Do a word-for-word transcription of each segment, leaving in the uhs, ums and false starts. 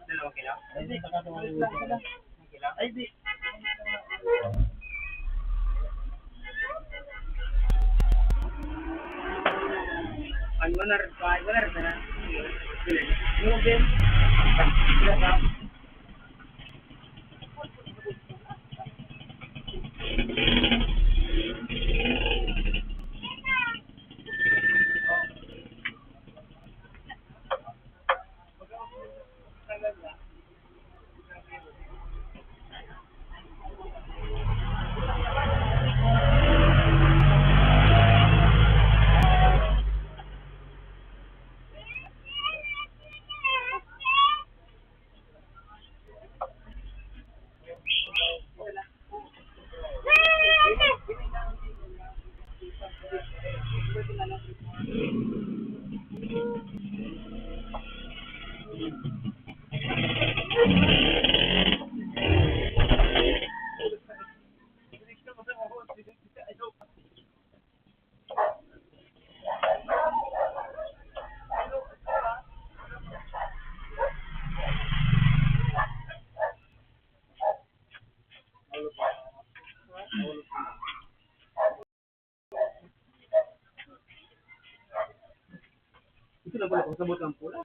Dalawa kilo? Ay, di. Ano na rin, kuhain ko na rin na. Yung din. Ito na pala, kung sabot ang pula.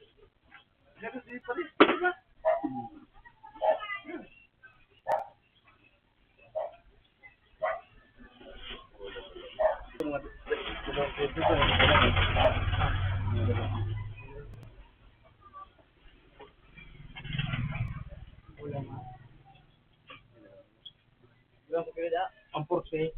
Ang porse.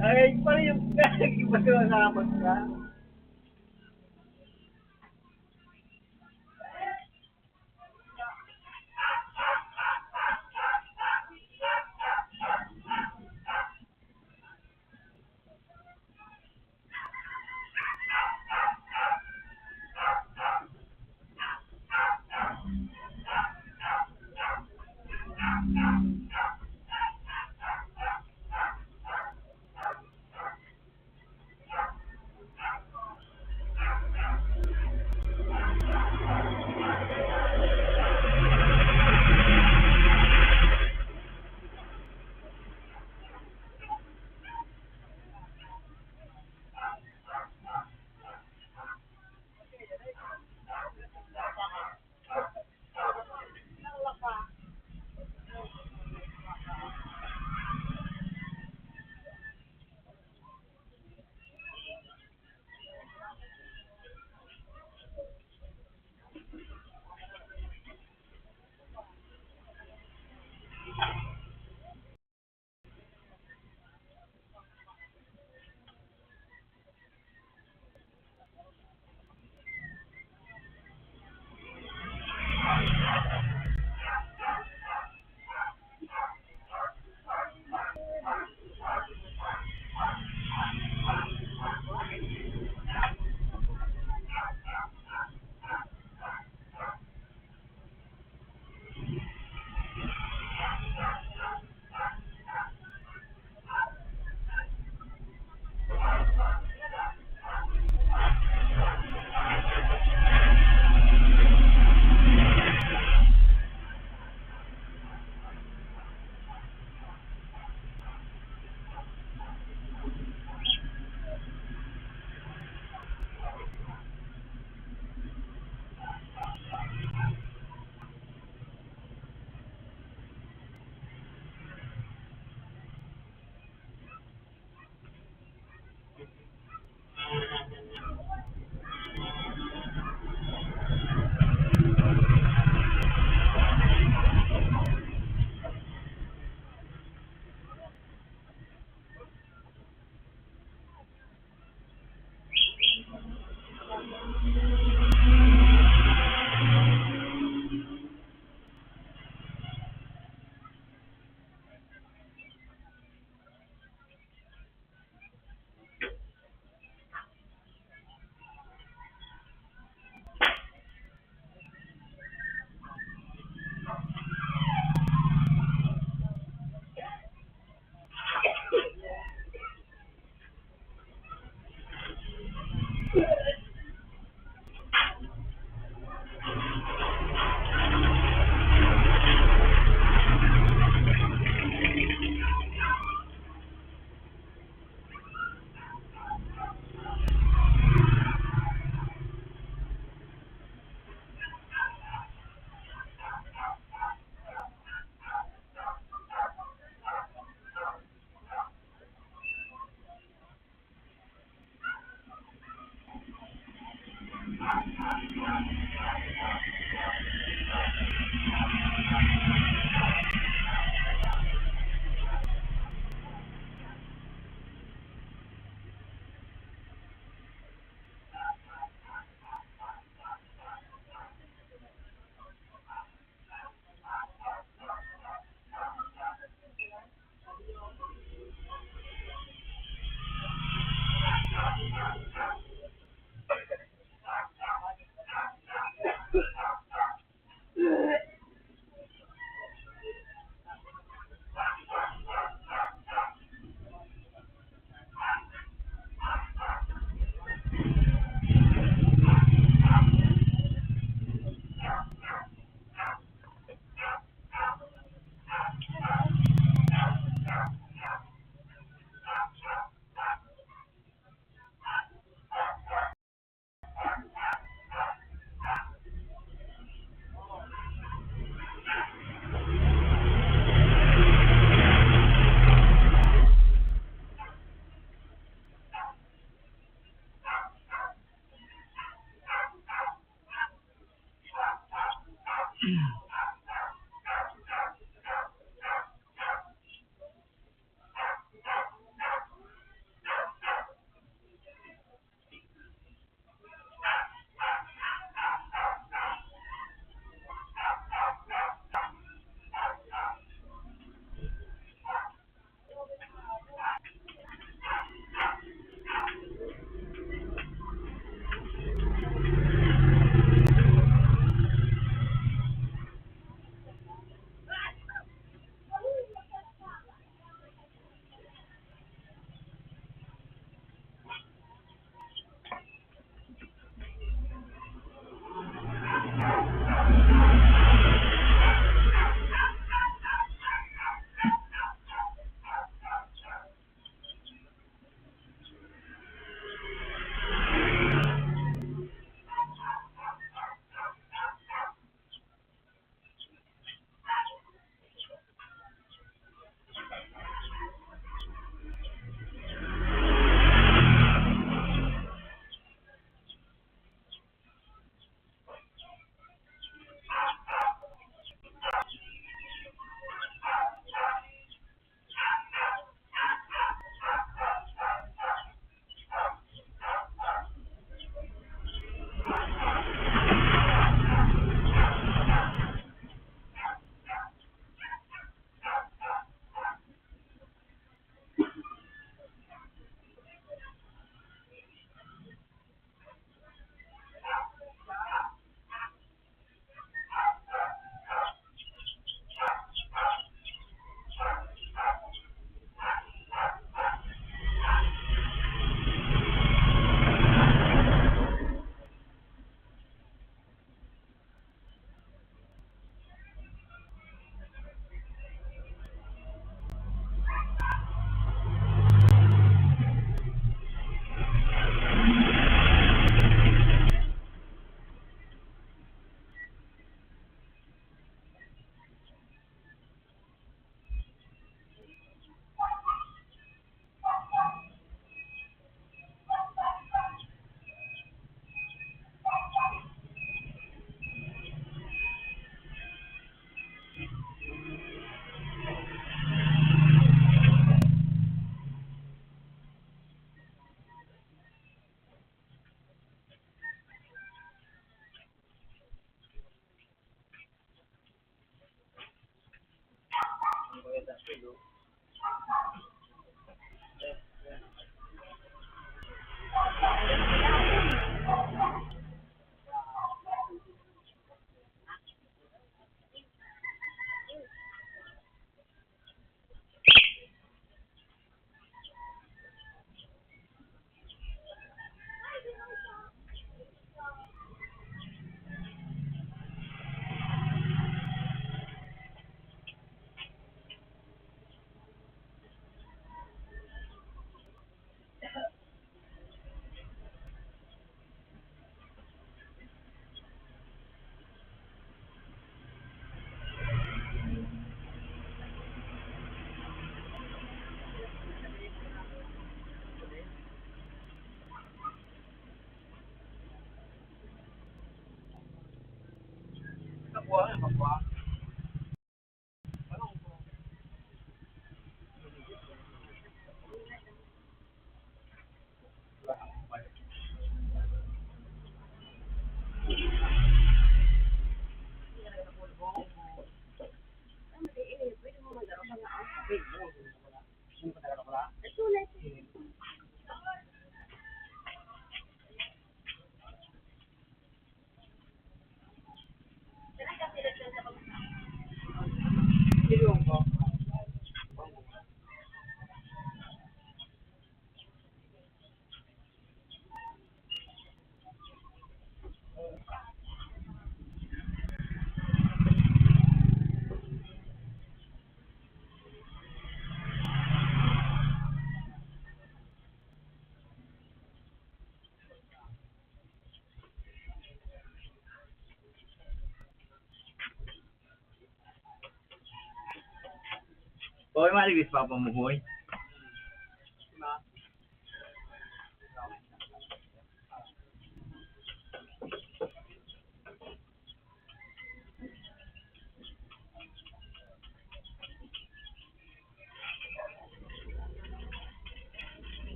Ay, pa rin yung pag-usapan ka. Oy, maligis pa pamuhoy.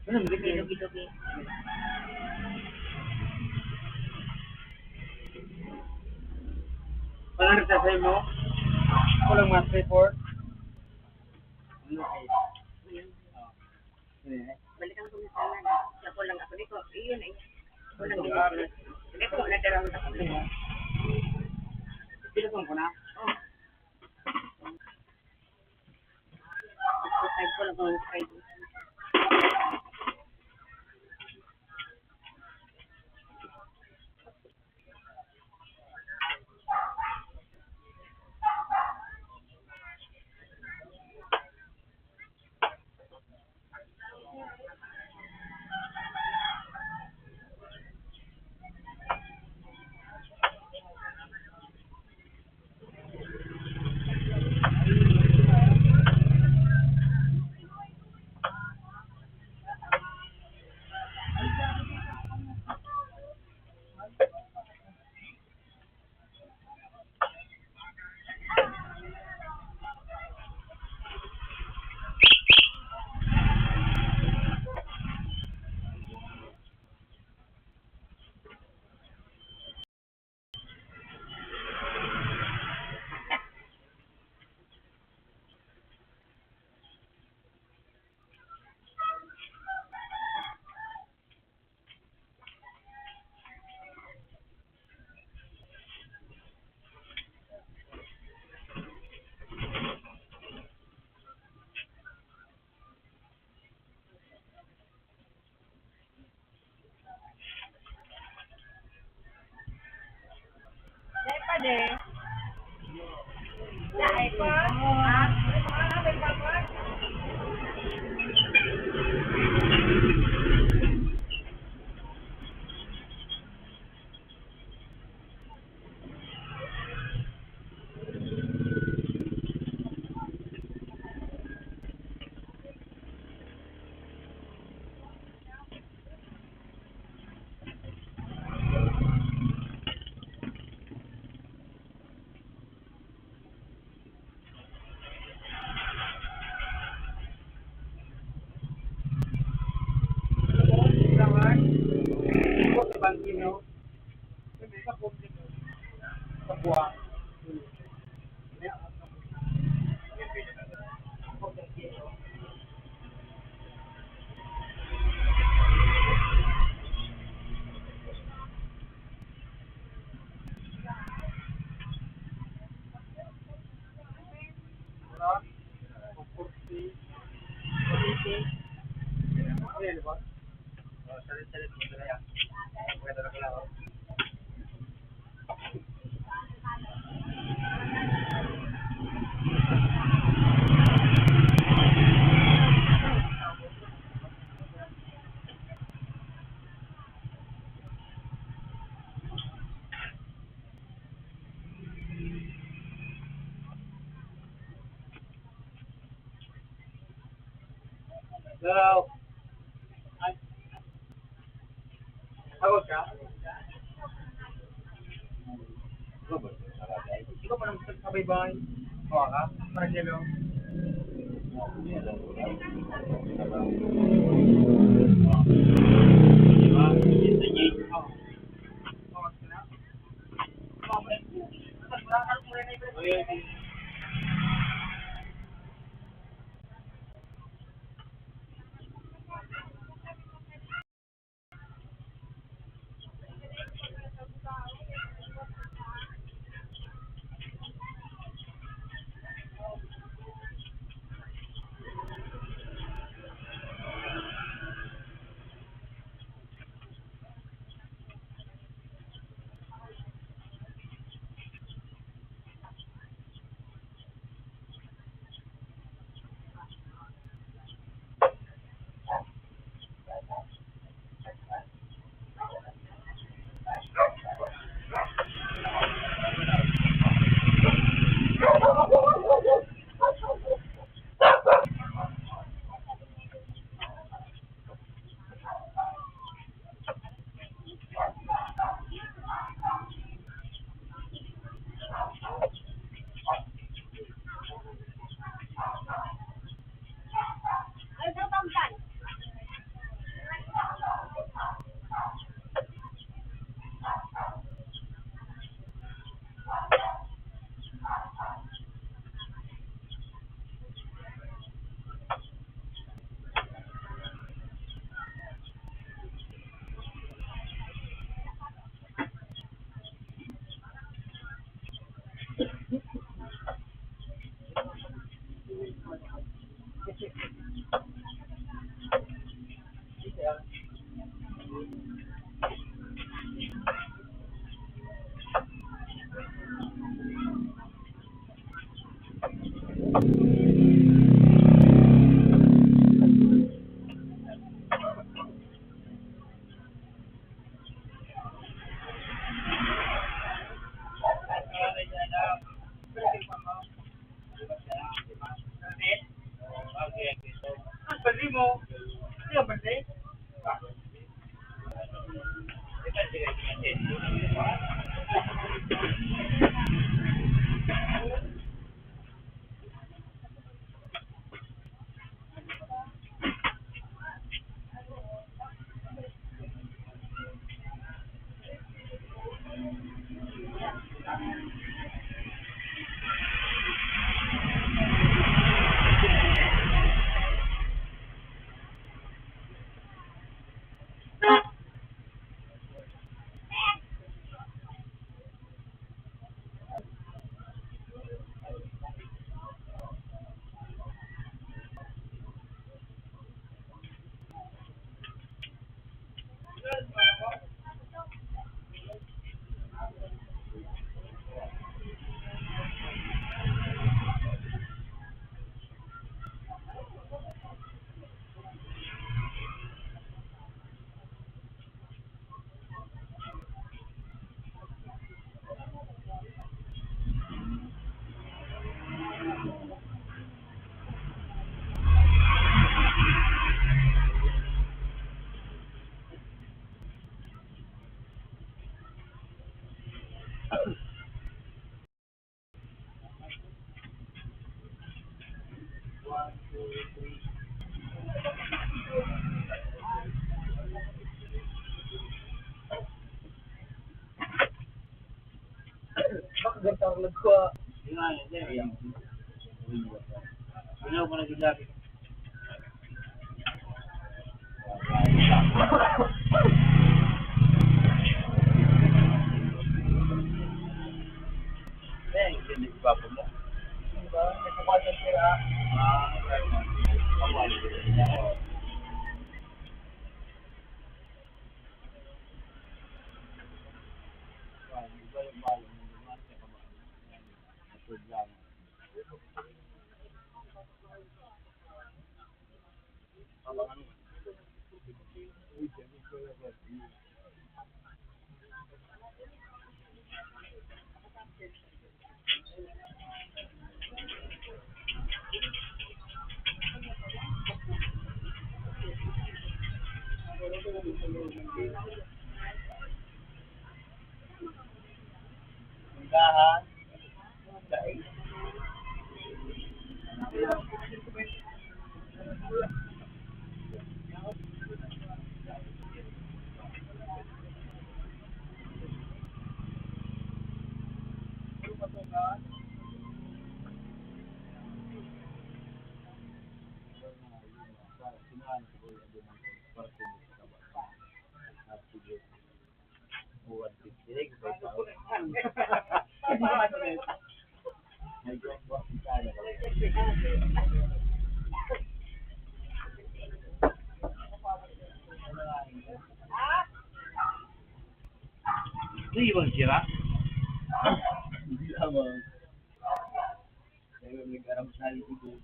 Ano, dugi-dugi. Pangarap sa sa'yo mo? Ako lang, mas report. Ano kayo? Balikan ko na sana. Siya ko lang ako dito. Iyon eh. Ako lang dito. Hindi ko na darang ako. Pinatong ko na. Oh. Exercise ko lang kung exercise. Hello. Ay. Tawag ka? Ikaw pa nang kabaybay. Hawa ka? Marcelo. Di ba? Hawa ka na? Gantar nagkuha. Yun nga, yun, yun. Yun. Yun, yun. Tindahan. Ito yung sira? Hindi lamang. Pero nag-arap sa likod.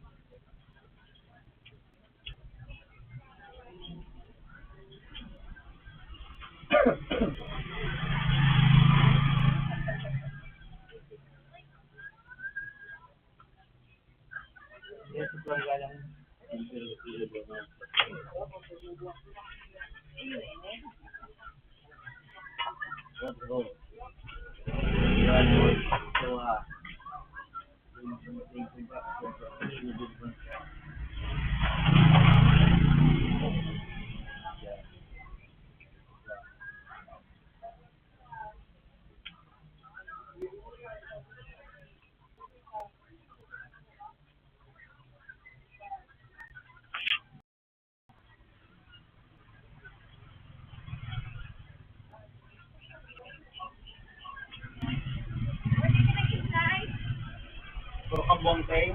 Puro kabuang, te.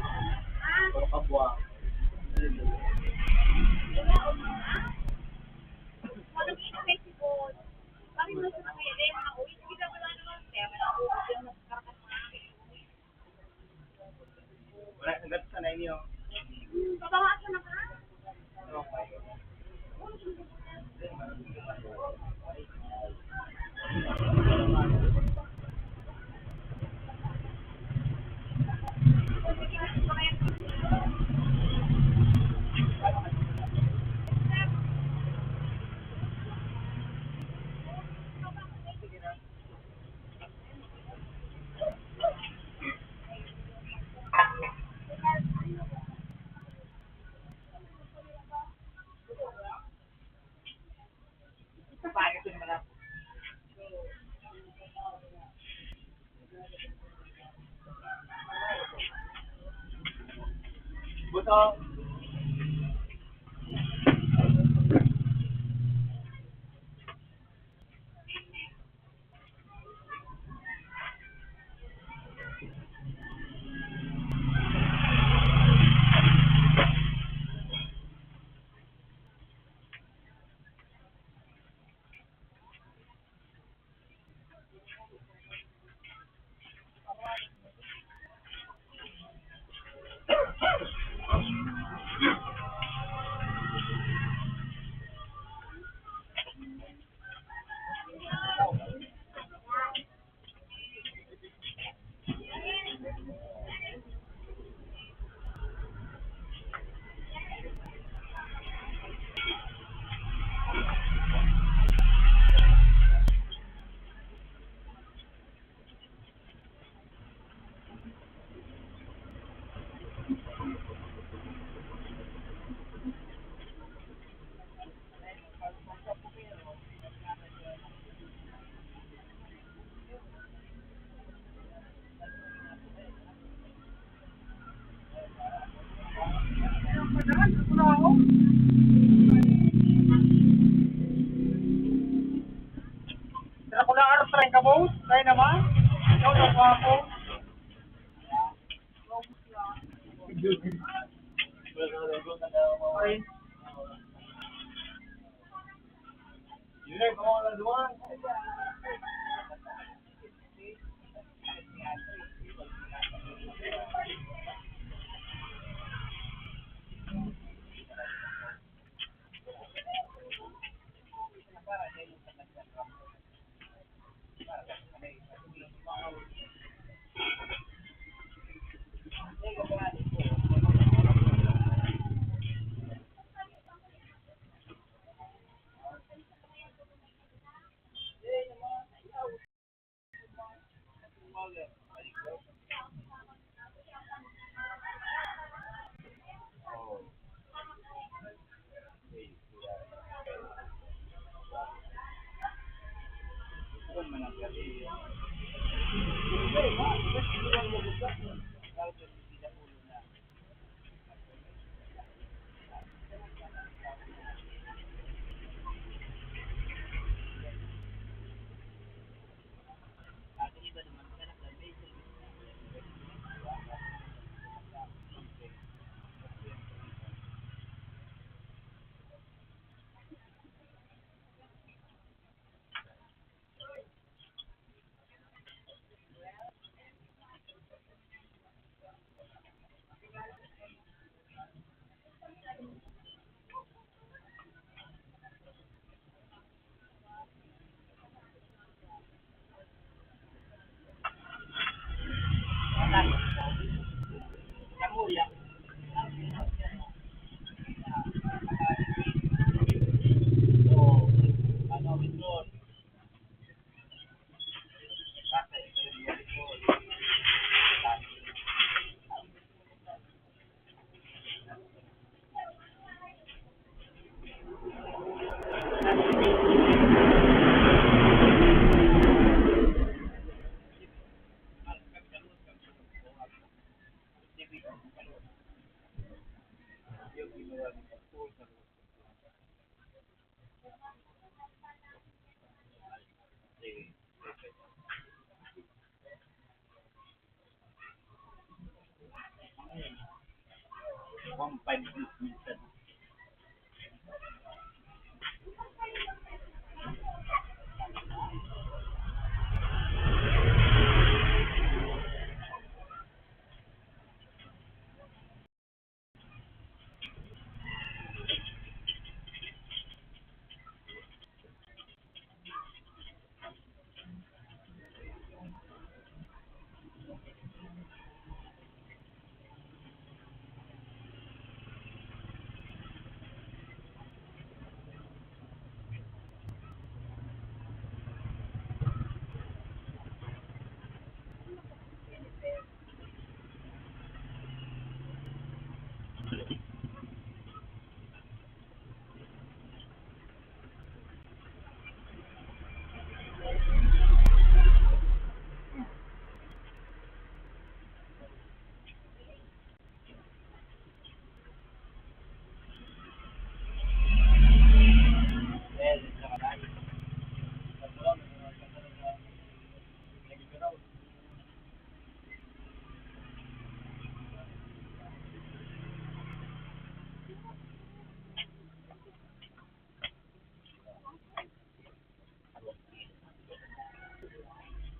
Puro kabuang. Wala, hanggat sa na inyo. Buto. Try ka, boss? Try naman. Ikaw na, gwapo. Okay.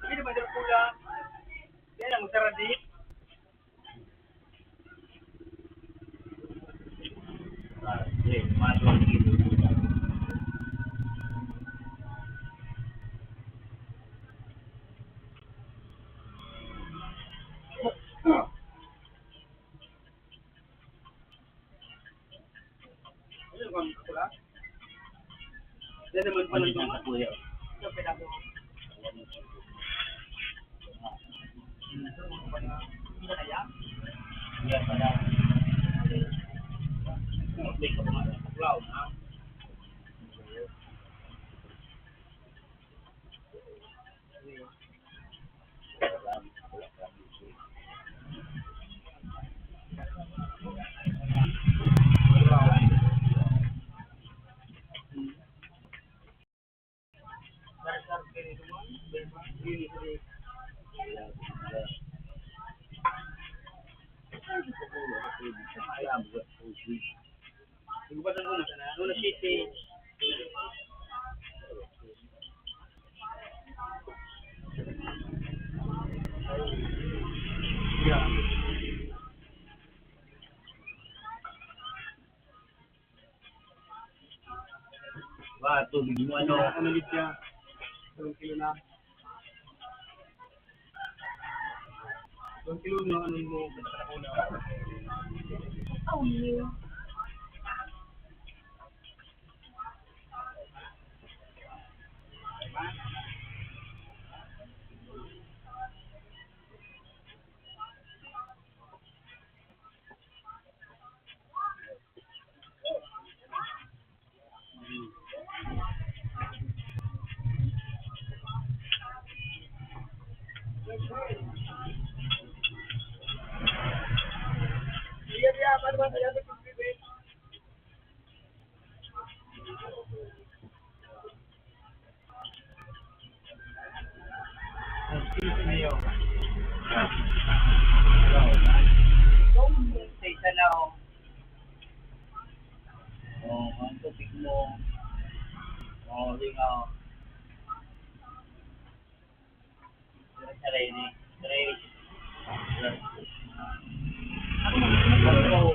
Pwede ba, Dracula? Yan ang saradi. Yan naman pala. Maliit lang sa kuya. Yan pala. Ba, tubig mo, ano? Ano, ano, siya? Anong kilo na? Anong kilo na, ano mo? Oh, yeah. Sa isa na, oh. Oh, ang tubig mo. Oh, lingaw. Aray ni, aray. Ano mo, ano mo, ano mo, ano mo,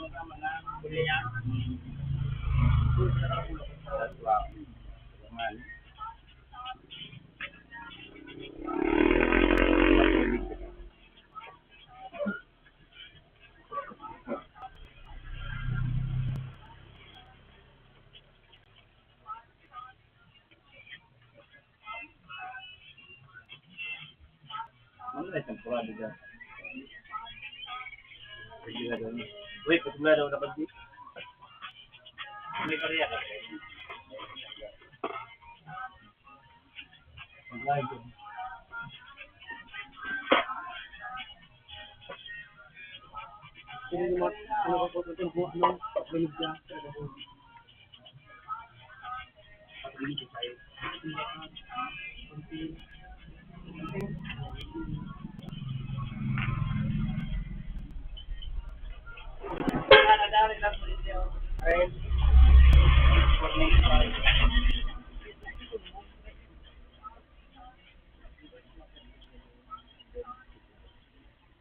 ano mo, ano mo, Ano na isang purado dyan? Pwede na daw. Wait, pwede na daw na pag-, may pareha ka. Mag-live. Kung ano ka po, ano, ano, ano,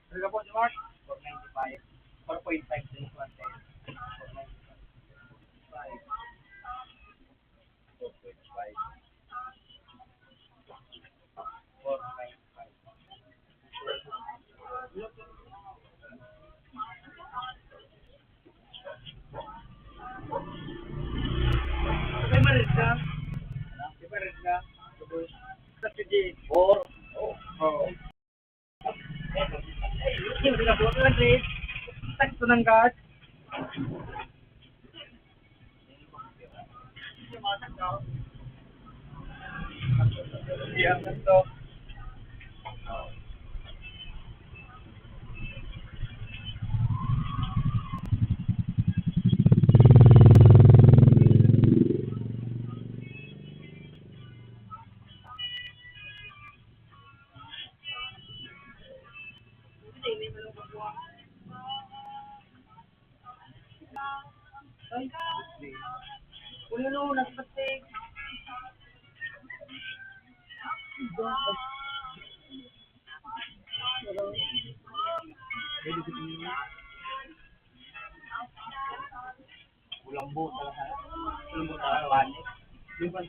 Ano ka po, Mark? Four ninety-five. Four point five din po ang test. Four ninety-five. Four point five. Four point five. May marid ka? May marid ka? Tapos, sa sige. Four. Oh. Oo. Sakto ng gas. Ay, puno na, nagpatik. Kulambo talaga. Kulambo talaga, wani. Yung pag-,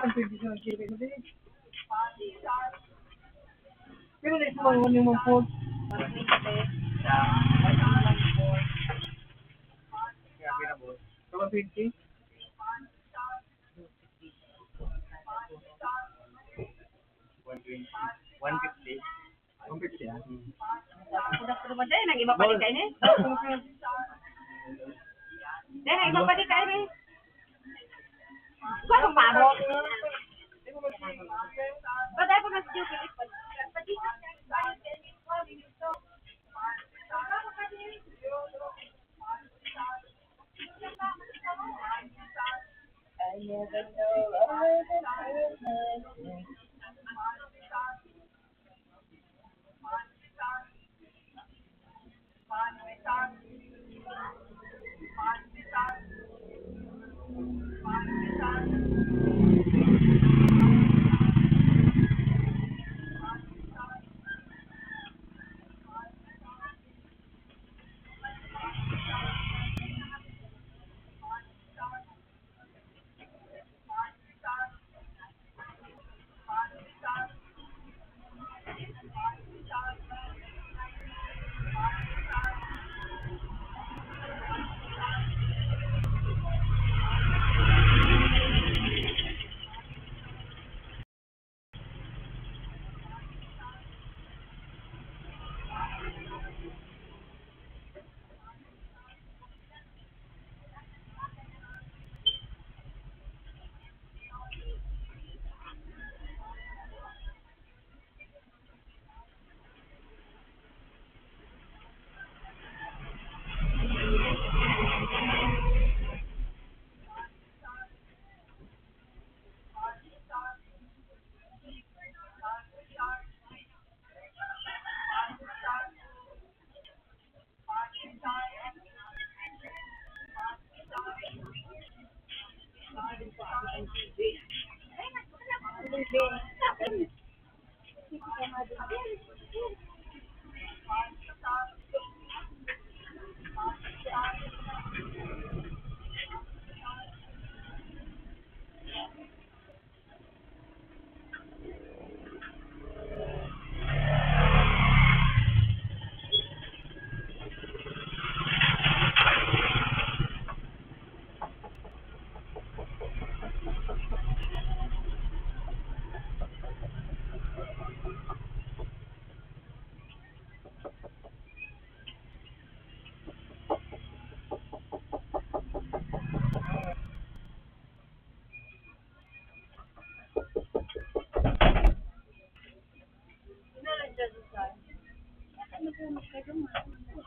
Ang twenty-seven kilo kayo, madi. Pero na isang one yung one fourth. Grabe na, boss. One twenty? One twenty. One fifty. Ang pepsi, ah. Kuda-kuda ba dyan? Ang iba pa di kayo, eh. Dahil ang iba pa di kayo, eh. Kuha ng parok. Ba't tayo pa mas stupid?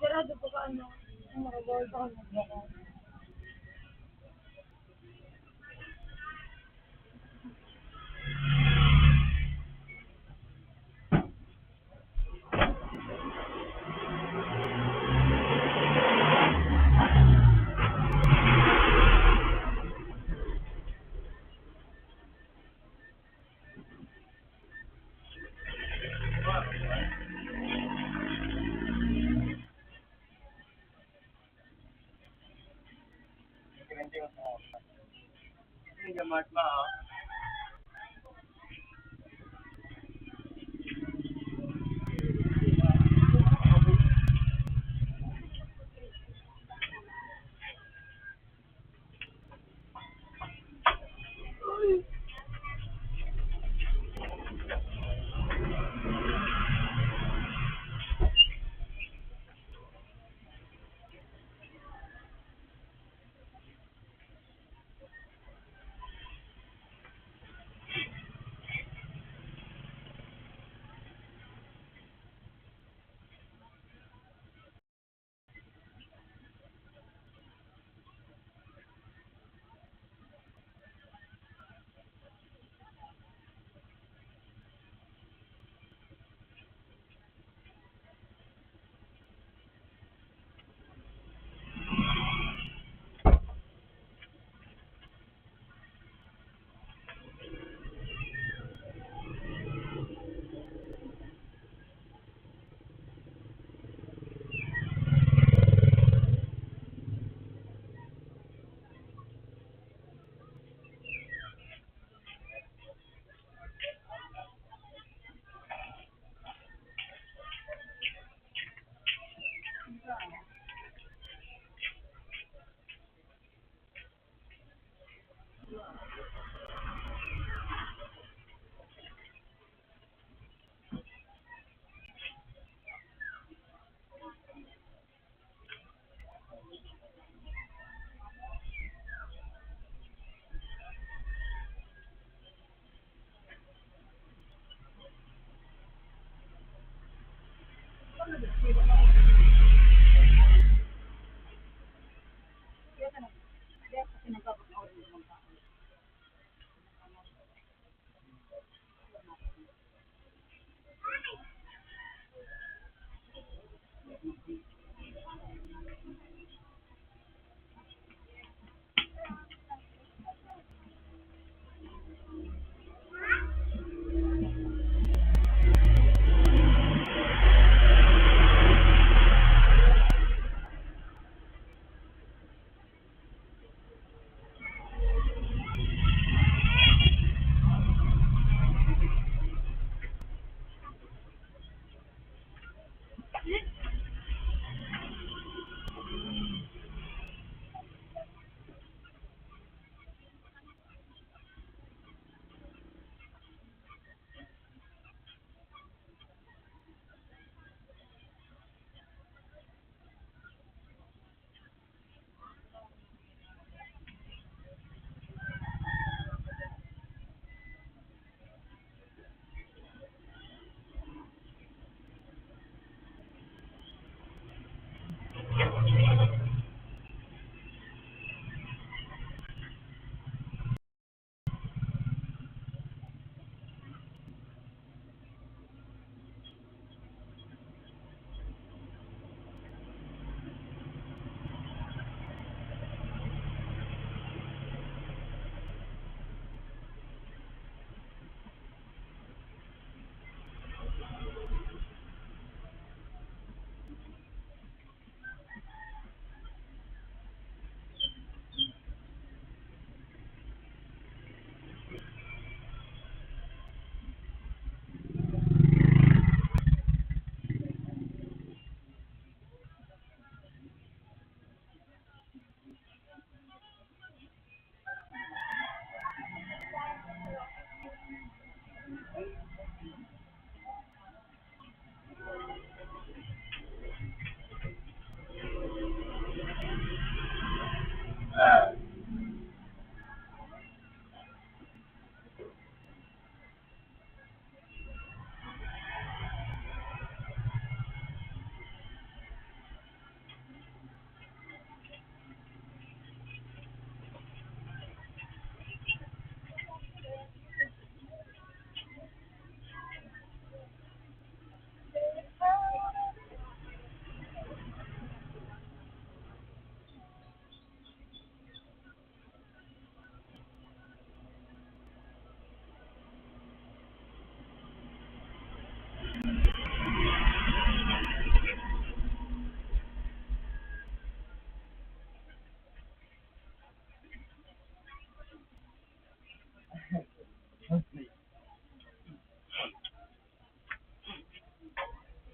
Sarado pa ka, ano, ang mga bawal pa ka maglakad.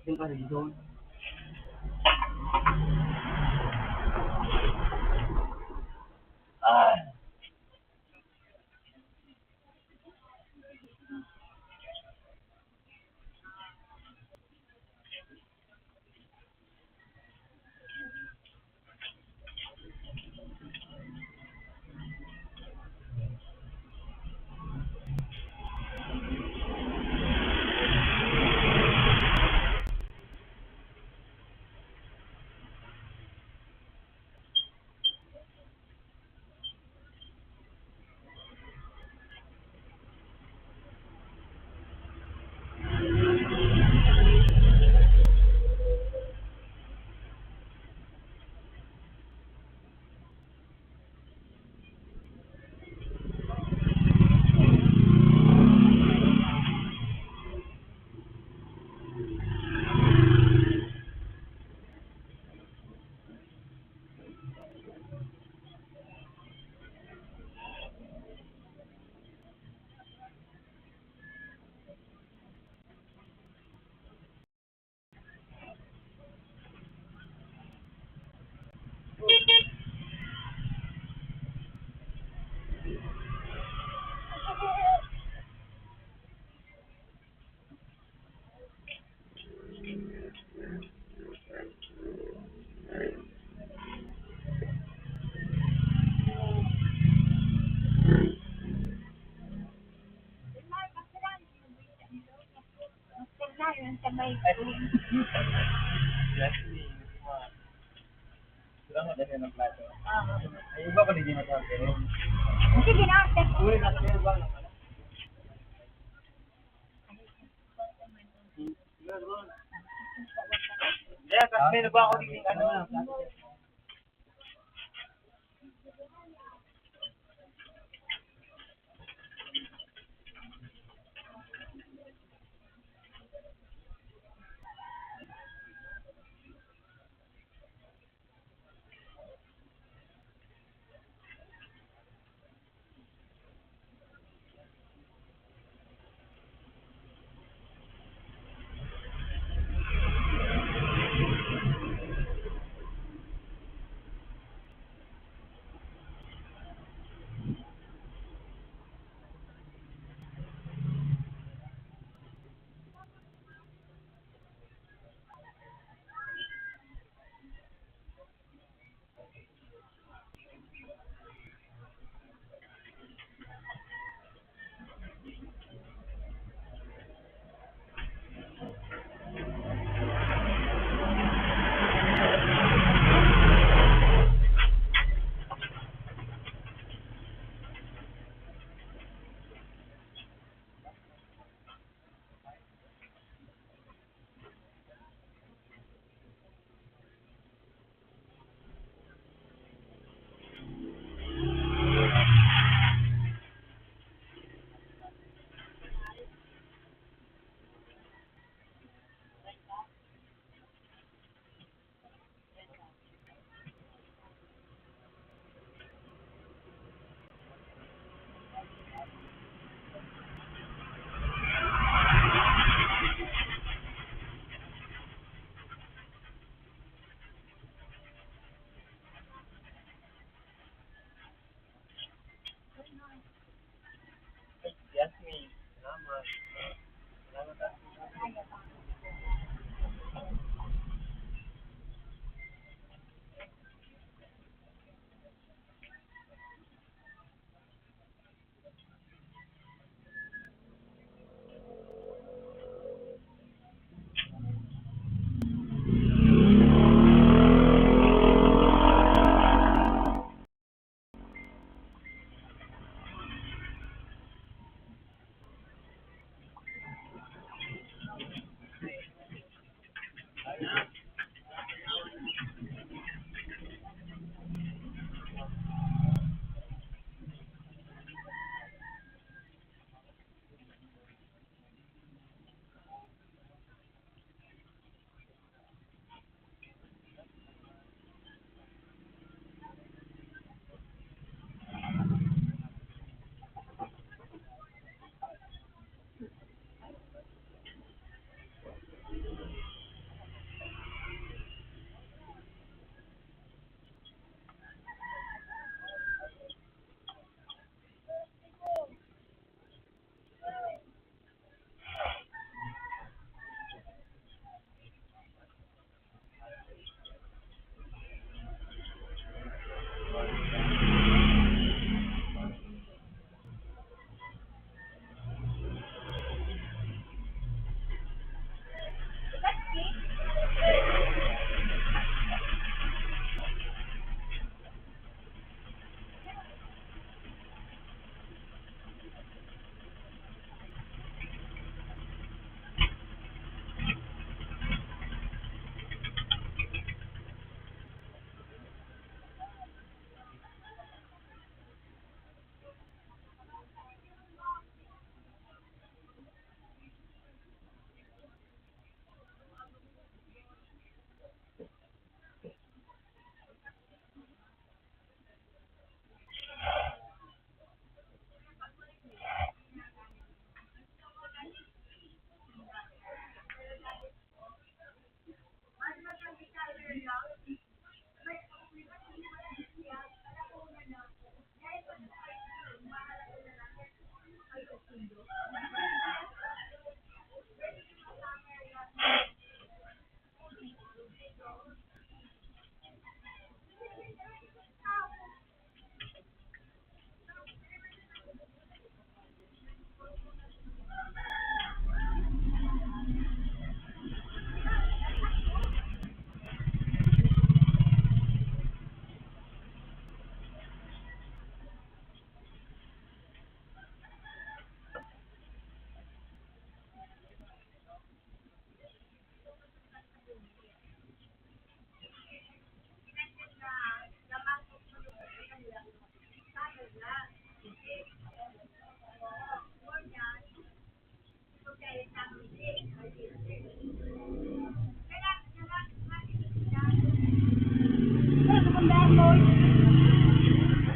Yung ano doon. Ah. Sige na, sir. Uy, na, sir, ba? Kaya kasi nagwa ako din ano. Yasmin, salamat. Salamat, ah.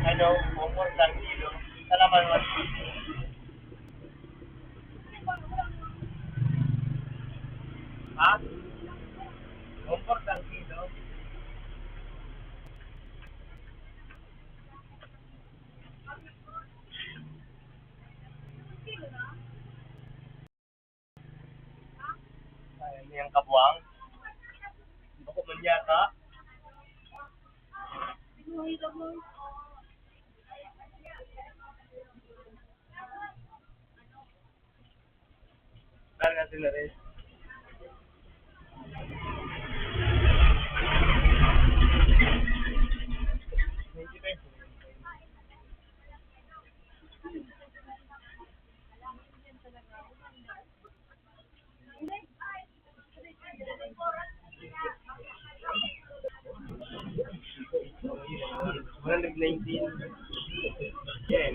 Ano, umor lang kilo. Salamat, man. Ha? Umor lang kilo. Ay, ano yung kabuang? Bako man yata. Saan natin na rin? One hundred nineteen. Yan.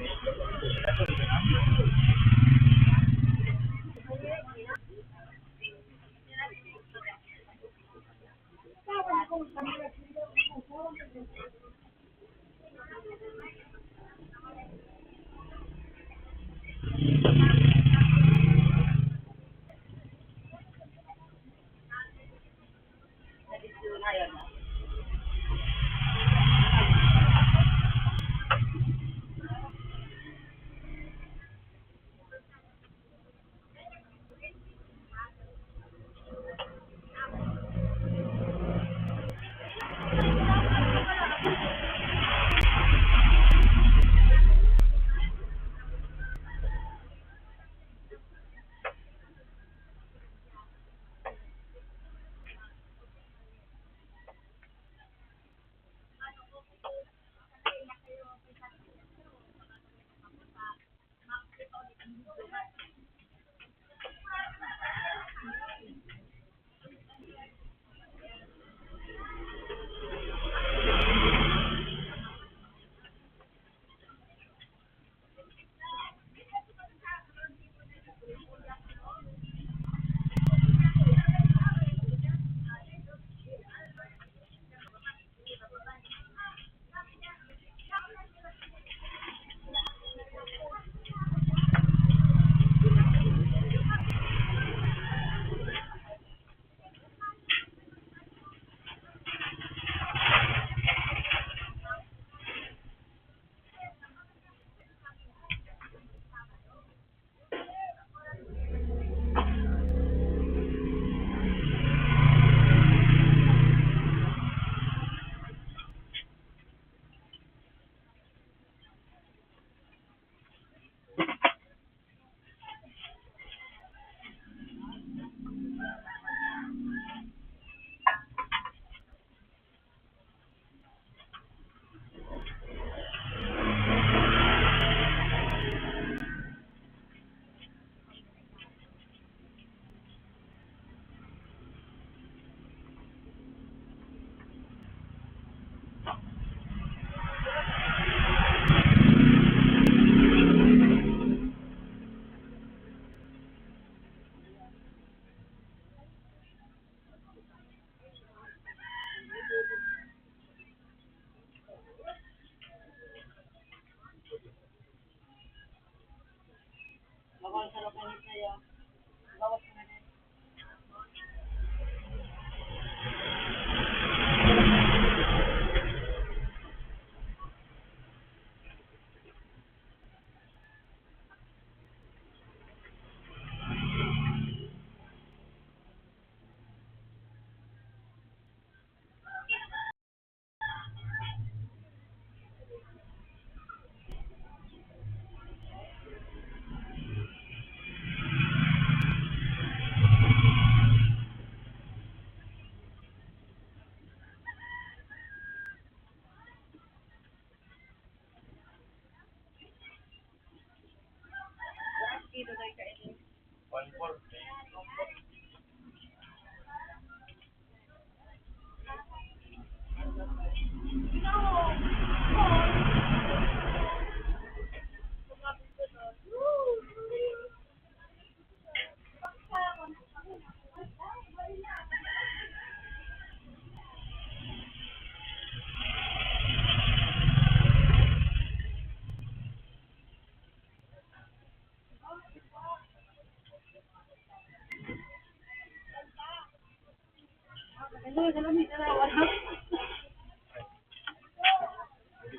Hindi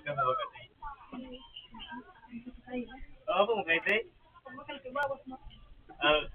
ka mabagati. Oo, kung kaya, te. Ah.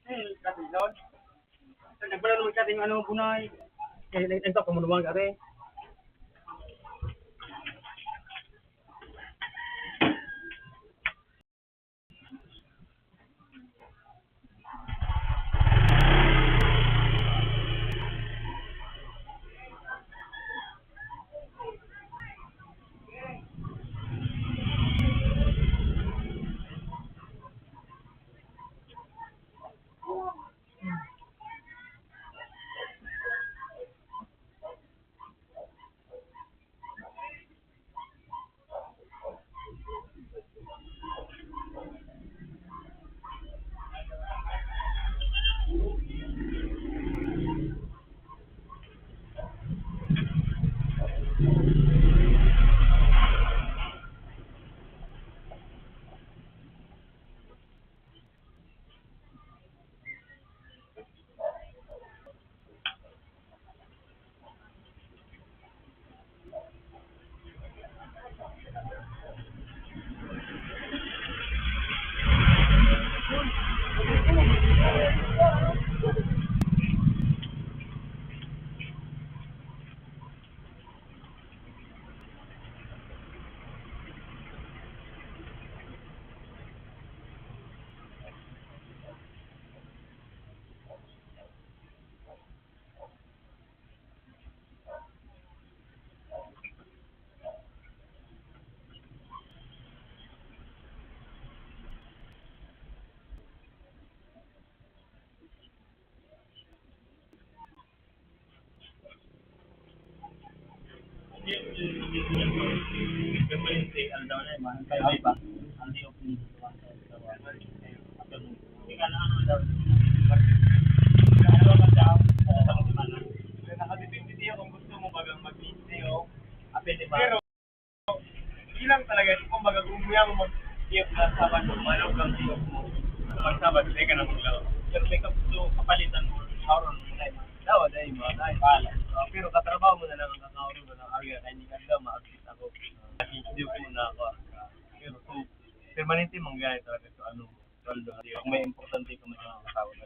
Eh, kapilon. Nagpala naman sa ating ano, bunay. Eh, nag-, nagtapos mo naman, kare. Nakadepende siya kung gusto mo bagang mag-video. Pero, ilang talaga, kumbaga, kung guya mo mag-tiyok na Sabado, manok ang tiyok mo. Pag Sabado, di ka na maglaro. Pero may gusto, kapalitan mo, oras mo na yun. Dawa, dahil mo, dahil pala. Ah, pero katrabaho mo na lang ang kakaon mo ng area, kaya hindi ka daw ma-update ako. Nag-video ko na ako. Pero kung permanente, manggaling talaga sa ano, sweldo. Kung may importante ka, may mga tao na.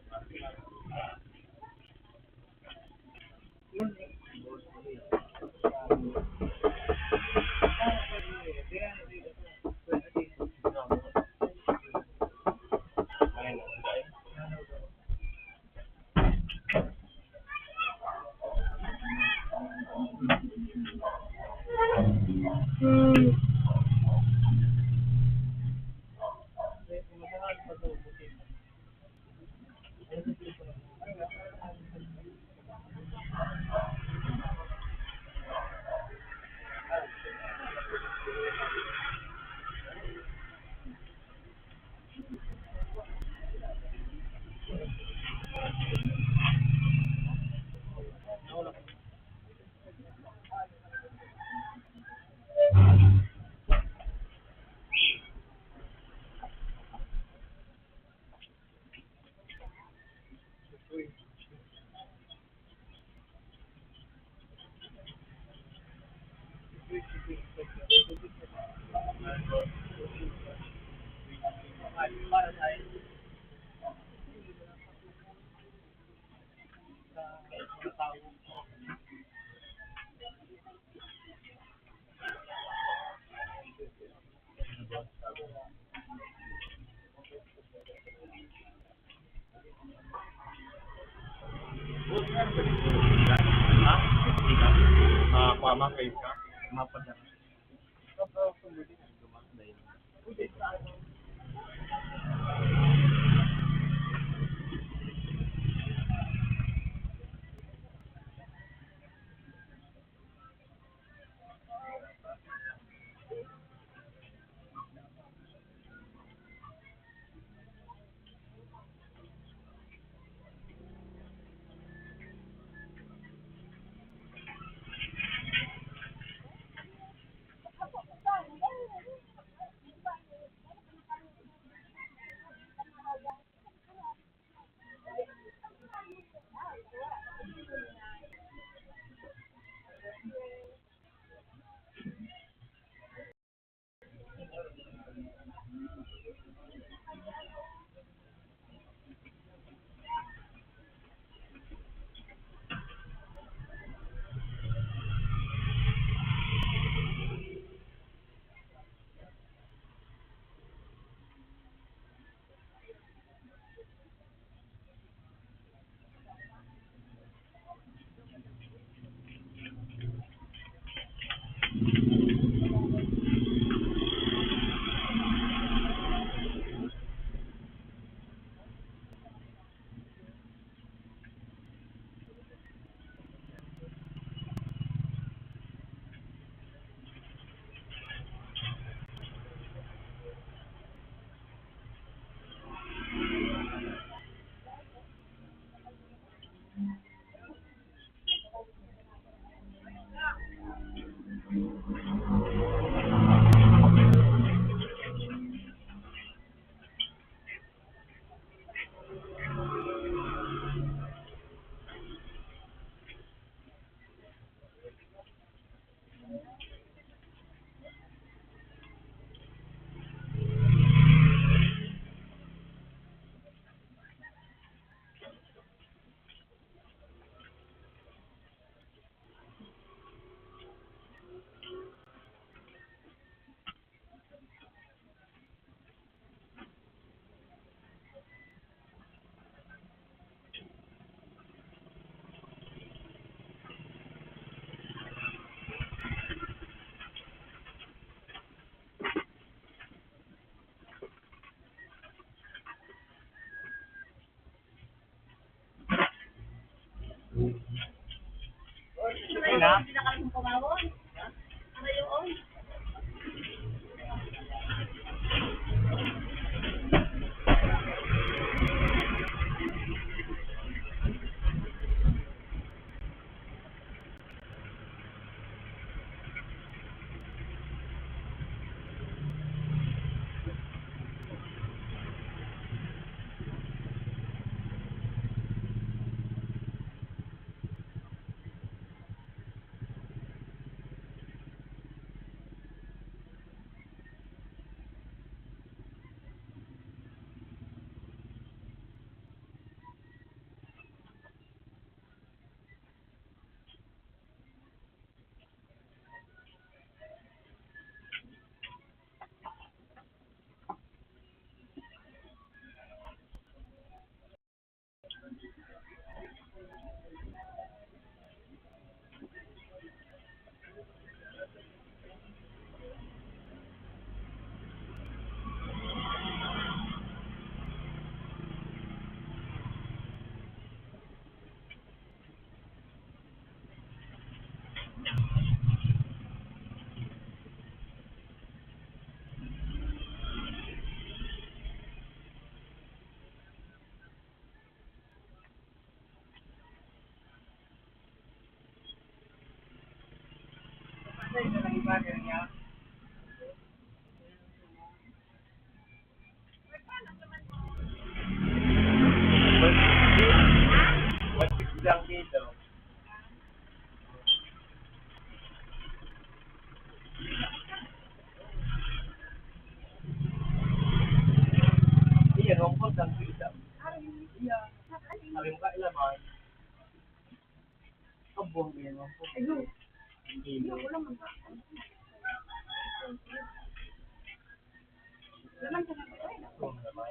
Ha? Ah, kuha, ma, face ka? Mapadala. Sabi mo, kailan man? Kabuang mo yan, oh. Ayun. Hindi. Ayun, wala man. Wala man.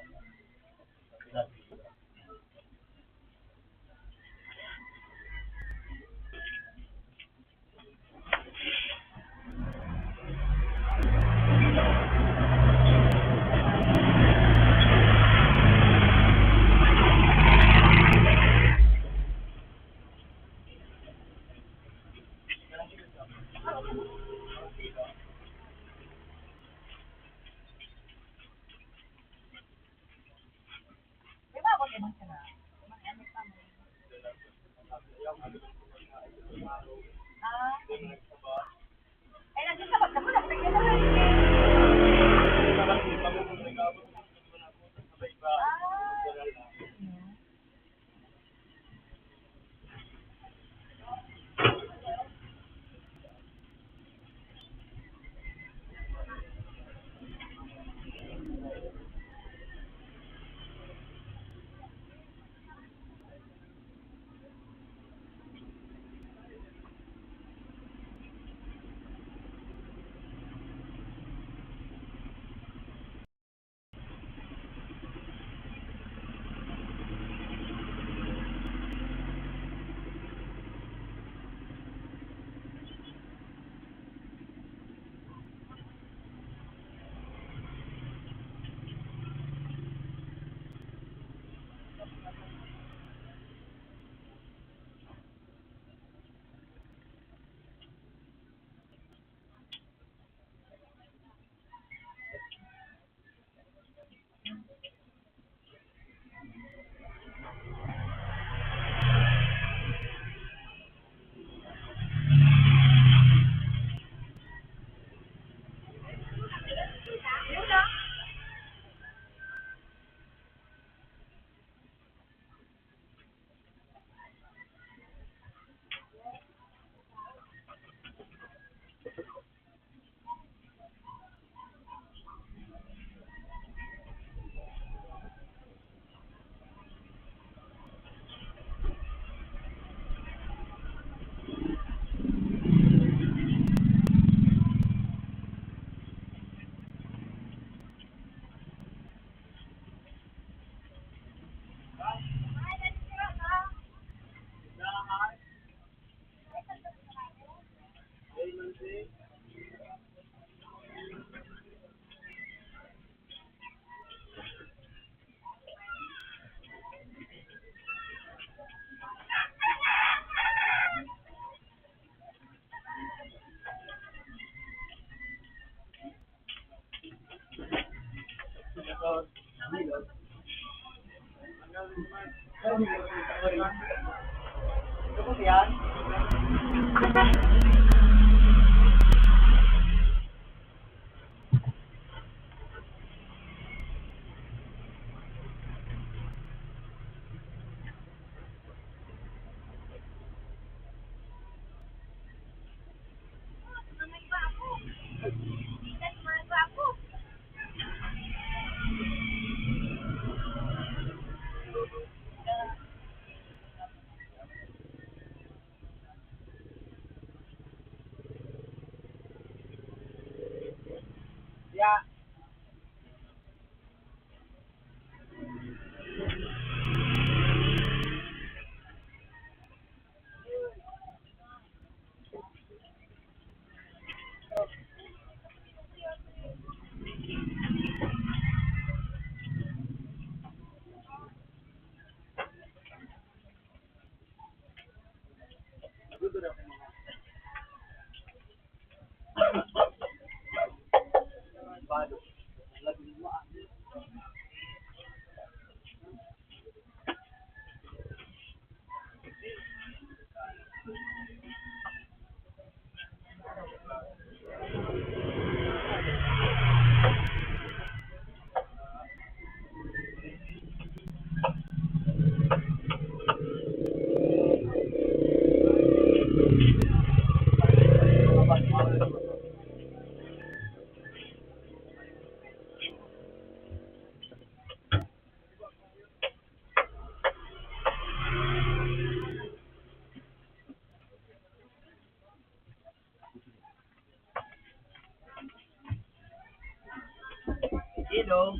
Hello.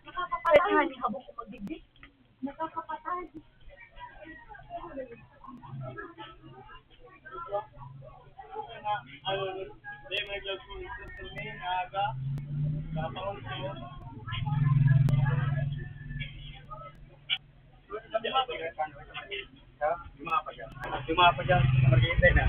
Nakakapatahan ni habok ko magdigdi. Nakakapatay. Yung mga pa dyan. Yung mga pa dyan. Mag-iintay na.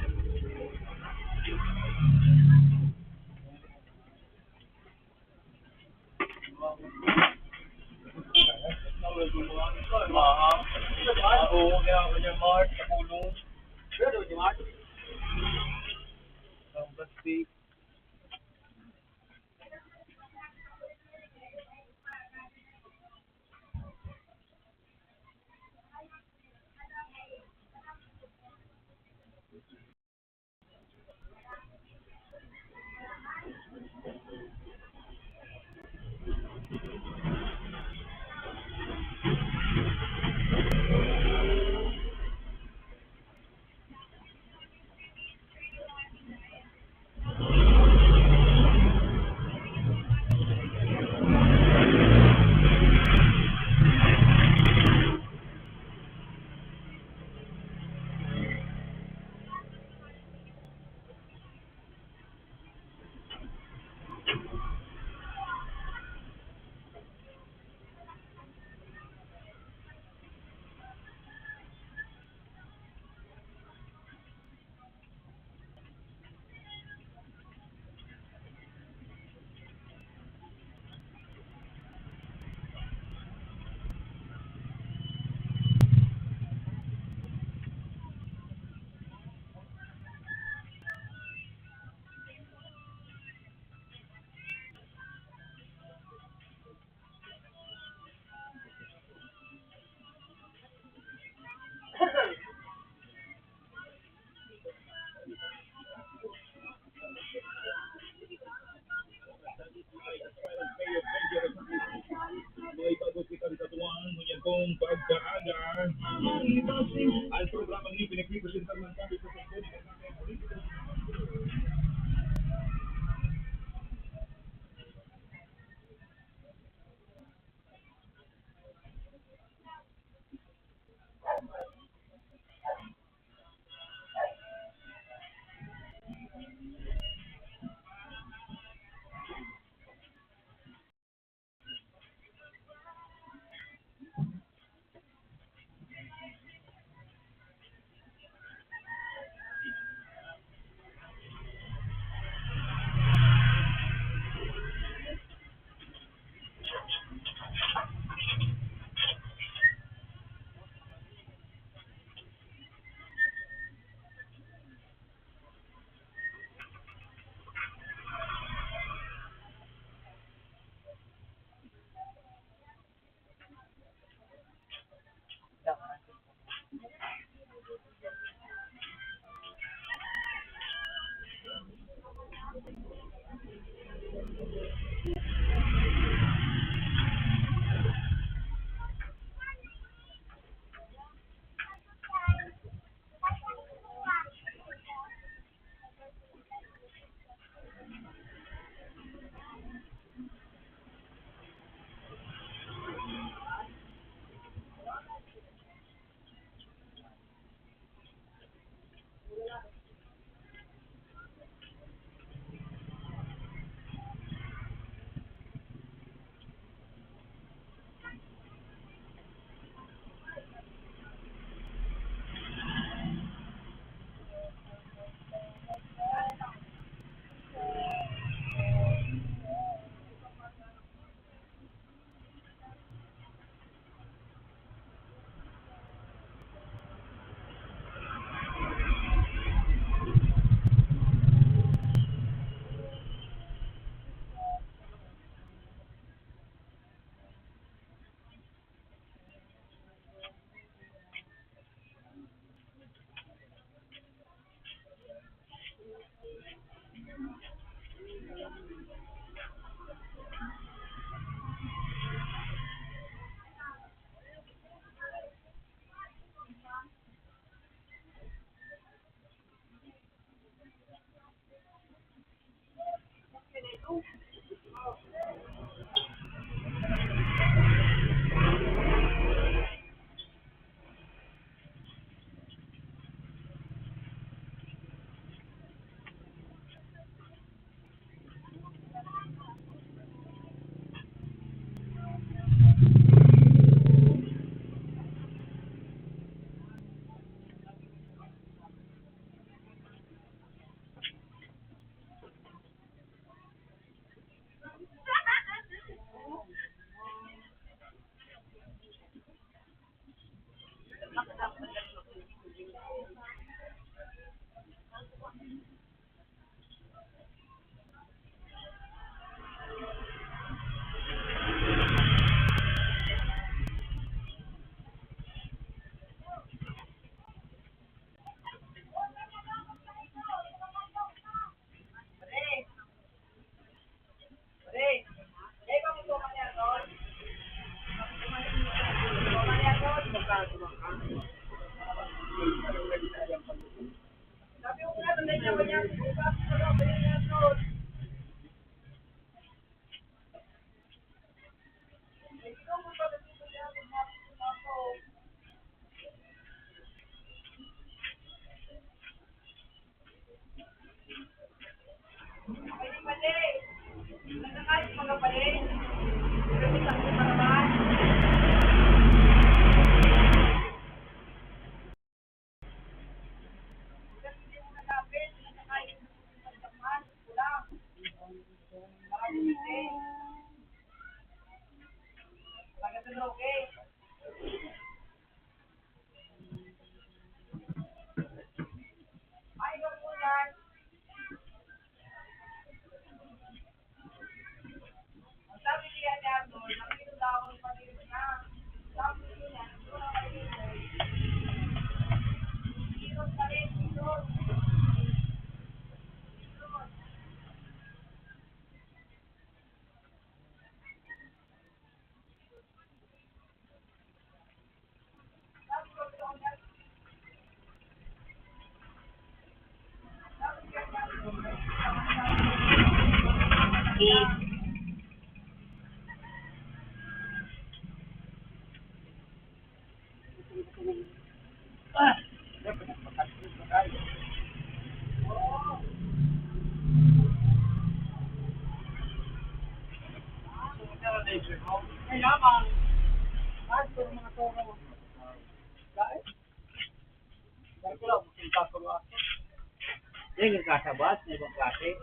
Yan yung kasabas, may ibang klase.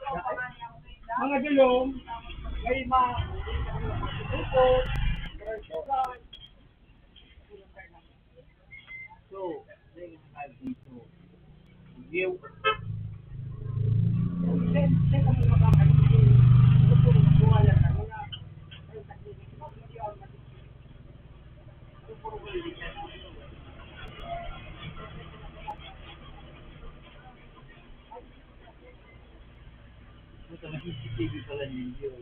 Mga dulong, may ma-, upot, so, may mga dito. View. Puta, may C C T V pala ninyo.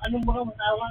Anong mga matawa?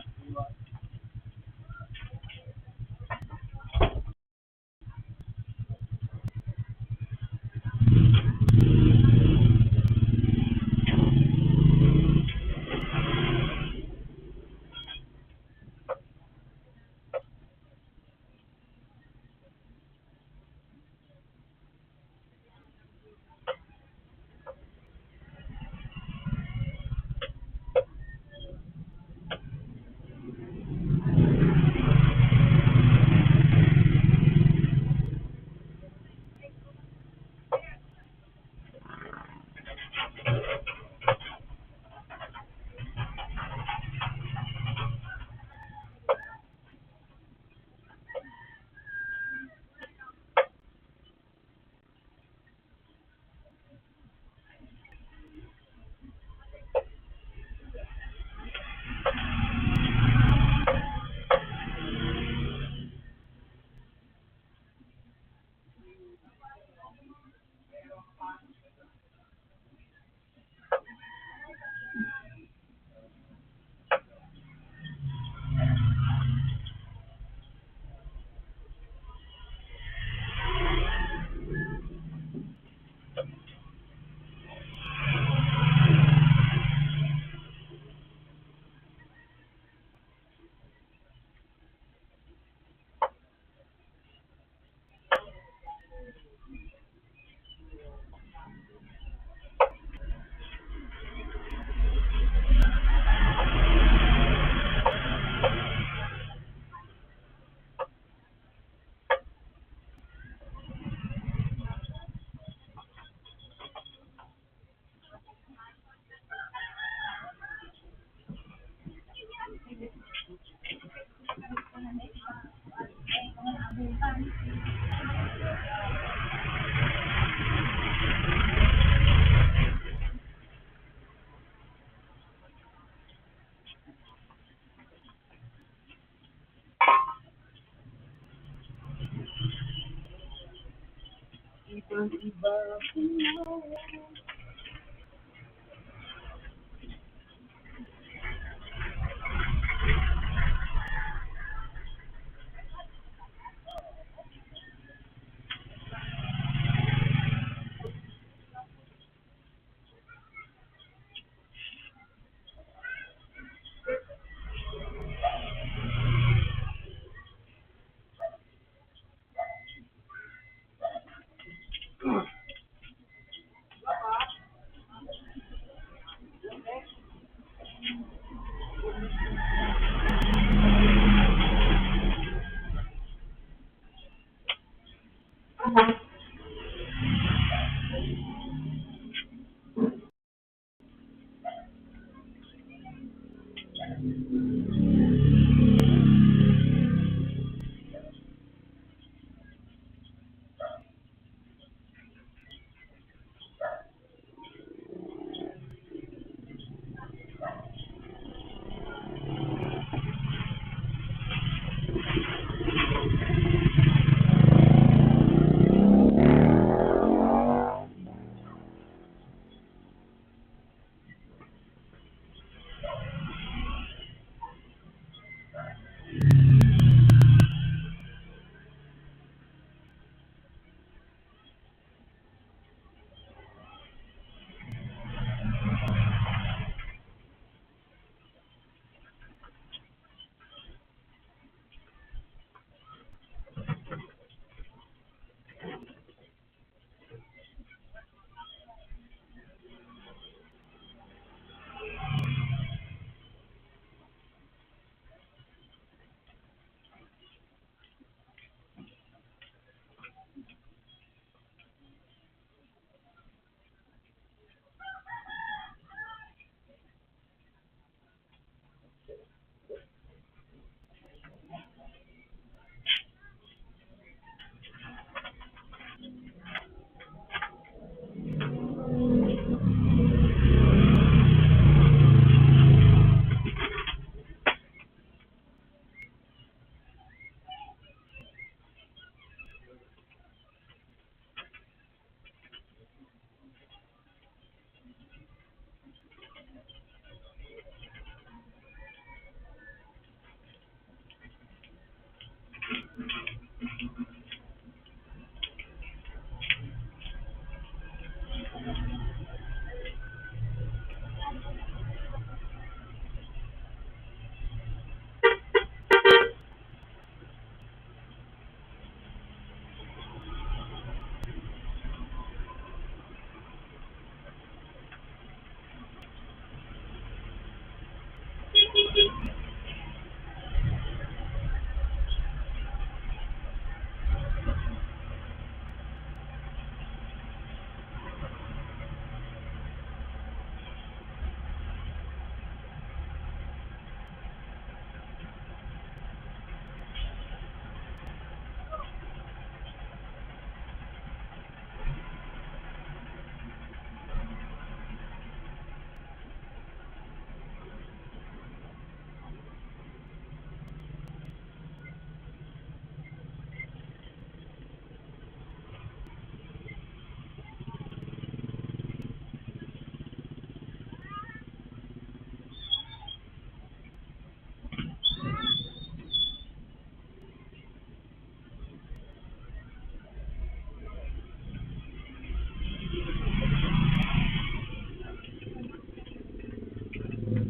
Iba-iba.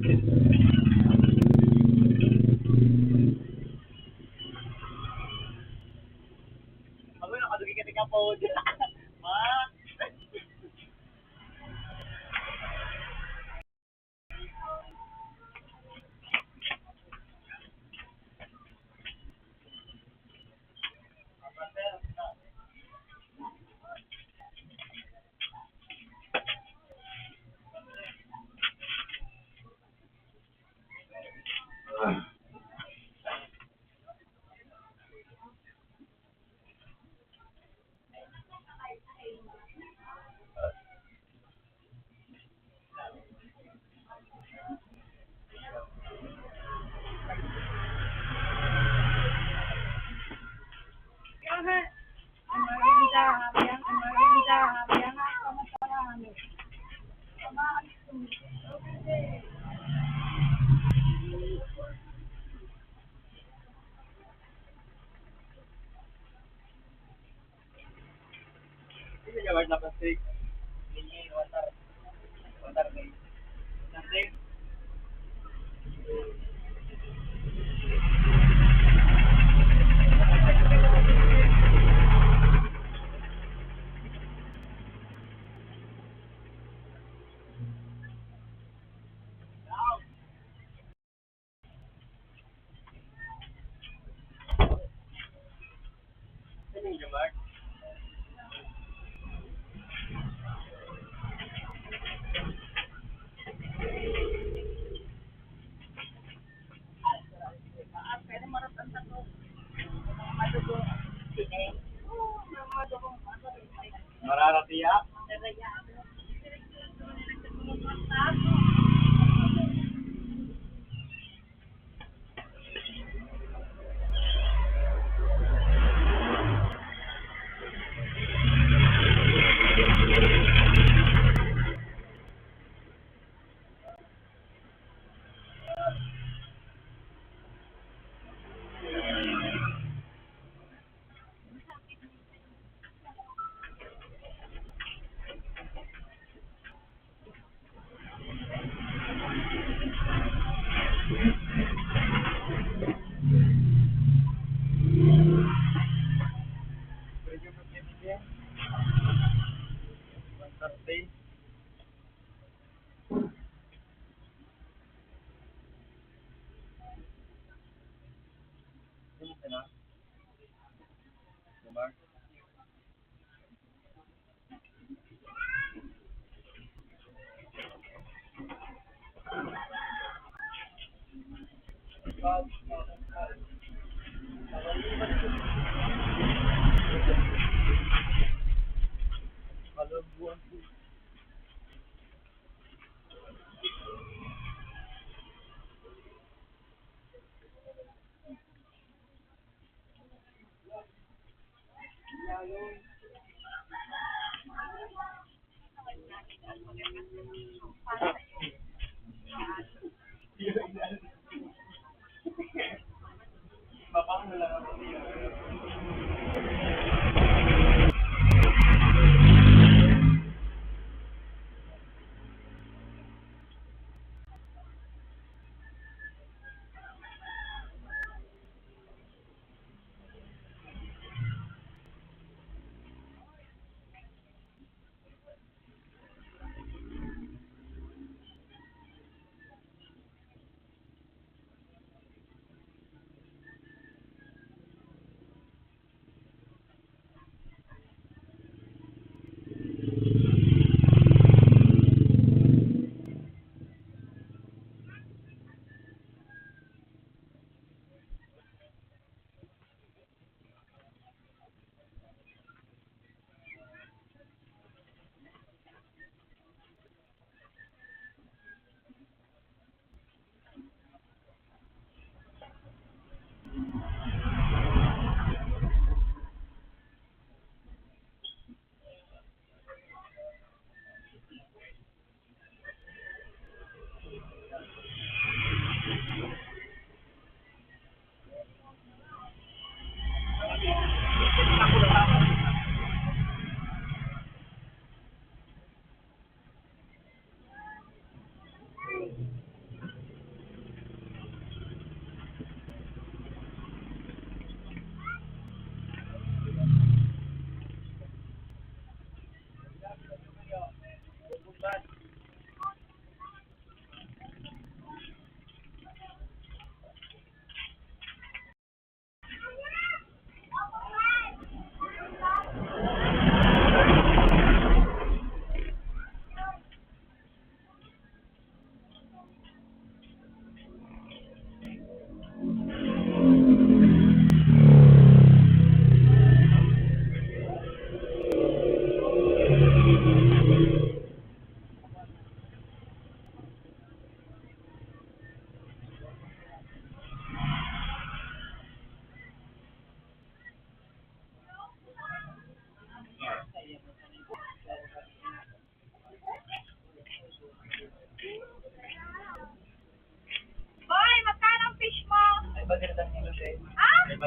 Ako na, kadugi ka, tingnan po. Ma? Hindi niya wala plastic. Hindi, water. Water, guys. Plastic. Mararatiya.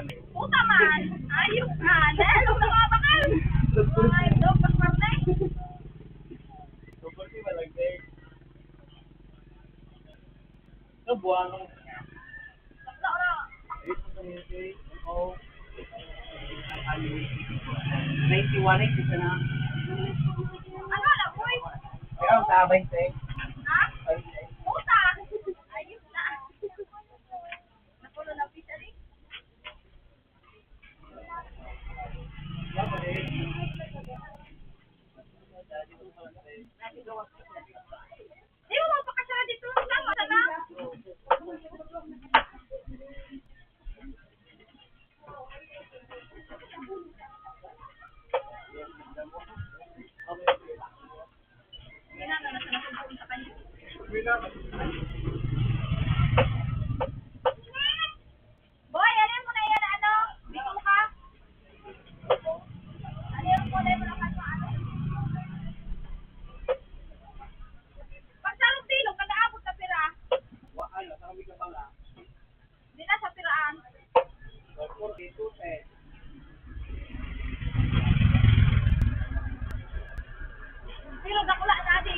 Puta man! Ayos na! Dahil ang mga bakal! Mga itlog, pasmarte! Sa buwan, Ninety-one, eh, isa na. Ano na, boy? Kaya ang tabay, te. Ha? Puta! Ayos na. Nakulo na, officially. Di mo mapakasara dito. Tama ka na. Boy, ano yung muna yan, ano? Biko ka? Ano yung muna yung muna ka, ano? Pagsarong bilog, nag-aabot na pira. Wa, ano, sa kami ka pala. Di na sa piraan. Pero dakula na di.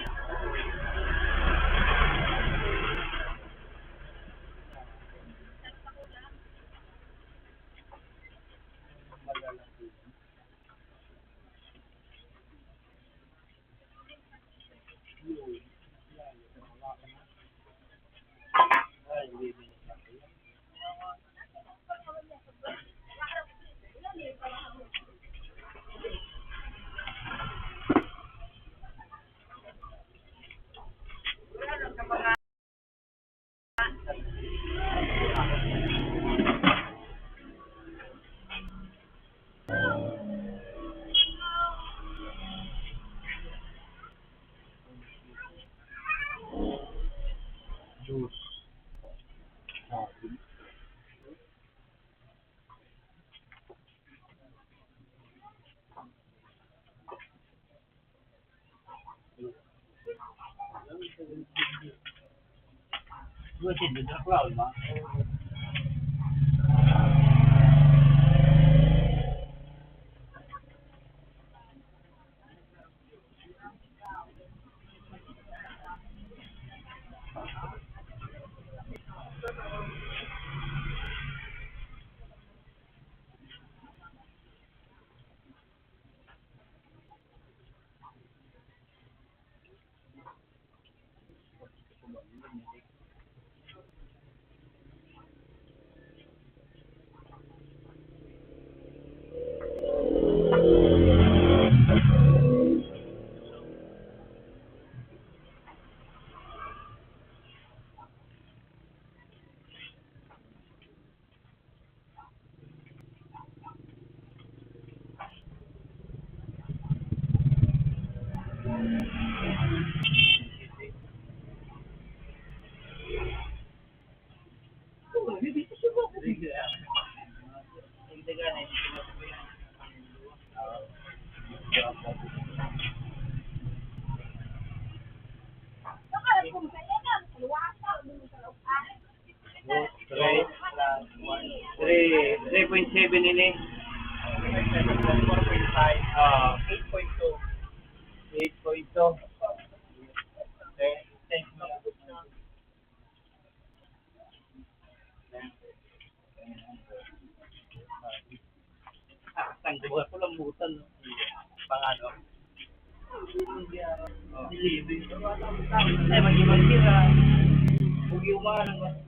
Three, three, three point seven ini. Four point five. Ah, eight point two. Eight point two. Okay. Ah, tanggal ko lang butan, no? Pang ano? Oh. Ay, mag-ibang tira. Huwag yung mga nang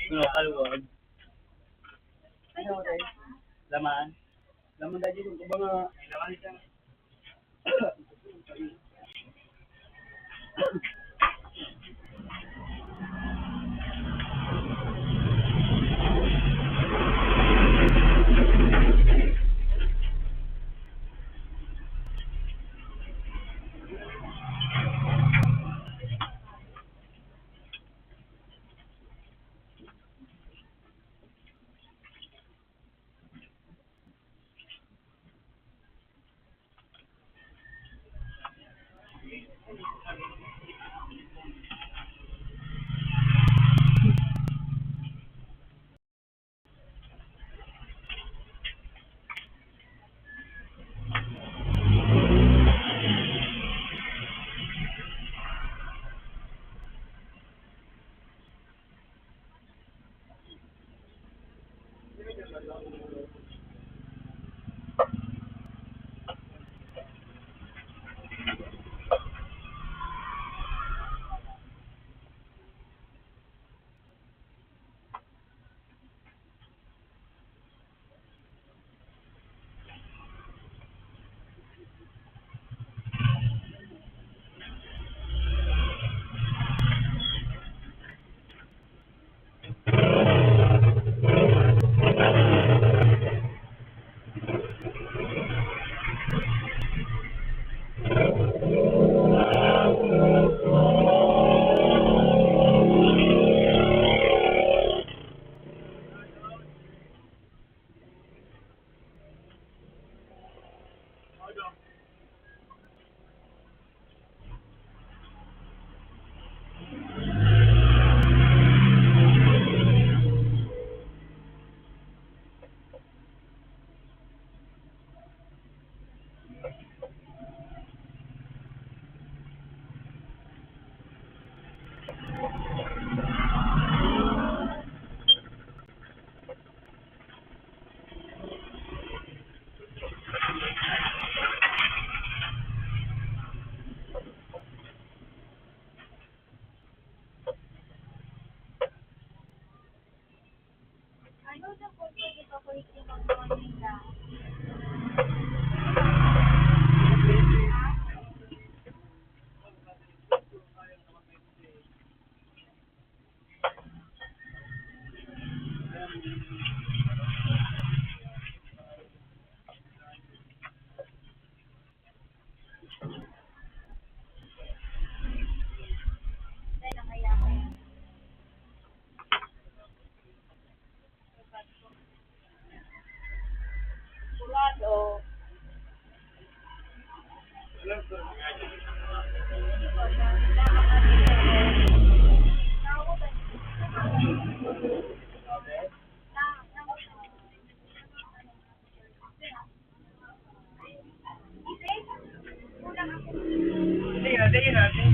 Ano, kalwag? Laman? Laman dahil dito, kung mga Hindi, hindi yun natin.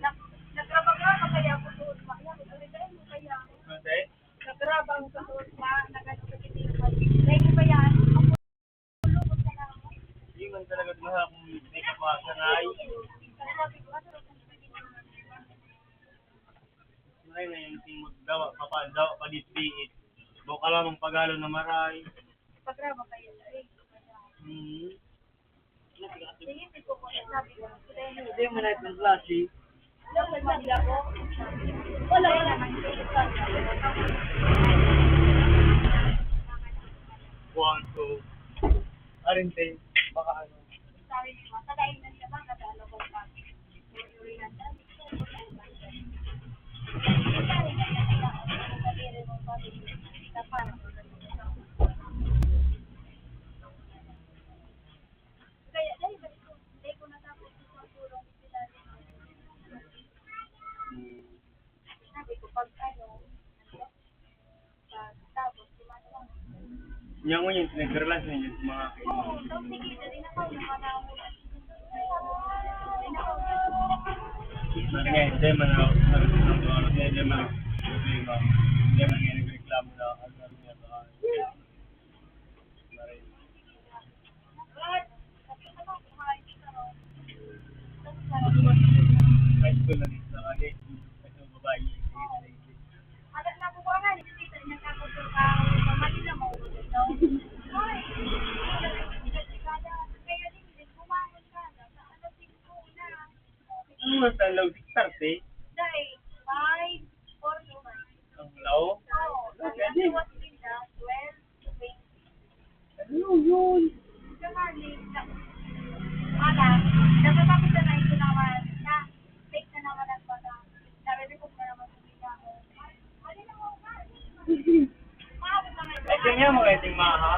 Nag-, nagrabag-rabag kaya ako doon. Kasi? Nagrabag ako doon pa, nagkasakit yung pag-, dahil pa yan, ang pulubot na lang ako. Hindi man talaga mahal kung hindi ka pa sanay. Kaya sabi ko, ano, Maray na yung tingog dawa, papa, dawa, padit-diit. Baka lamang pagalo na maray. Pagrama kayo, eh. Hmm. Hindi mo na itong klase. Wala naman. One, two. Arente, baka ano. Yan mo yung pinagkaralan sa inyo, mga kaibigan. Sabi niya, hindi man ako, sabi ko, hindi man ako, hindi man, hindi man nga nagreklamo na, ano, ano niya, baka, high school na dito, ano, yung babae, ano oras ang law? Six thirty? Dahil five forty-five. Ang law? Oo. Ang law was pinda, twelve twenty. Ano yun? Wala. Dapat ako sa nai ko naman na fake na naman ang bata. Naririnig ko na naman sa bida ko. Ay, ganyan mga iting maha.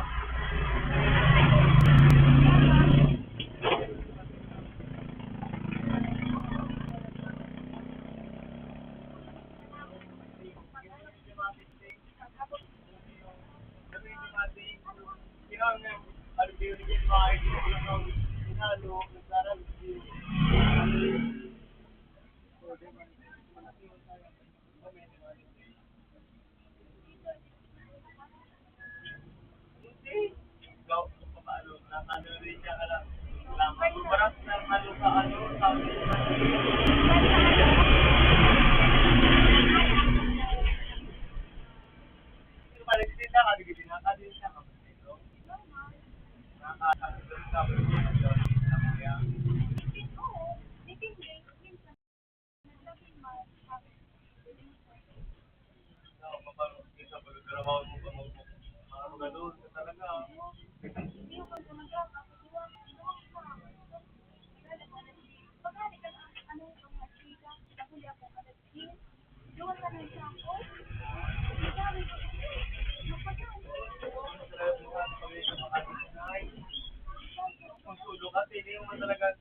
Kung sulo ka, pili mo talaga.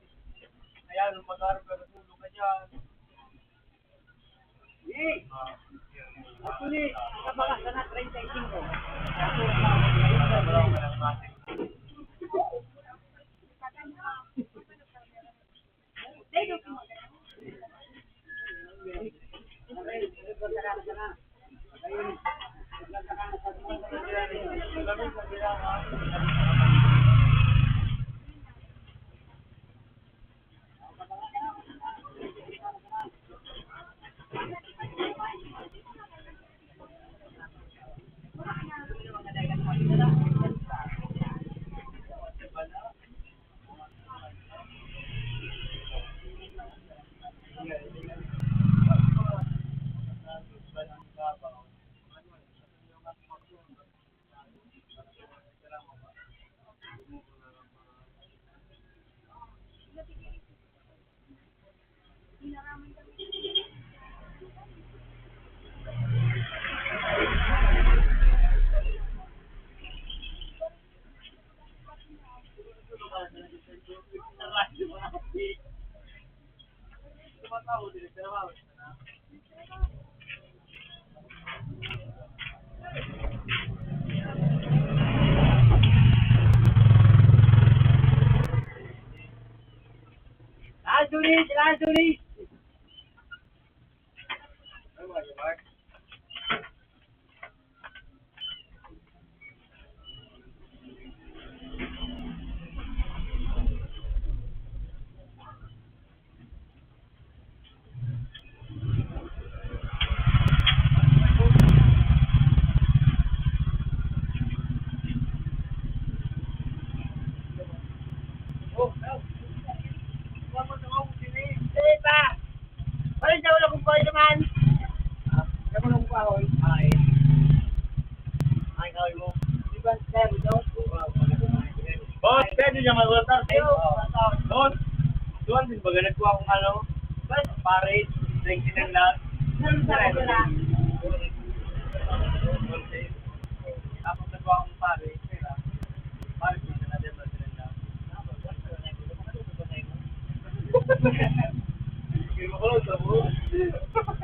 Ayan, nung mag-arog ka, nasulo ka dyan. Eh, actually, sa mga sana treinta y cinco. Tuloy. Ay, daw na kung kayo naman. Ah, daw na kung kahoy. Ay. Ay, kahoy mo. Di ba, sir, ito? Boss, pwede niya mag-order sa'yo. Boss, doon din ba ganito akong ano? Pares, twenty lang. Meron sa akin na. Tapos nagawa akong pares, pera. Pares, hindi na natin magdala. Hindi mo ko, sa buo.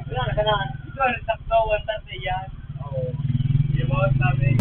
Wala na ka na. Ito, ang sakto, one thirty yan. Oo. Hindi mo, sabi.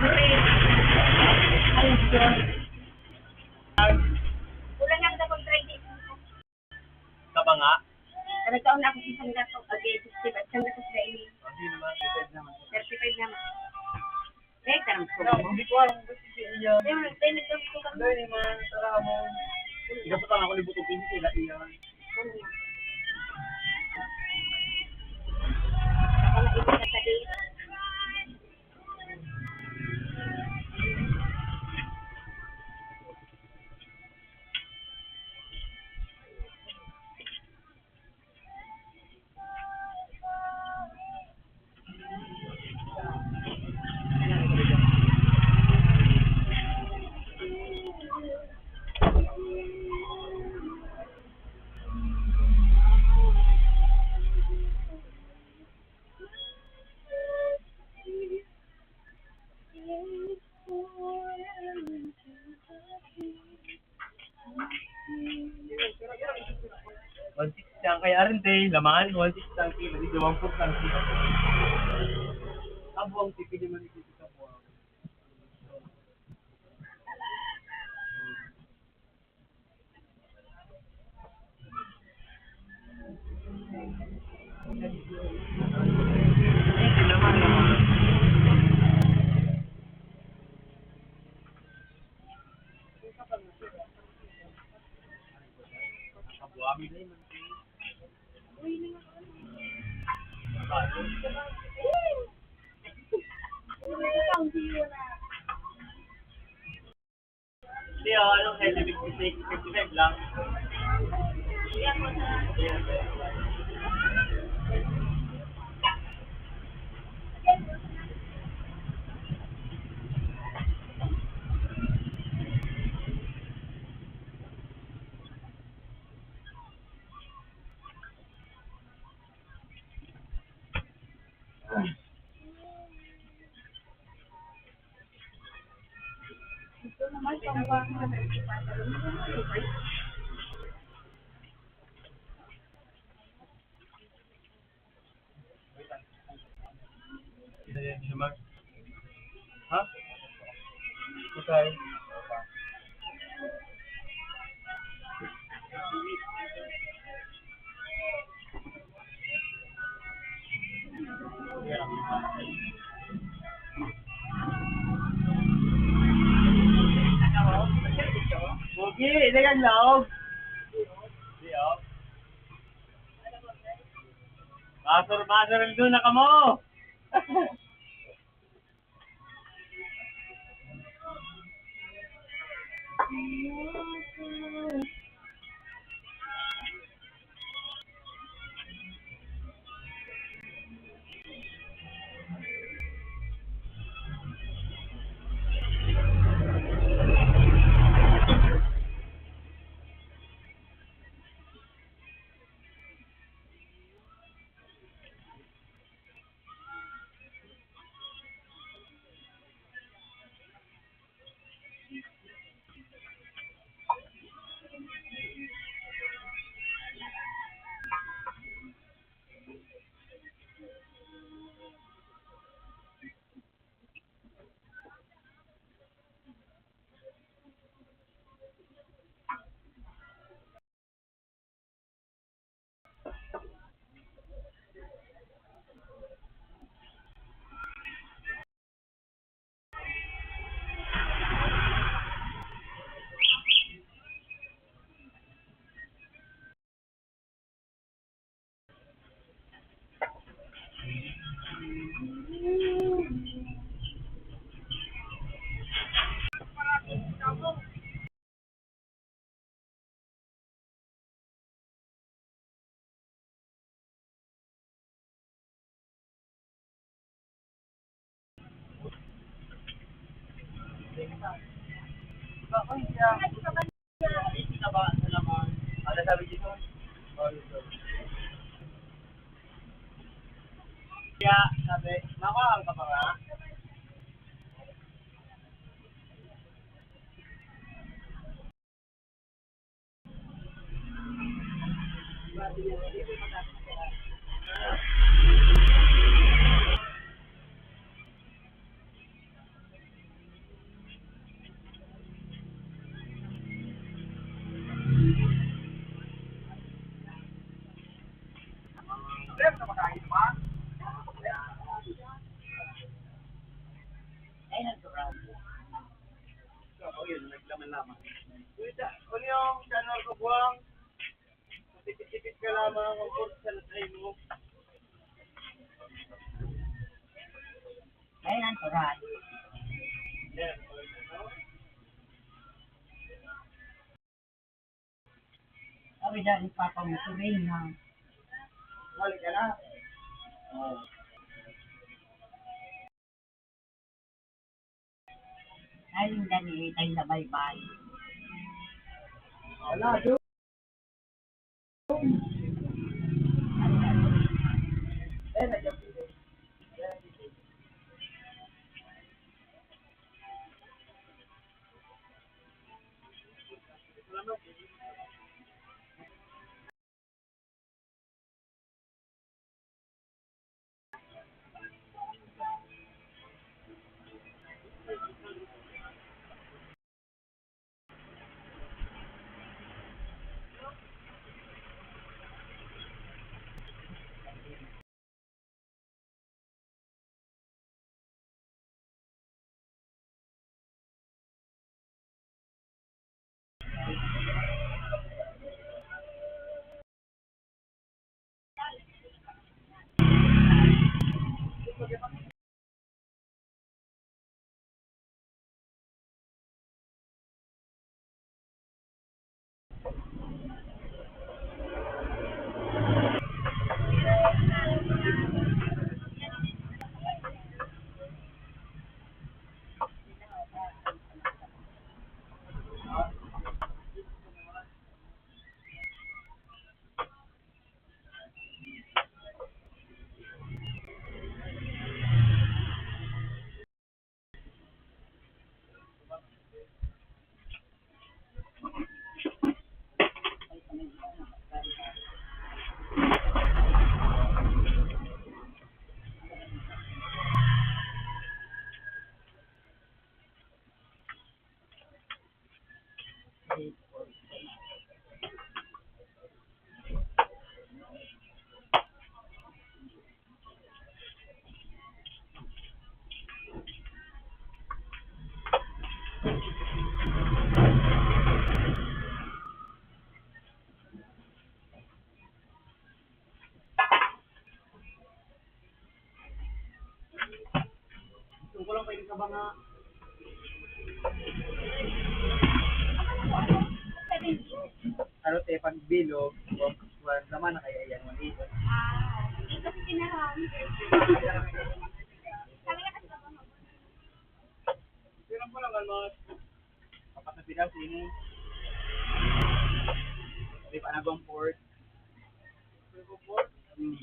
Kulang lang daw pag twenty. Kabanga? Nagkaon na ako sa isang gato, okay, sixty-five, isang gato sa ini. Hindi naman, thirty-five naman. Thirty-five naman. Eh, karang ko. Hindi ko alam kung sino yan. Hindi, hindi, nagkaon ko kami. Hindi, hindi man, tara mo. Hindi ko pa ako libutong pinto, sila iyan. Ako na ito sa date. One six lang. Kaya arin, te, laman, one six lang, te, dito, one four lang, te. Kabuang, te, pwede man ito sa kabuang. Hindi, oh, anong size? Fifty-six, fifty-five lang. Ha? Ikay. Pogi, ilagang laog. Di, oh. Masur-, masuraldo na kamo. Kaya, sabi, "Makuha ka pa nga?" Malaman. Kuya, ano yung channel ko, Buwang? Tipid-tipid ka lamang, ang kursa na tayo mo. Ayan, turay. Sabi dyan, Papa mo, turay na. Balik ka na. Oh. Ay, dali, tayo sa baybay. Wala, do. Gusto ko lang pwede ka ba nga ano, te, pag bilog, wa-, wa-, laman na kaya yan, maliit. Ah, hindi kasi kinahanglan. Kami na kasi Pero po naman, mga papat na pidaw, sini. May panagong port. Panagong port? Hmm.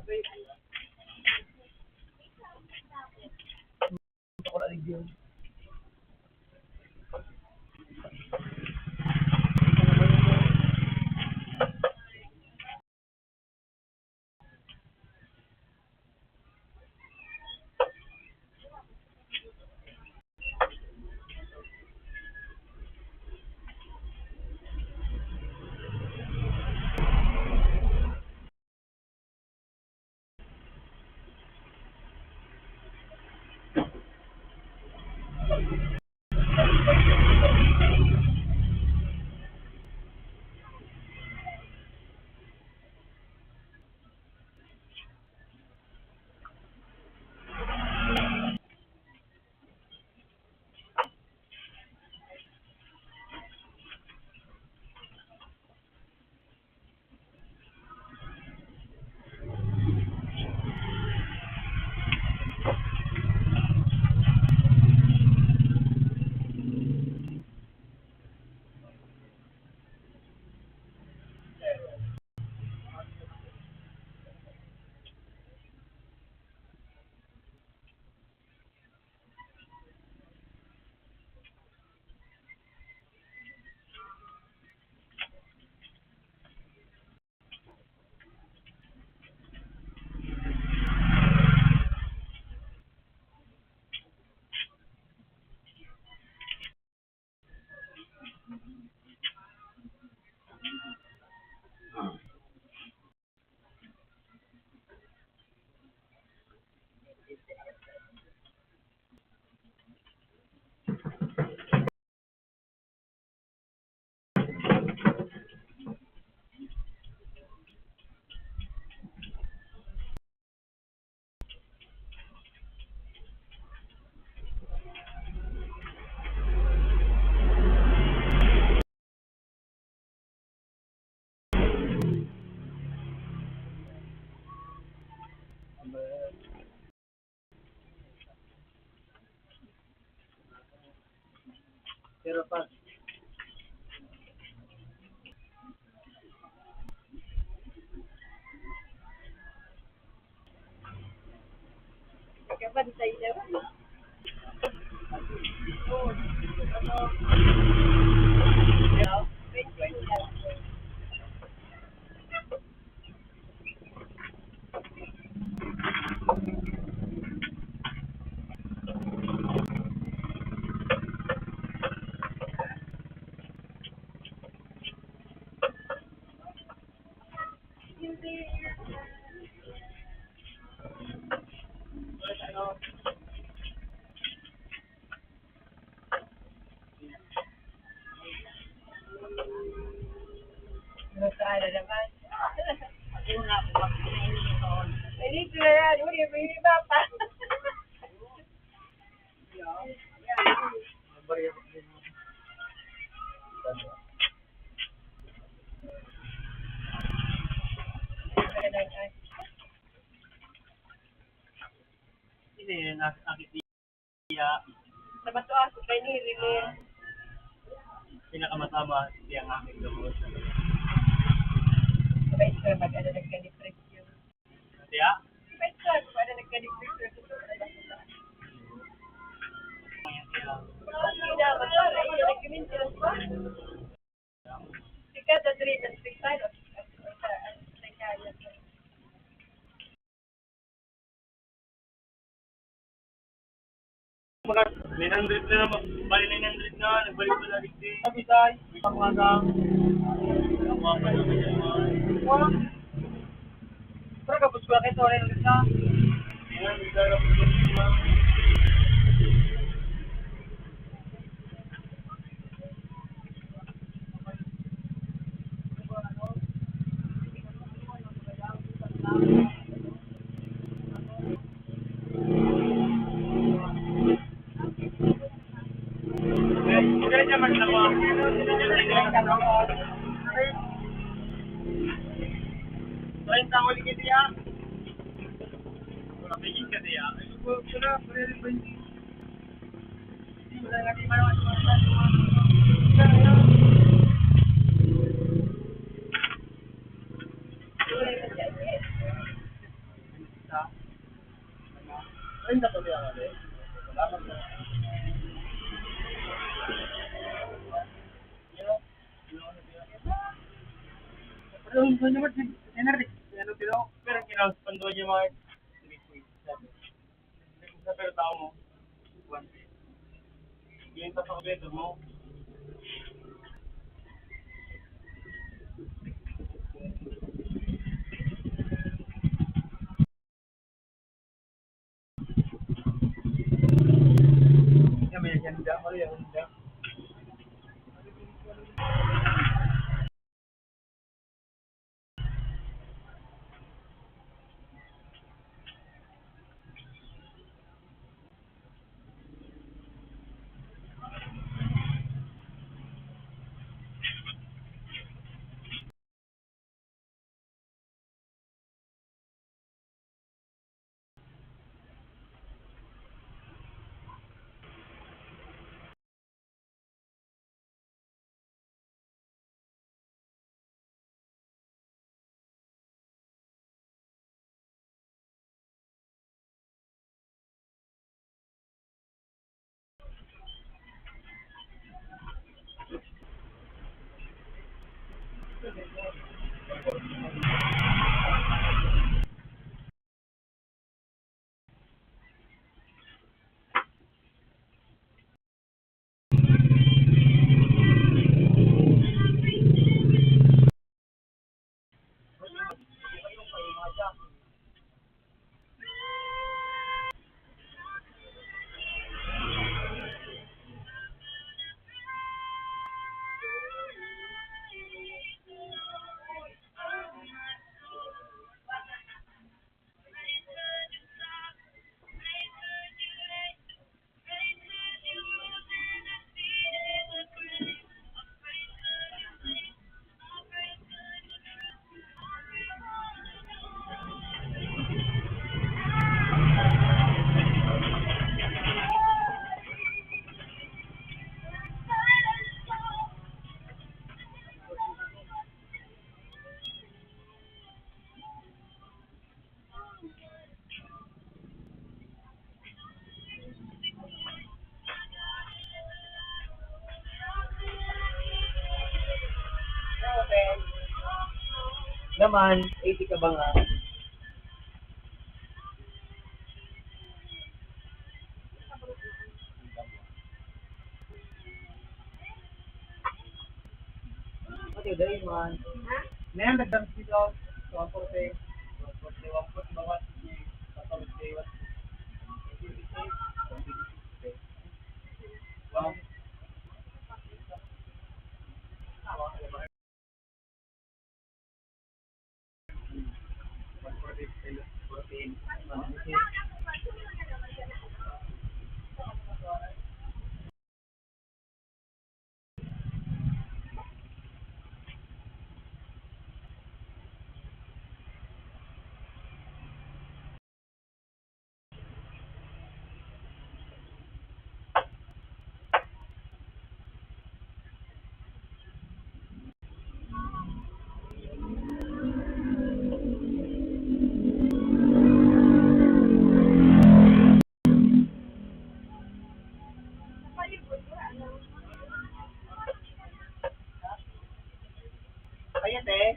Okay. Gusto ko na rin yun. Pero pag Kabantay naman. Nagkaala naman. Ako na, ako na, ako na. Hindi ko na yan. Uy, may iba pa. Hindi, nakakit niya. Sa bato ako, kay Neri, eh. Pinakamatama, siya ang aking gamot. Sabay siya, mag-ano, nagka-depression. Siya? Sabay siya, mag-ano, nagka-depression. Siya, mag-ano, nagka-depression pa. Because the three, the three side of, of, of, of, Mga nine hundred na naman. Bali, nine hundred na. Nagbalik pa lagi din. Sabi, Tay, may pangmagang. Ang mga pala, may naman. Wala. Pero kapos ko lang ito, nine hundred na. Nine hundred na lang. Treinta ang huli ka diya. Wala, may ka diya. Wala, wala, wala. Pero kinausap ang duwa niya, mga Sa pero tao mo. Kuwan. Yung tatak dito mo. Yan, may ganda. Ano yan? Ganda. Naman, eighty ka ba nga? Okay, dahil man. Ha? Ngayon, nagdang sila. So, ang forte, forte, one forty, one forty, one forty, one forty. Wow. Kaya, te?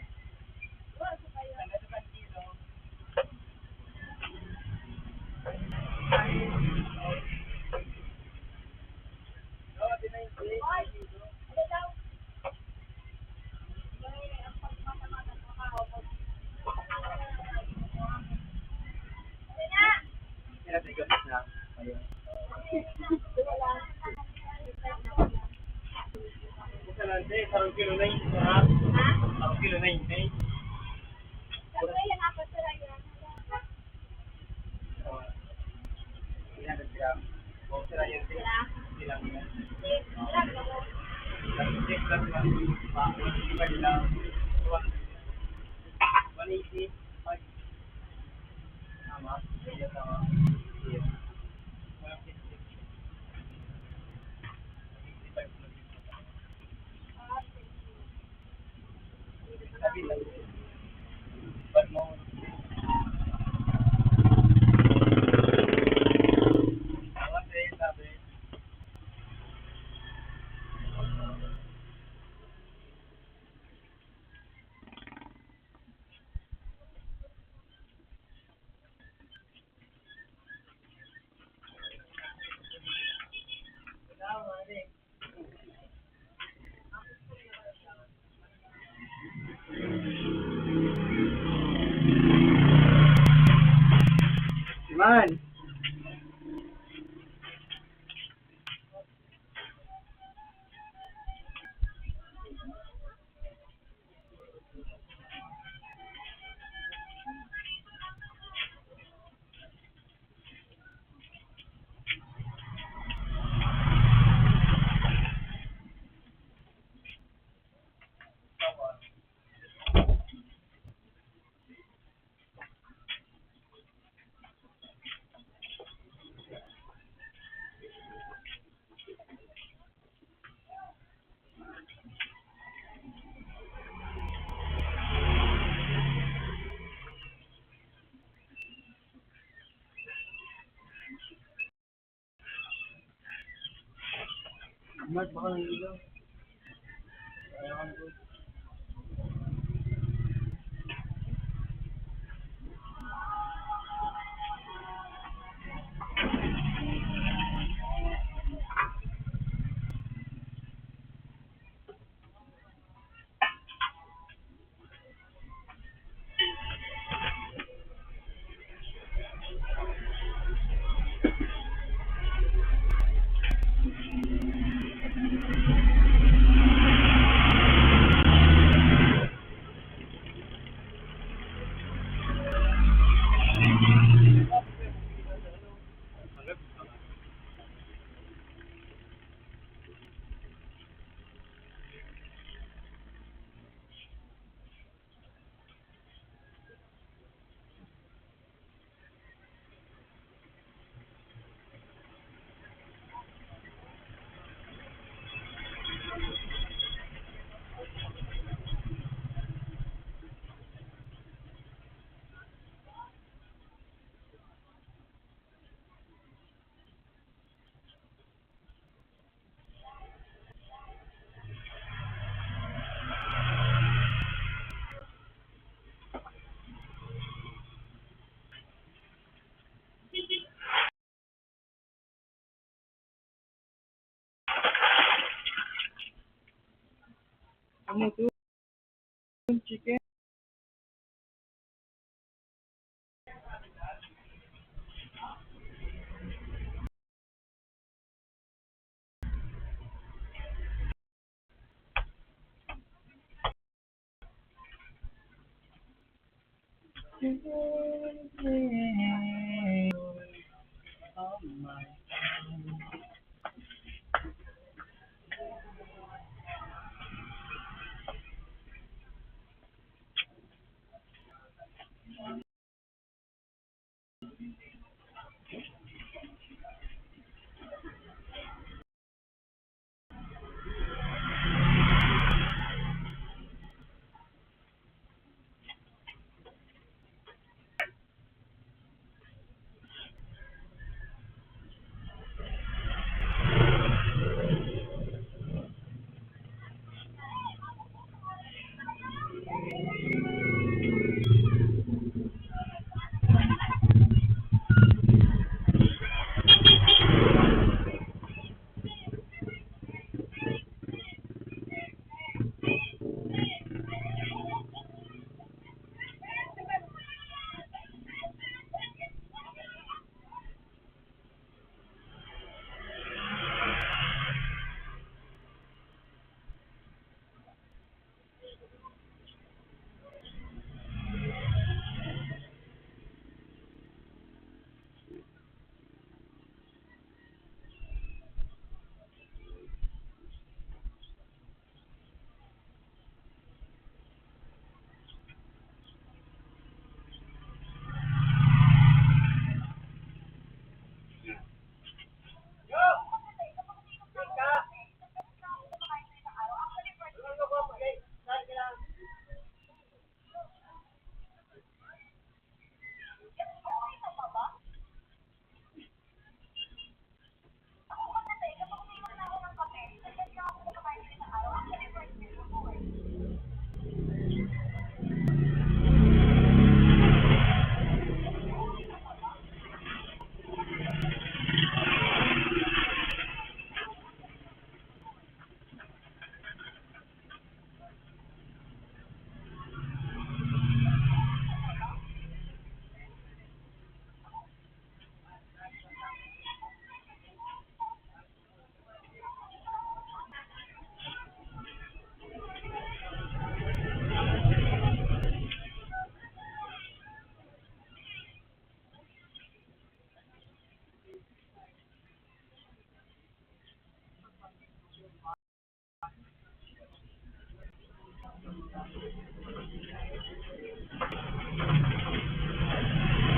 Sarong kilo na yun, ha? Sarong kilo na yun, eh. Three hundred gram. O, three hundred gram. Bilang yan. One eighty. Tama. Tama. Man. Mat, baka nangiinom. Kailangan ko. Ano to? Chicken?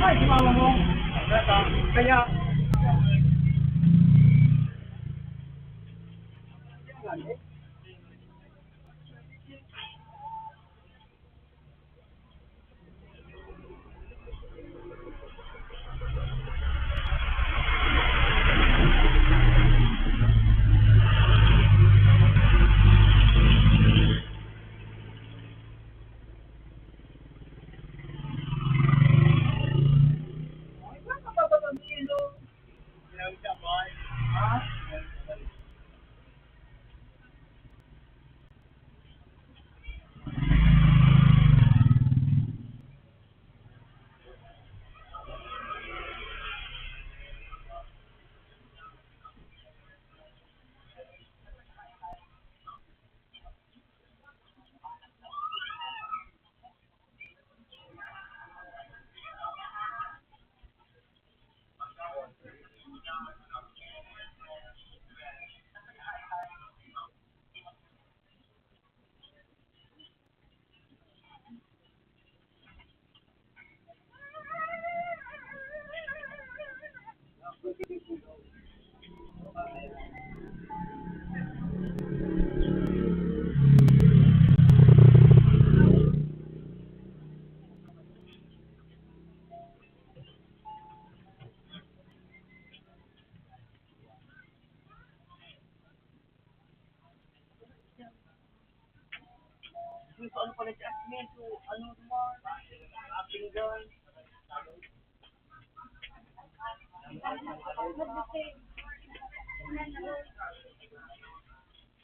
Ay, si mama mo. Kaya, Ano pala siya? Ano naman? Pinggan.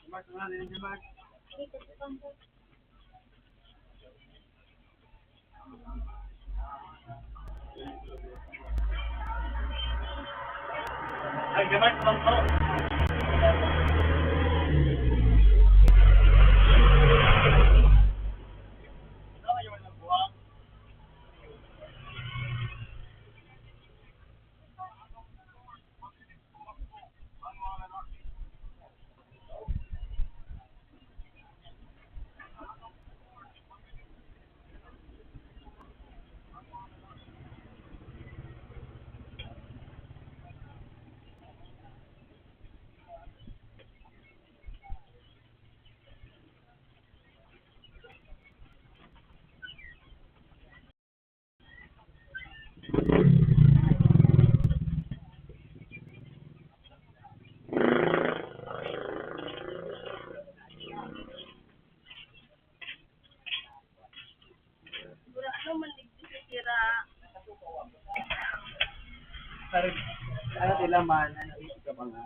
Mas, wala na yun, Mark. Parang, ano sila man, ano, yung sa mga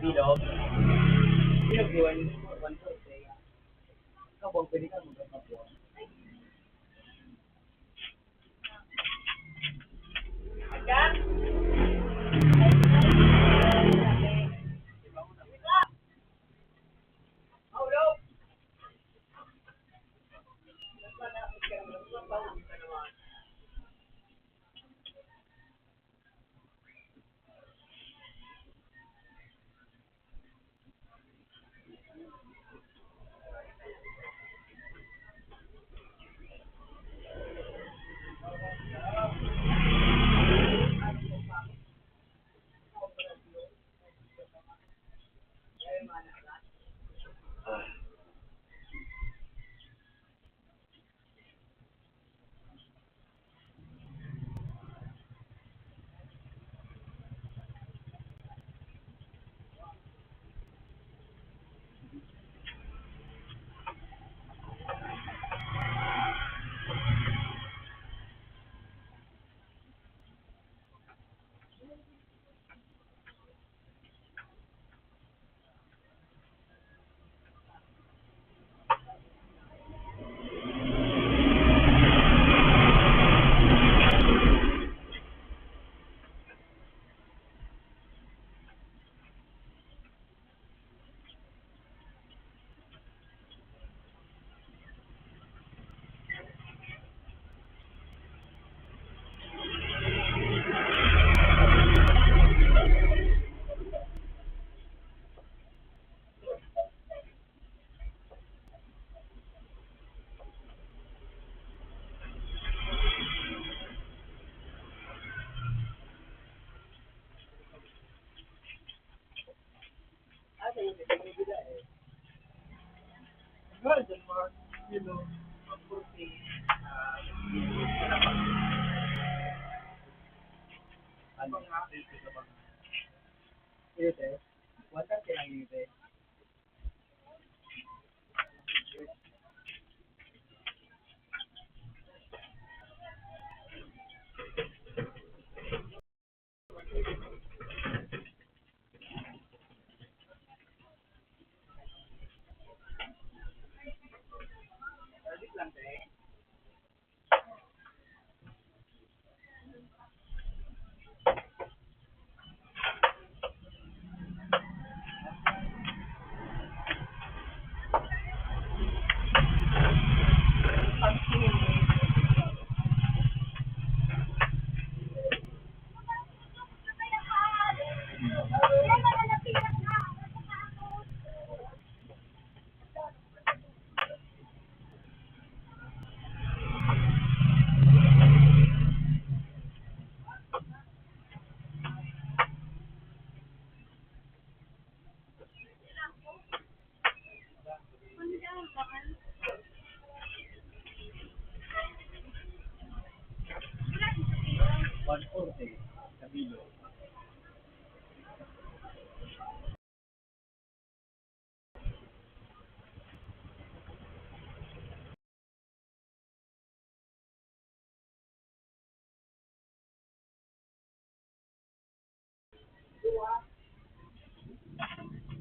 bilog. Bilog yun. One, two, three. Kapag pwede ka magkakabuan.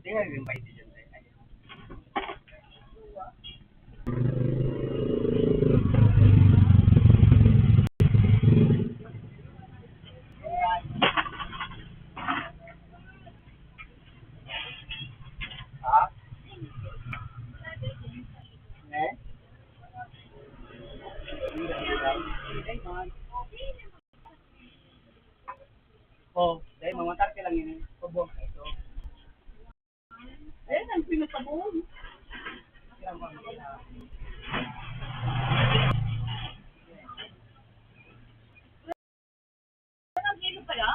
Tingnan yung may diyan, eh. Ha? Eh? Oh, dahil mamatar ka lang yun, eh. Obo. Ito. Ayan ang pinakabuo. Ang kilo pala.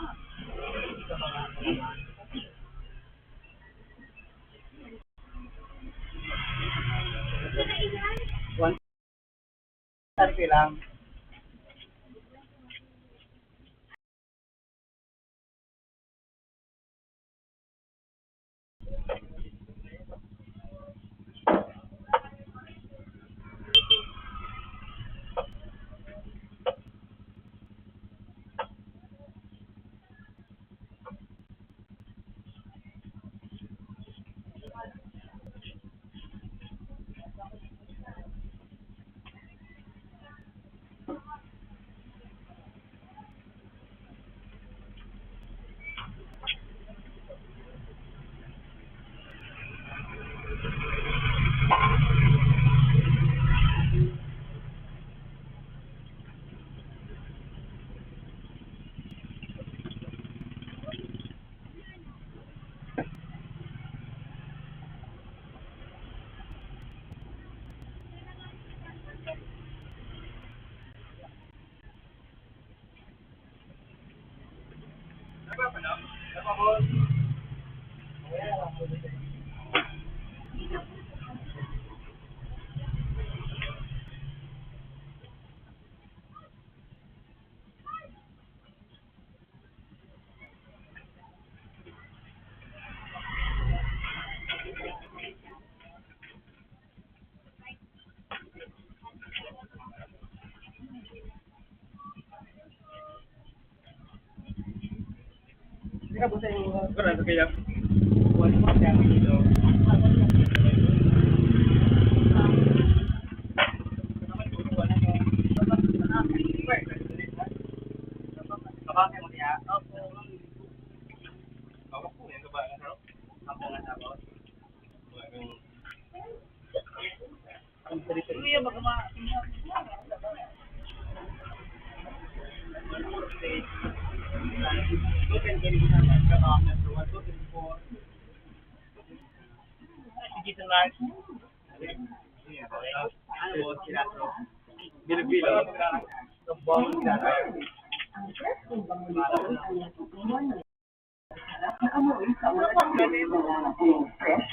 One thirty lang. Grabe kaya. Bilog-bilog.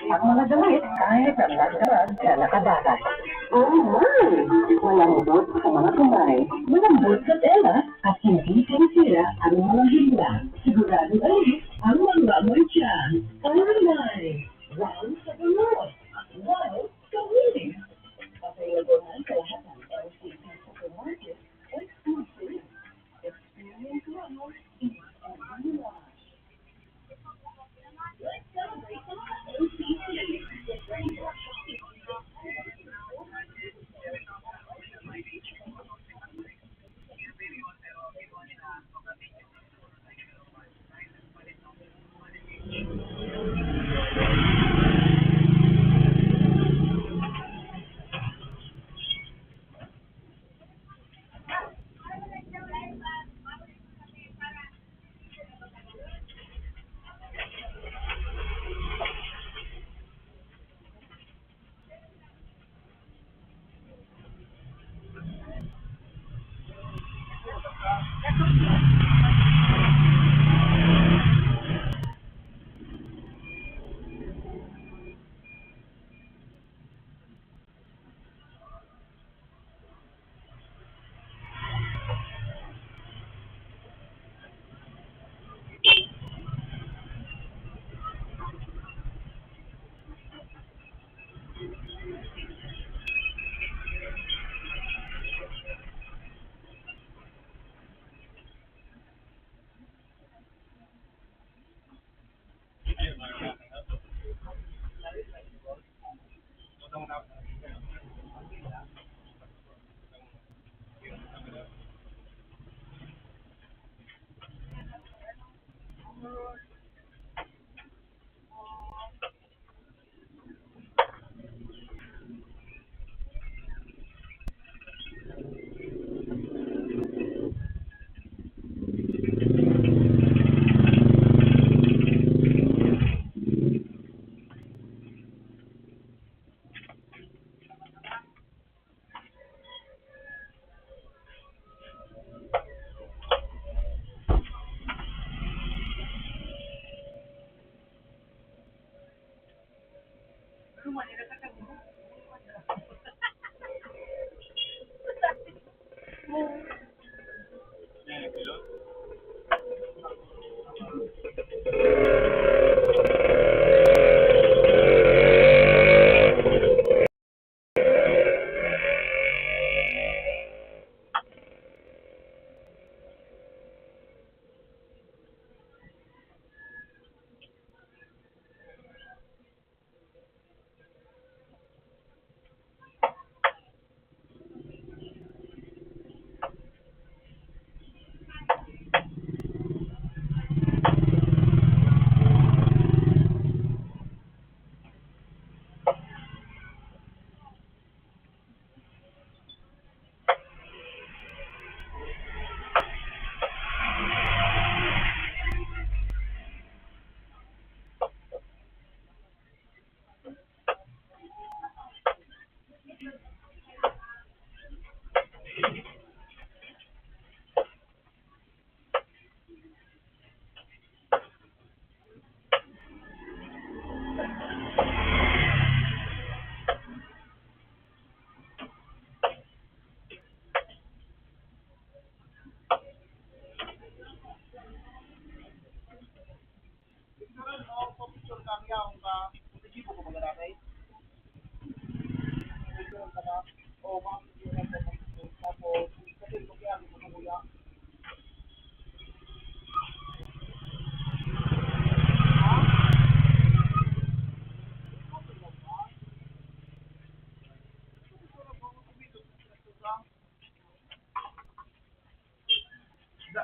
Ang mga damit, kahit ang nagdarag na nakabarat. Oh my! Malambot sa mga kamay, malambot sa tela, at hindi sinisira ang mga himla. Siguradong alis ang mga mulcha. Oh my! Wow sa bango! Wow sa wilis! Available na sa lahat ng L C C supermarket. Experience wellness in every wash. Let's celebrate the L C C.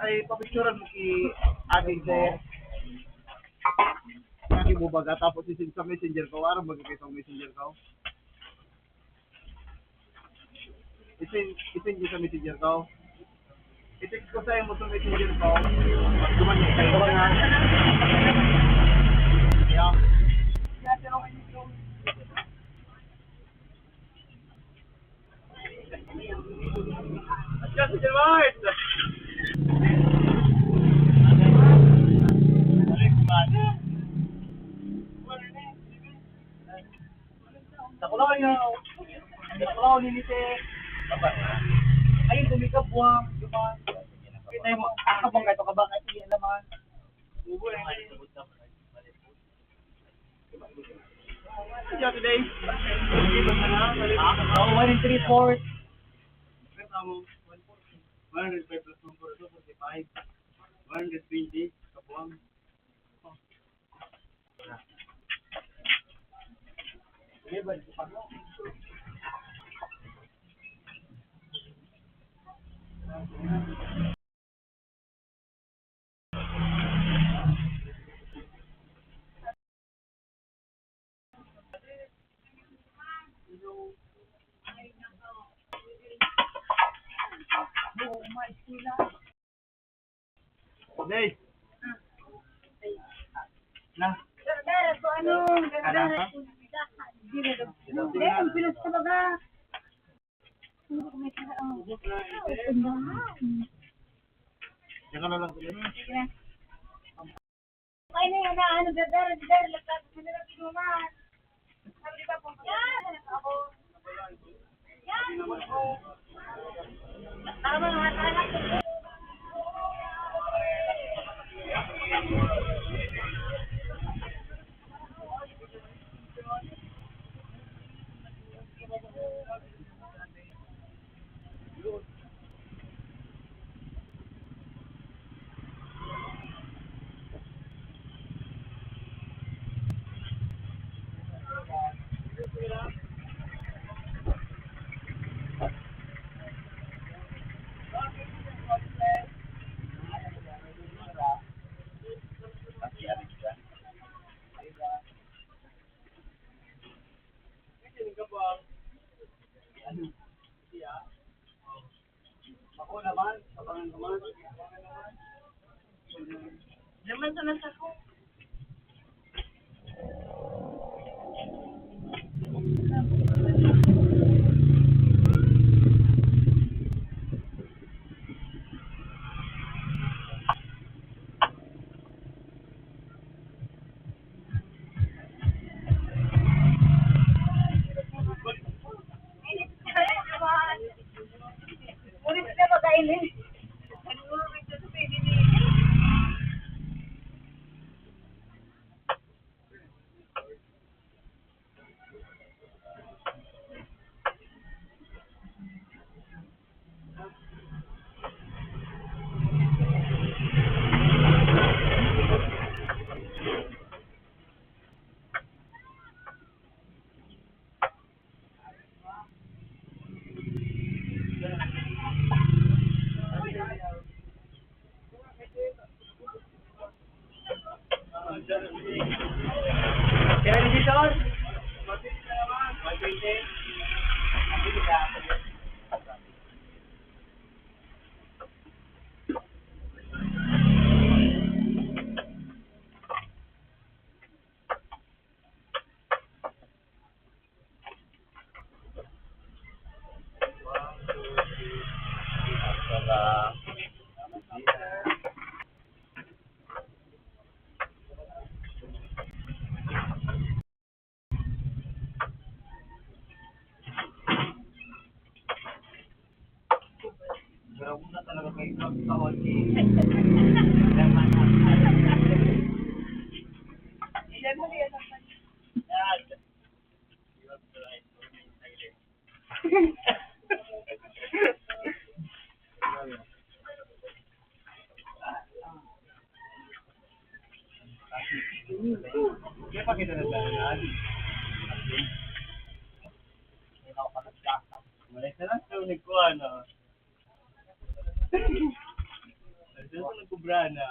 Ay, papicturan mo ki ate mo. Ate mo baga, tapos isin sa messenger ko. Aram baga kitang messenger ko. Isin, isin sa messenger ko. I-text ko sa'yo mo sa messenger ko. Duman mo, kayo ba nga? Yeah. Sa Colonia, sa Colonia, Leyte. Ayun, tumikabwang, di ba? Kita mo, ah, kabang ka ito, kabang ka ito, yan naman. Ubo, eh. Siya today. Ah, one and three fourth. One hundred five plus one forty, forty-five. One hundred twenty, kabuang. Day. Na. Dara, dara, so ano, dara, dara. Dili, dili, ang pilos ka baga. Diyan ka na lang. Ay, na, na, ano, dara, dara, dara, lagkas, dara, dara, dara. Ako naman, abangan ko man. Naman sa nasa ko. Kaya dito, Kaya pakita na tayo na. Wala ka na siya. Wala ka na siya, nagkuha na. Nagkuha na.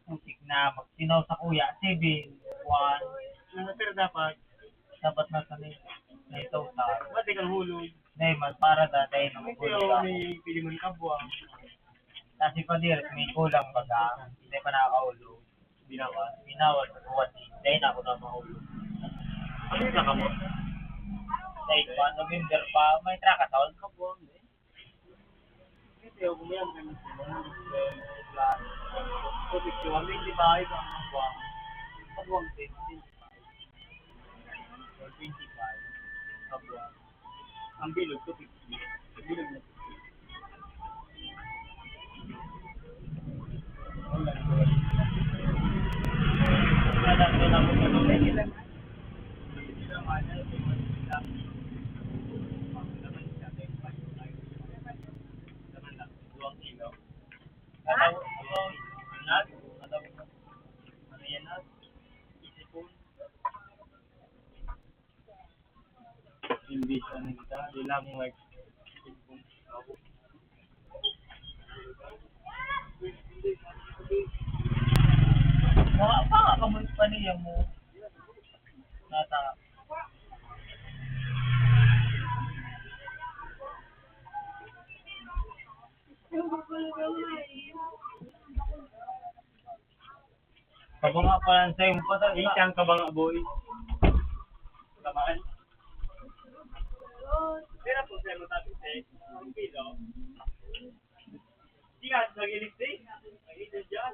Putik na, magsinaw sa kuya, seven, one. Nasa pero dapat, dapat nasa ni, na ito sa. Ba't di kang hulog? Dahil man, para da, dahil nang Hindi hulog ako ako. May pili mo ng kabuang. Kasi pa di, may kulang baga, hindi pa nakakahulog. Binawas. Binawas, buwan, dahil na ako na mahulog. Ano yung nakamot? Dahil pa, November pa, may track at all. Kabuang, eh. Kasi ako may ang ganito, one hundred twelve plus two fifty-one, twenty-five ang kabuang. Kabuang din, twenty-five. Or twenty-five, kabuang. Ang bilog, two fifty. Ang bilog na two fifty. Wala, wala. Wala, wala, wala. Duwang kilo. Ataw, ataw, nag, ataw, ano yan, nag? Isipon. Imbis ano kita, di lang, like, isipon. Wala pa nga, kamusta niya mo? Nata. Kabanga pa lang sa'yo, pa ta-, Isang kabanga, boy. Kamaan. Pero po, sir, matabi, sir. Ang pilo. Di ka, nag-ilig, sir. Nag-ilig dyan.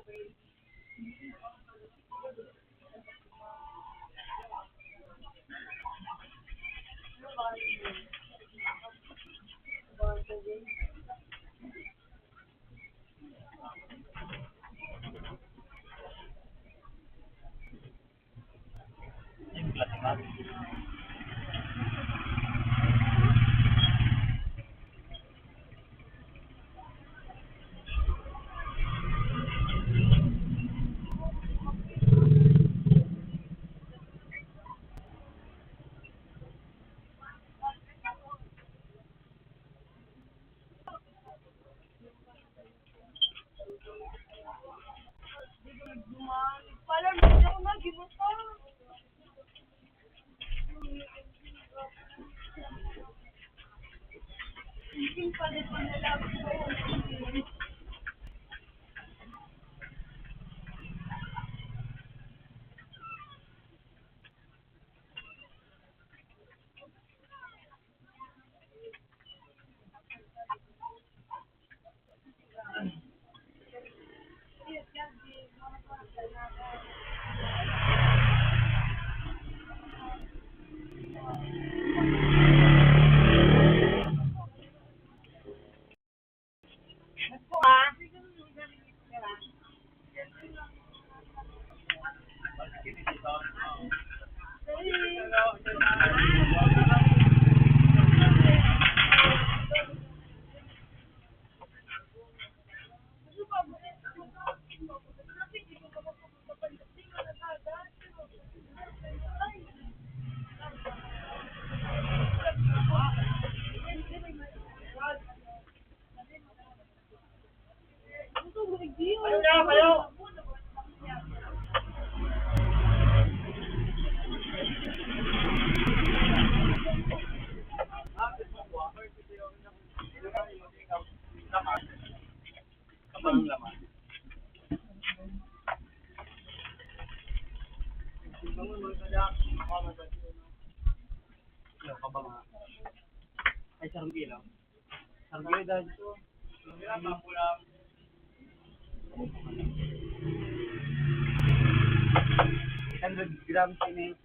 Ano ka ba nga? Ay, sarong kilo. Sarong kilo dahil ito. Eight hundred grams ini.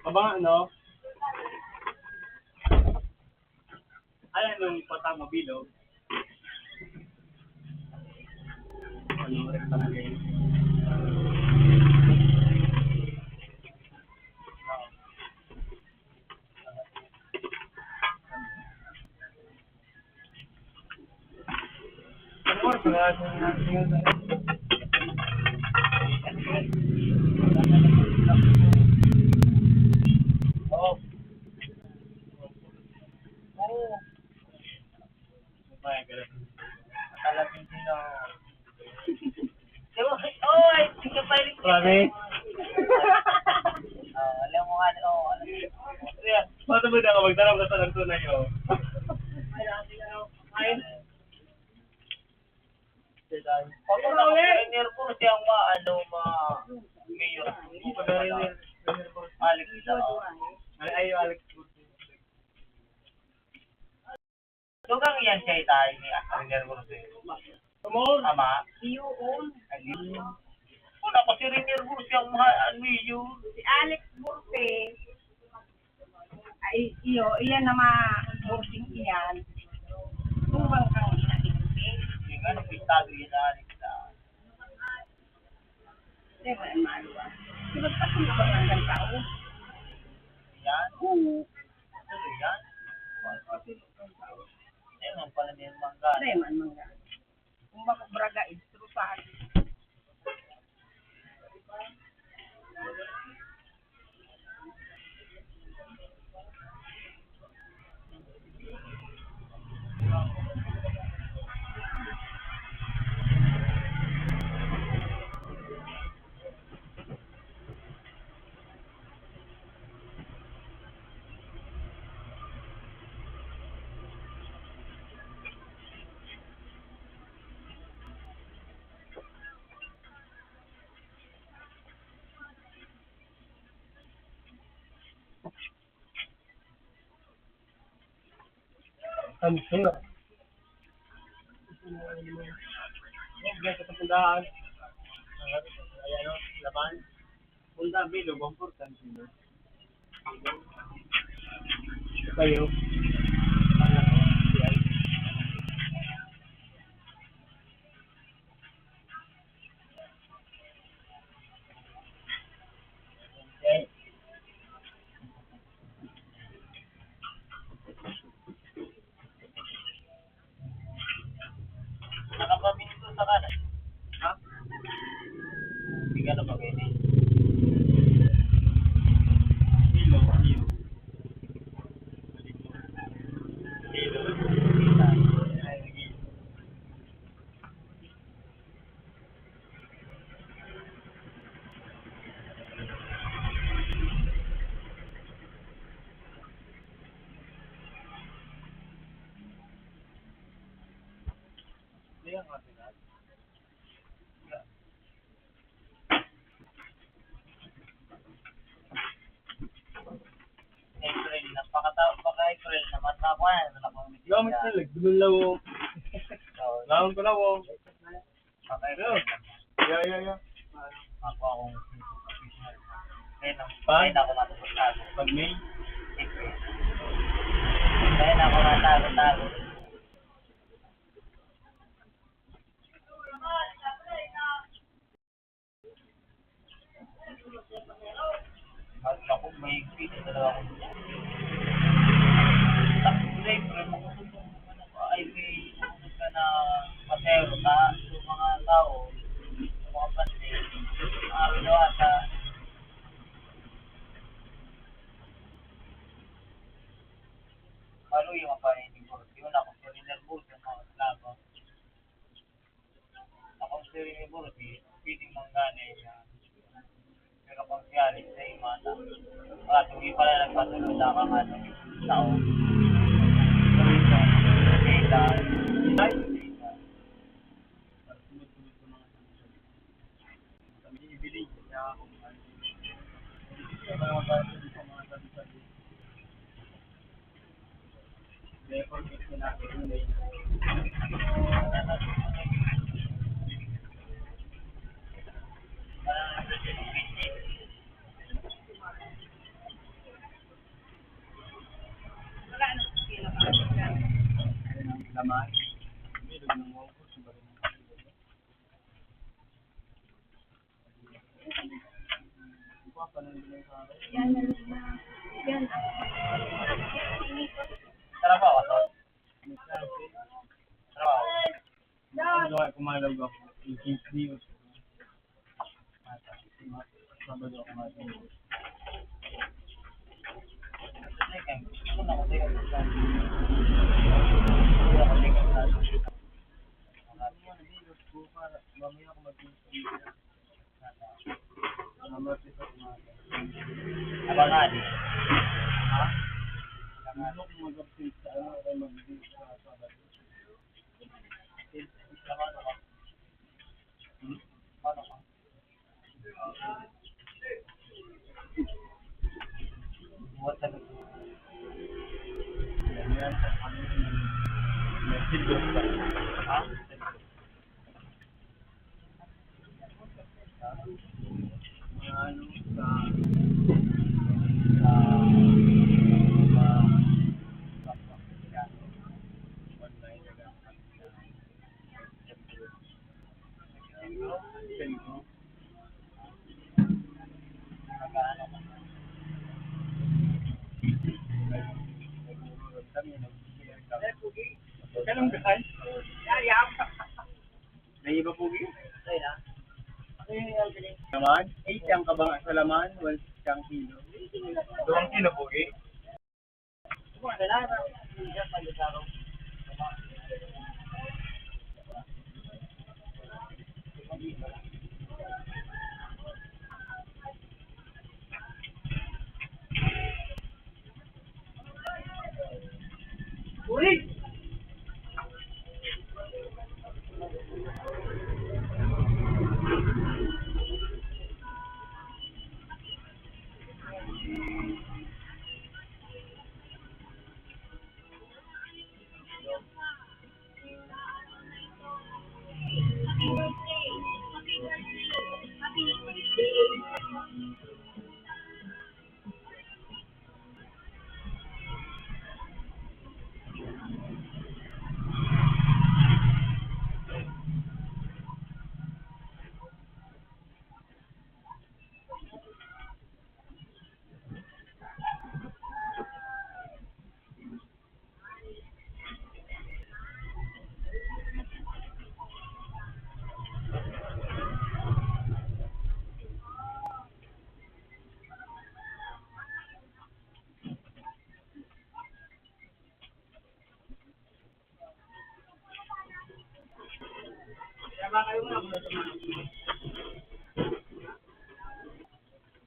Aba, ano? Ayan yung patama bilog. Ano, rekta na ganyan. Grabe. Mata mo na ako, magdala mo na sa tunay, oh. Pag una ko, nervous siya ang ma-, ano, ma-, mayor. Alex daw. Ay, ay, Alex. Dugang yan siya, itay, ni Alex nervous eh. Ama. Iyo, on. Ayun. Wala pa si Renier Bursi ang mga ano yun. Si Alex Bursi. Ay, iyo, iyan na ma-, Bursi iyan. Tumbang kang ina ni Bursi. Yung ano, pintado yun na Alex na. Hindi mo yan maano ba? Di ba pa kung iba ang tao? Yan. Oo. Ano yan? Ayun, ang pala may mangga. Hindi man mangga. Kung bako braga, instrusahan. Ang singa. Huwag na sa kapundahan. Ayan o, laman. Punta, bilog, ang importante. Kayo. Nakapaminto sa kanan. Ha? Hindi ka na mag-ini. Hilo, hilo. Hilo. Ay, sige. April, napakata-, pagka-April, naman na ako yan, wala pang Gamit na, like, dululaw. Oo. Laon ko lang, oh. Pagka-April. Yeah, yeah, yeah. Ako, akong official. Kaya na, Pa? Kaya na ako matapos-tapos. Pag May? April. Kaya na ako matago-tago. Kaluyo ang paninigo. Di ko na ako pininerboso, mga esklabo. Akong sirinibo, di pwedeng manggani, ah, pero kung siyari, sa imata. Mga tugi pala nagpatulog na kang ano, tao. Kita, kita, kita. Laman. Trabaho ka to? Trabaho. Ano ka, kumalaw ako? Sabado ako, kumalaw. Mamaya ako mag-, Abang nga, di. Ha? Abang nga. Mag-absent sa ano, kaya mag-absent sa Sabado. Hmm? Paano ka? Buhat na. Ayan, sa kami. May sildok ba? Ha? Kanang gahan? Yayap. May iba, pogi? Naman, eight ang kabanga sa laman, one sixty ang kilo. Duwang kilo, pogi?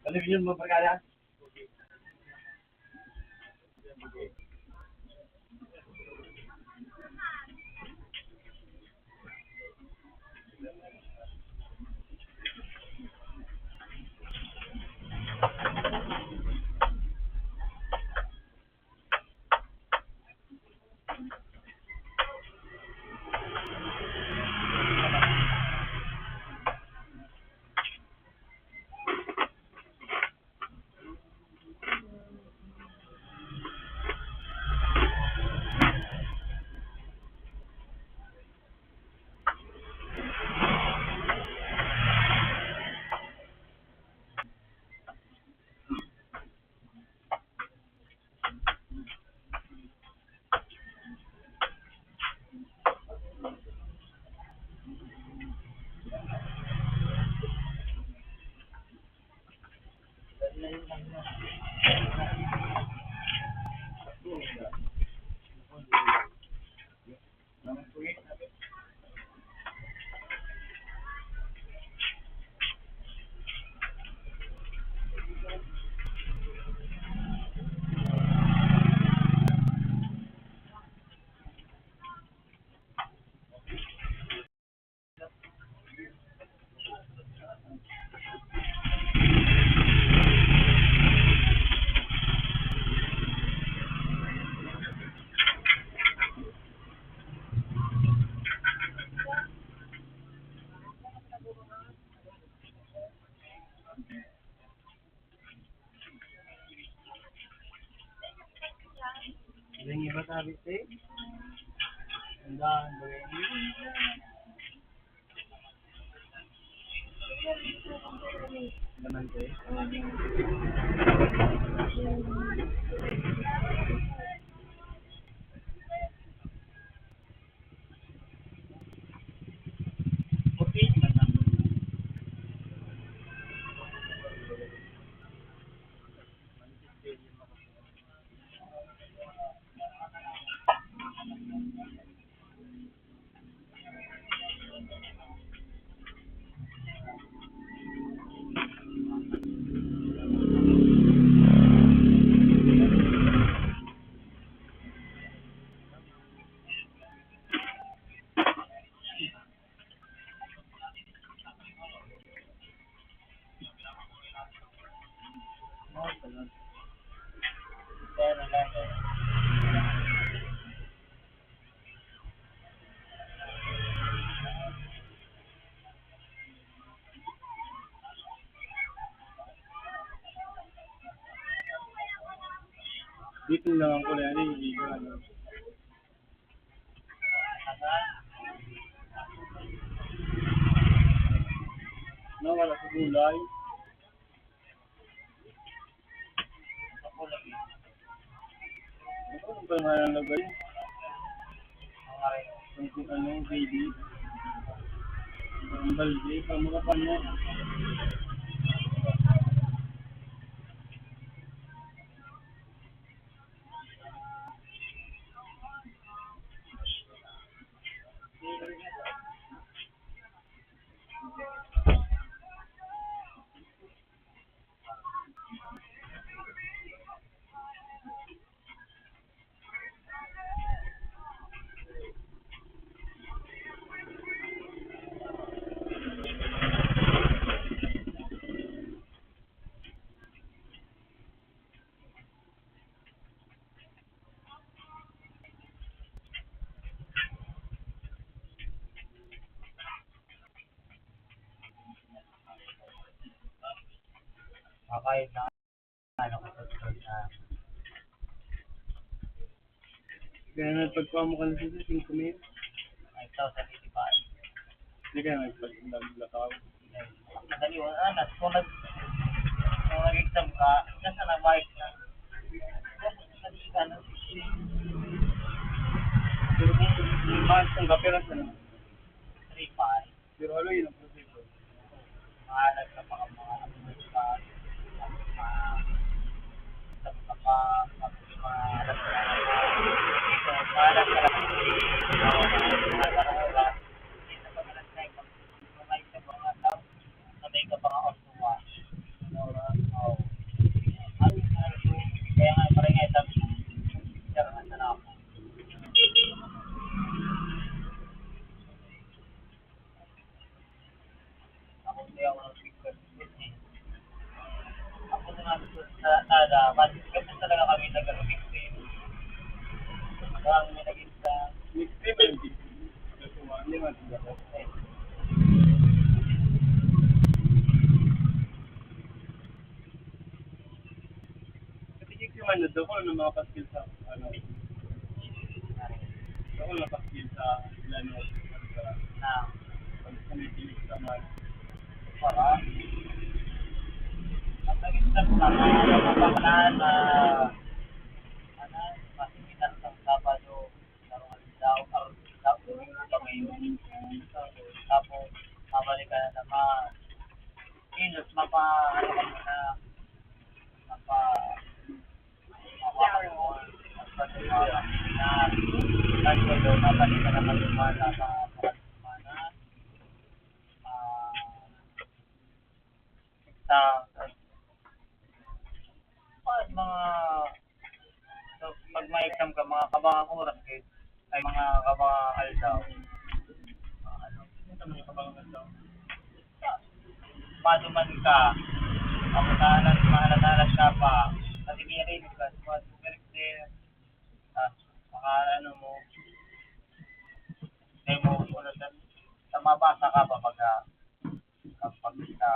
Ano yun, mga barkada? Yung iba sabi, "Eh, ang daan ba yun?" Naman, eh. Dito na lang ko na yan, eh, hindi ko ano. Nawala sa gulay. Ano ba nga nalagay? Ang ano, baby. Ang balde, ang mga panyo. Makain na. Ano ko sa sunod na Kaya nagpagkuha mo ka na sa singko mil? Ay, ito, sa Lilipayan. Hindi kaya nagpag-, naglakaw? Madali, wala na. Kung nag-, kung nag-exam ka, nasa na, bike na. Madali ka na. Pero kung, kung mas, kung kapiras na, three five. Pero ano yun ang proseso? Mahalat sa mga, mga, mga, mga, sa mga pa, sa mga, mahalat sa mga, sa mga, sa mga, sa mga, sa mga, sa mga, Ako, hindi ako nag-picture. Ako na nga, sa, sa, sa, mas, kasi talaga kami nag-ano, mixtape. Kaya kami nag-insta. Mixtape ba yung mixtape? Hindi man, hindi ako. Sa tingin ko man, dakul na mga paskil sa, ano, dakul na paskil sa Lanao, sa, sa may tinig sa mga para. Ang naging sa mga, mga baklaan na, ano, masingitan sa Sabado, Sarong aldaw, sarong aldaw, kami. Tapos, mabalik ka na naman. Kilos, mapa-, ano ka muna? Mapa-, mapa-, mapa-, mapa-, mapa-, mapa-, mabalik ka na naman, mapa-, mapa-, ah, sa, pag mga, so, pag may exam ka, mga kabangang oras, eh, ay mga kabangang aldaw. Mga ano, ano man yung kabangang aldaw? Maduman ka, ako na alas, mahalas-halas ka pa, kasi may rinig ka, sumasagot ka, tas makaano mo, hindi mo, ano, sa, sa mabasa ka pa pag, ah, kapag sa,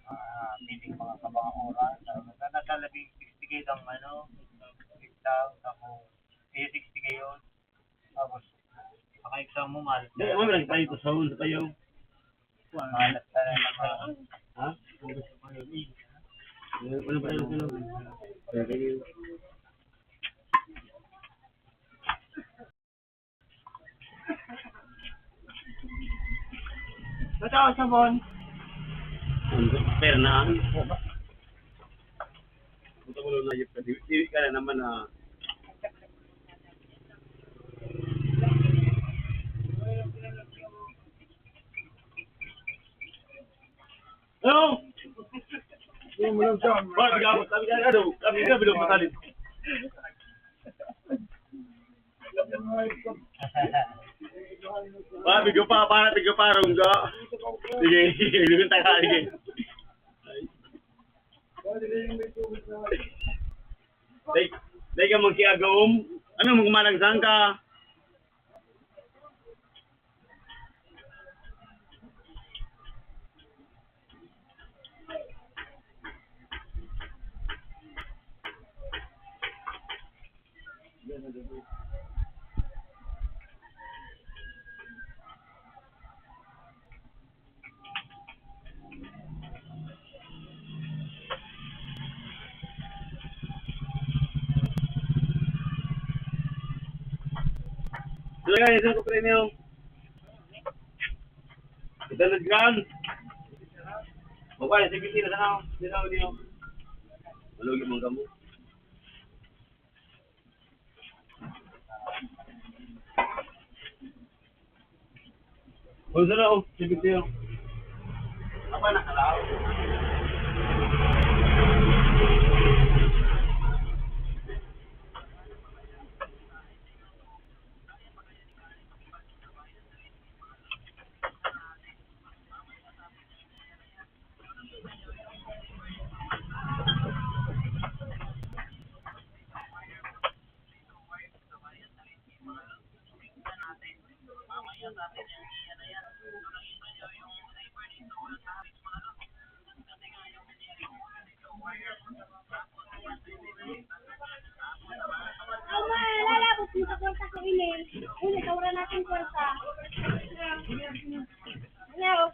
ah, piling mga kabangang oras, ah, nasa, nasa labing sixty K ang, ano, exam, tapos Sixty kayo. Tapos, paka-exam mo, mahal. Di, ano lang tayo, sa hon, sa tayo. Mahal talaga. Ha? Ano pa yun, ano? Totoo, sabon. Pernahan. Puta mo na yun. Iwi ka na naman, ah. Hello? Hindi mo lang siya. Ba, bigaw, sabi ka, ano, sabi ka, bigaw mo talim. Ba, bigaw pa, para, bigaw pa, rungga. Sige, sige, sige, sige. Dai, dai ka magkiagom. Ano, magmalagsang ka? Talaga, isang ko premium. Ito na dyan. Babae, sige, sige, sana ako. Sige, sana ako, sige. Malugi mong gamot. Kung saan ako, sige, sige. Apa, nakalaw? Ama, lalabot mo sa kwarta ko, ini. Ini, tawaran natin kwarta. Ayaw.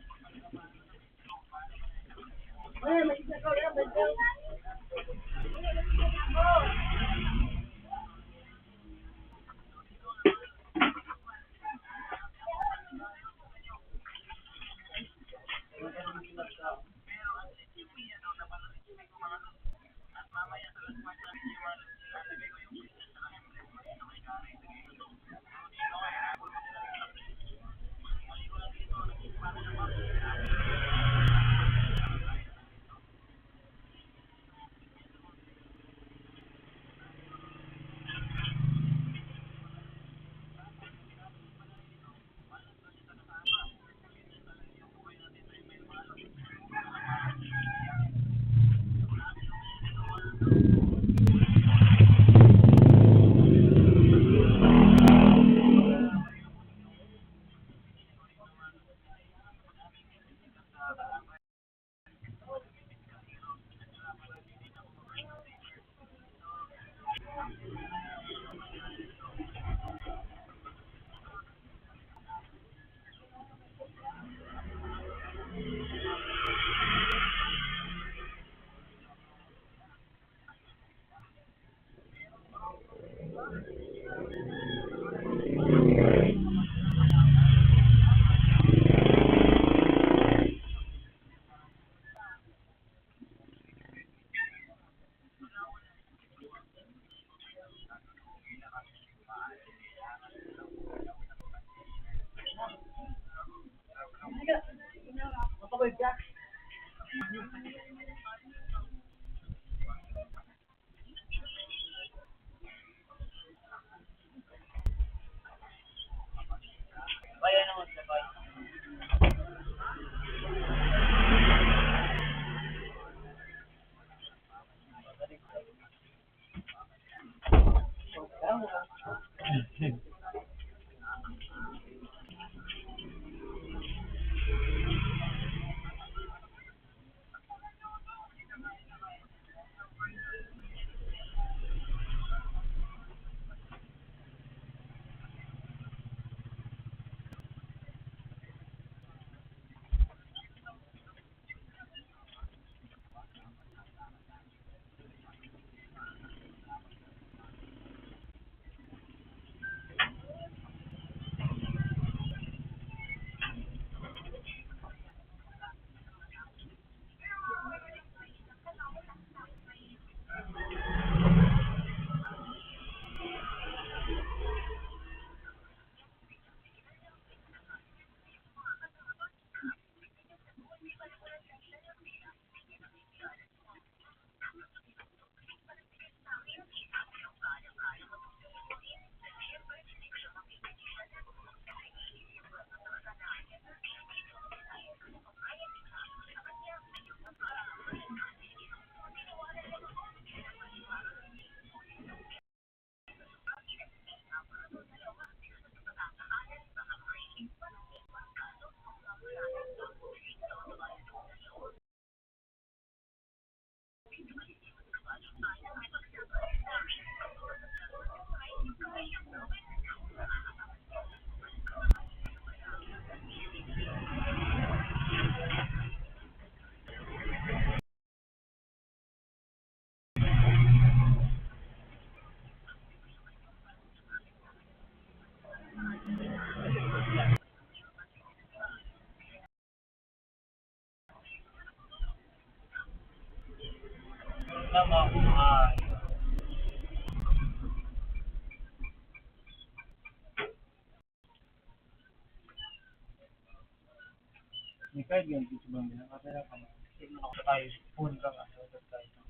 Kahit ganito sa bangin, nakatira ka man. Sino na tayo? Phone ka nga, sa tayo.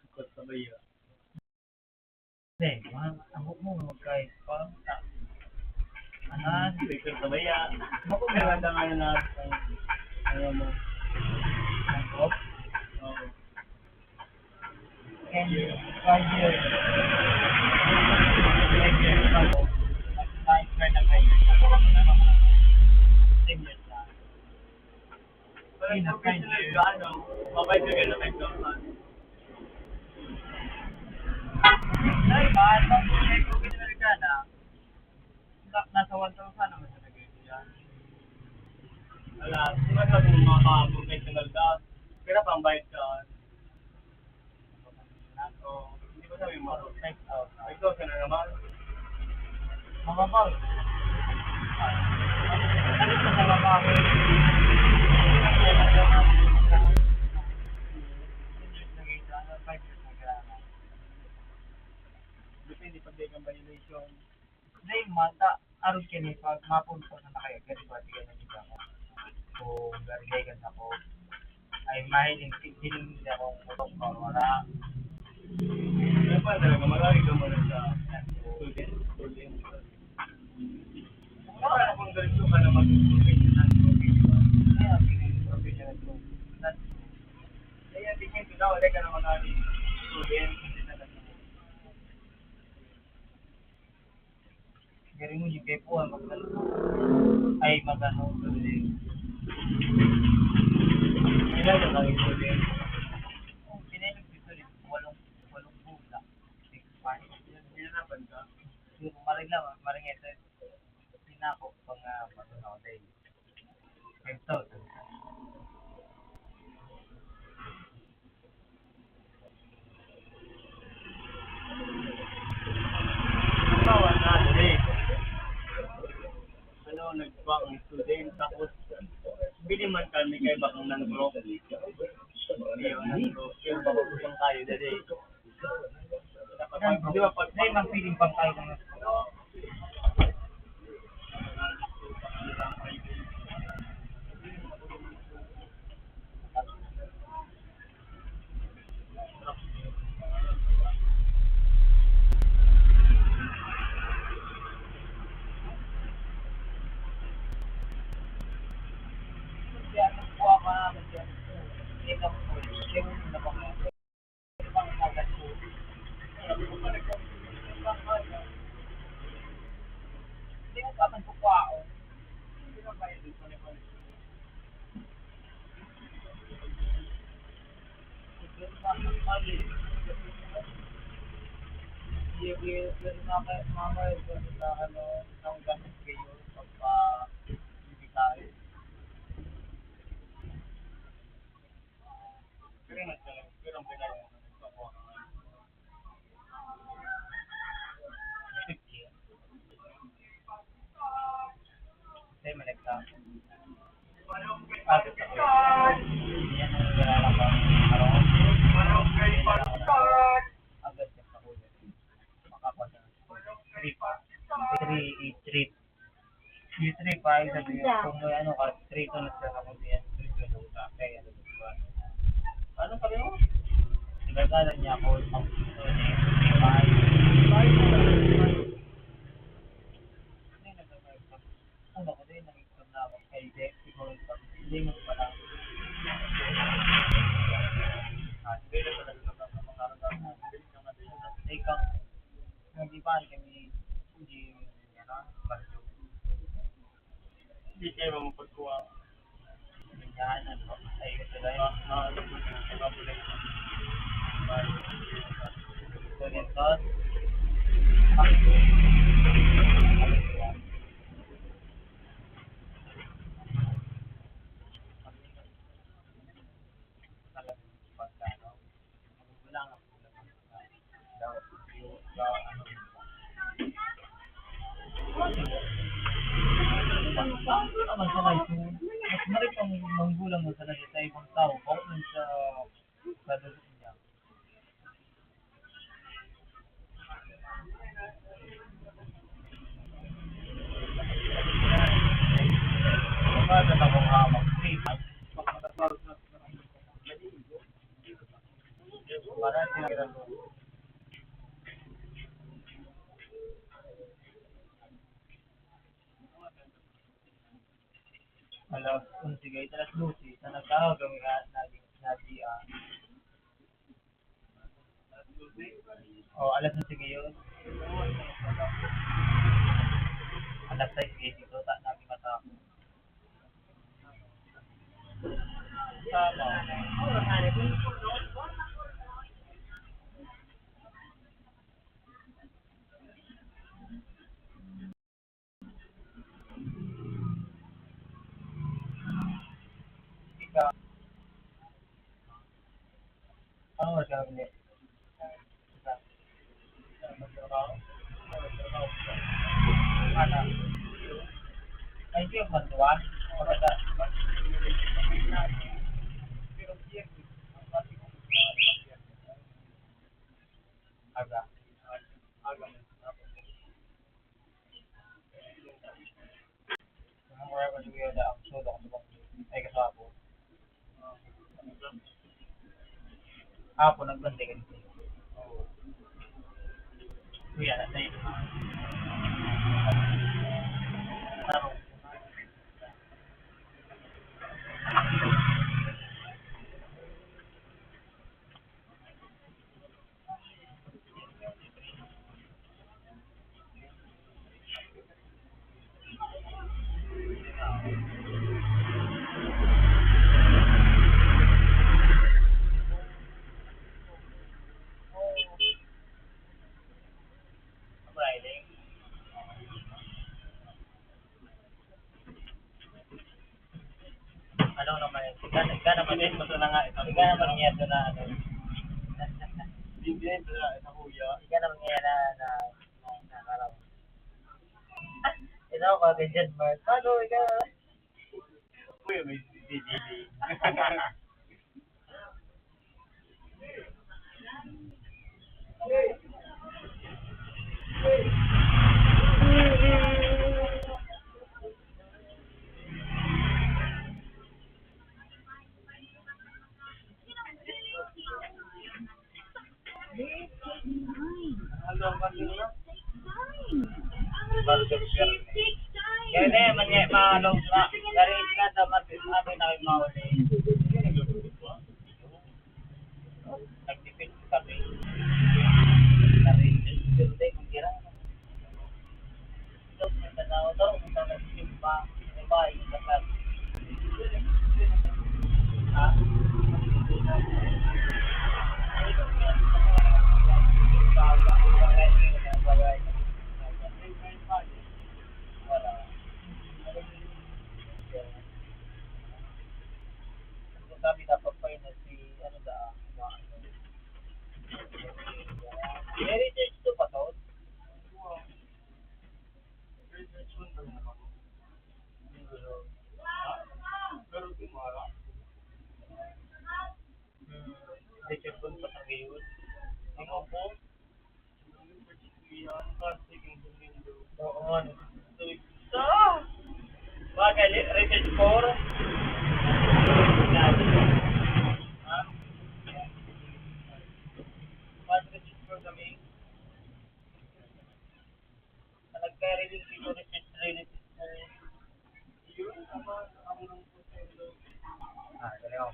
Ikot sa baya. Hindi, mga, ang huwag mo magkahit pa. Anan? Ikot sa baya. Ako, maganda nga na, ano mo. Ang off? Oo. Ten years, five years. Ten years ago, nag-retire na kayo. Ten years na. Ay, na, ten years. Ano, mabait ka na kayo. Ay, mahal mo po yung professional ka na. Na-, nasa one thousand naman sa nag-area. Wala, sino ka kung mga professional ka? Pero pambayad ka. So, hindi ba sabi mo, five thousand? Five thousand na naman. Mababaw. Ano sa mababaw? Depende pag may kang violation. Dai man ta, arog kini pag mapunta na kayo, gani ba, di ka na, di ba? Kung garigay ka sa ko, ay mahiling, hiling niya kung utong ka, wala. Kaya pa talaga, malayo ka muna sa student, student. Wala na kung ganito ka na mag-student na student. Kaya, sige, professional student. Kaya, tingin ko na, wala ka na mag-student. Gari mo, yung kay Puan, mag-, ay, mag-ano, tuloy. Kailan na kami tuloy? Oh, pinainom ko tuloy, walong, walong bola. Six five. Nahirapan ka? Yung maring lang, maring ito. Pinako, pang, ah, pang, ano, day. Five thousand. Halimbawa na, dali. Ano, nagkuha ang student, tapos bili man kami kay bakang non-prof. Ayun, non-prof. Yung bakang kusang tayo, dali. Dapat, di ba, pag may magpiling pang tayo ng Kasi malagta. Agad sa kuya. Yan ang nilalakad. Agad sa kuya. Makakuha siya ng trip. Three, eight, trip. Yung trip, ah, ibig sabihin, kung may ano ka, three to na siya, kung di yan, three to na siya. Kaya, ano sabi mo? Nagagalan niya ako, pang, ano, yung five. Five. Ano yung nagagalan? Ano ko din, nag-exam na ako. Ay, hindi. Siguro ito. Hindi mo pala. Ah, hindi na talaga sa mga araw-araw. Hindi ka, hindi pa, hindi, hindi, ano, baryo. Hindi kayo mamupagkuha. Yan, ano, ay, ito na yun. Ah, ah, ano po yun? Ano po yun? Ito yung sauce. Mas maray pang manggulang mo talaga sa ibang tao, bawal man sa, sa loob niya. Wala na akong hamak. Alas onse, kahit alas dose, sa nagtawag kami nga, nag-, nag-, ah, oh, alas onse ngayon. Alas sais ngayon dito, ta-, natin matapos. Tama. Ikaw. Ano oras ka nabili? Ano? Ay, hindi yung kwentuhan. Pero aga. Aga. Ang mga kasuya na ang sudo ko sa ay, kaso ako. Ako, nagbantay ka dito. Kuya, na sa'yo. Ano naman yun? Ika, ika naman yun. Gusto na nga. Ika naman yun na ano. Hindi, wala, nahuya. Ika naman yun na, na, na, na, na, ikaw, kagad dyan, Mark. Ano, ikaw? Uy, may C C T V. Kaya na yan, manya, malog na. Dari na, dapat, ano na, mauli. Nagtipid kami. Kami, building, ang gira. Ito, ang tanaw daw, ang tanaw simba, simba, yung kasal. Ha? Wala. Ang sabi, dapat pa yun na si, ano da, mga ano. May research to pa to? Research mo ba yun? Pero di mo alam. Hmm, research mo pa sa ngayon. Ang ako, Oo, man. Sa bagay, research four. Ha? Mag-research four kami. Nagka-release siguro, research, release four. Yun, tama, tama ng Ah, dali ako.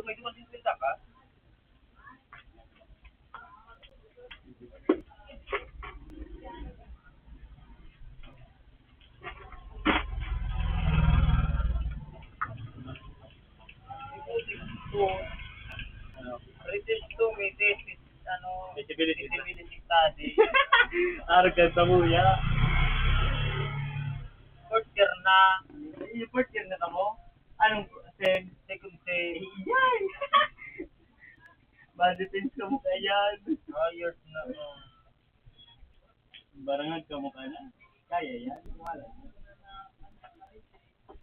Pwede ba singkwenta ka? Ano? Research to, may thesis, ano, feasibility study. Arog ka sa muya. Fourth year na. Yung fourth year na kamo? Anong sem? Second sem? Yan! Ba, depends ka mo kaya. Ayos na, oh. Barangag ka mo ka na. Kaya yan. Wala.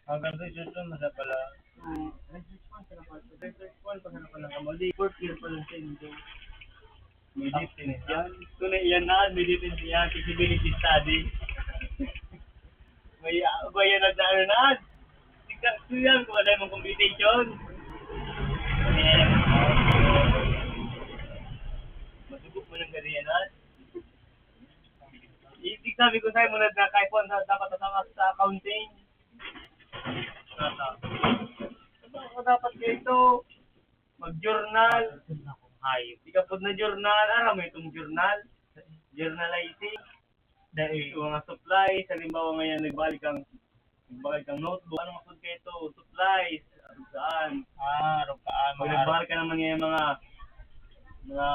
Hanggang research one, masa pala. Hmm, research one, sana pala. Research one, pa sana pala. Kamali, fourth year pa lang sa inyo. May depends yan. Tunay yan na, may depends yan. Feasibility study. May, ah, ba yan ang daan na? Ikaw, yan, kung ano yung computation. Ayan. Masugot mo ng ganyan, ha? Ibig sabi ko sa'yo, muna na kaipuan na dapat sa, sa accounting. Nasa. Dapat kayo ito, mag-journal. Ay, ikaw po na journal. Aram mo itong journal? Journalizing. Dahil yung mga supplies, halimbawa ngayon, nagbalik ang, nagbalik ang notebook. Ano nga po kayo ito? Supplies. Ano saan? Ah, rukaan, Pag mga nagbalik ka naman ngayon, mga, mga,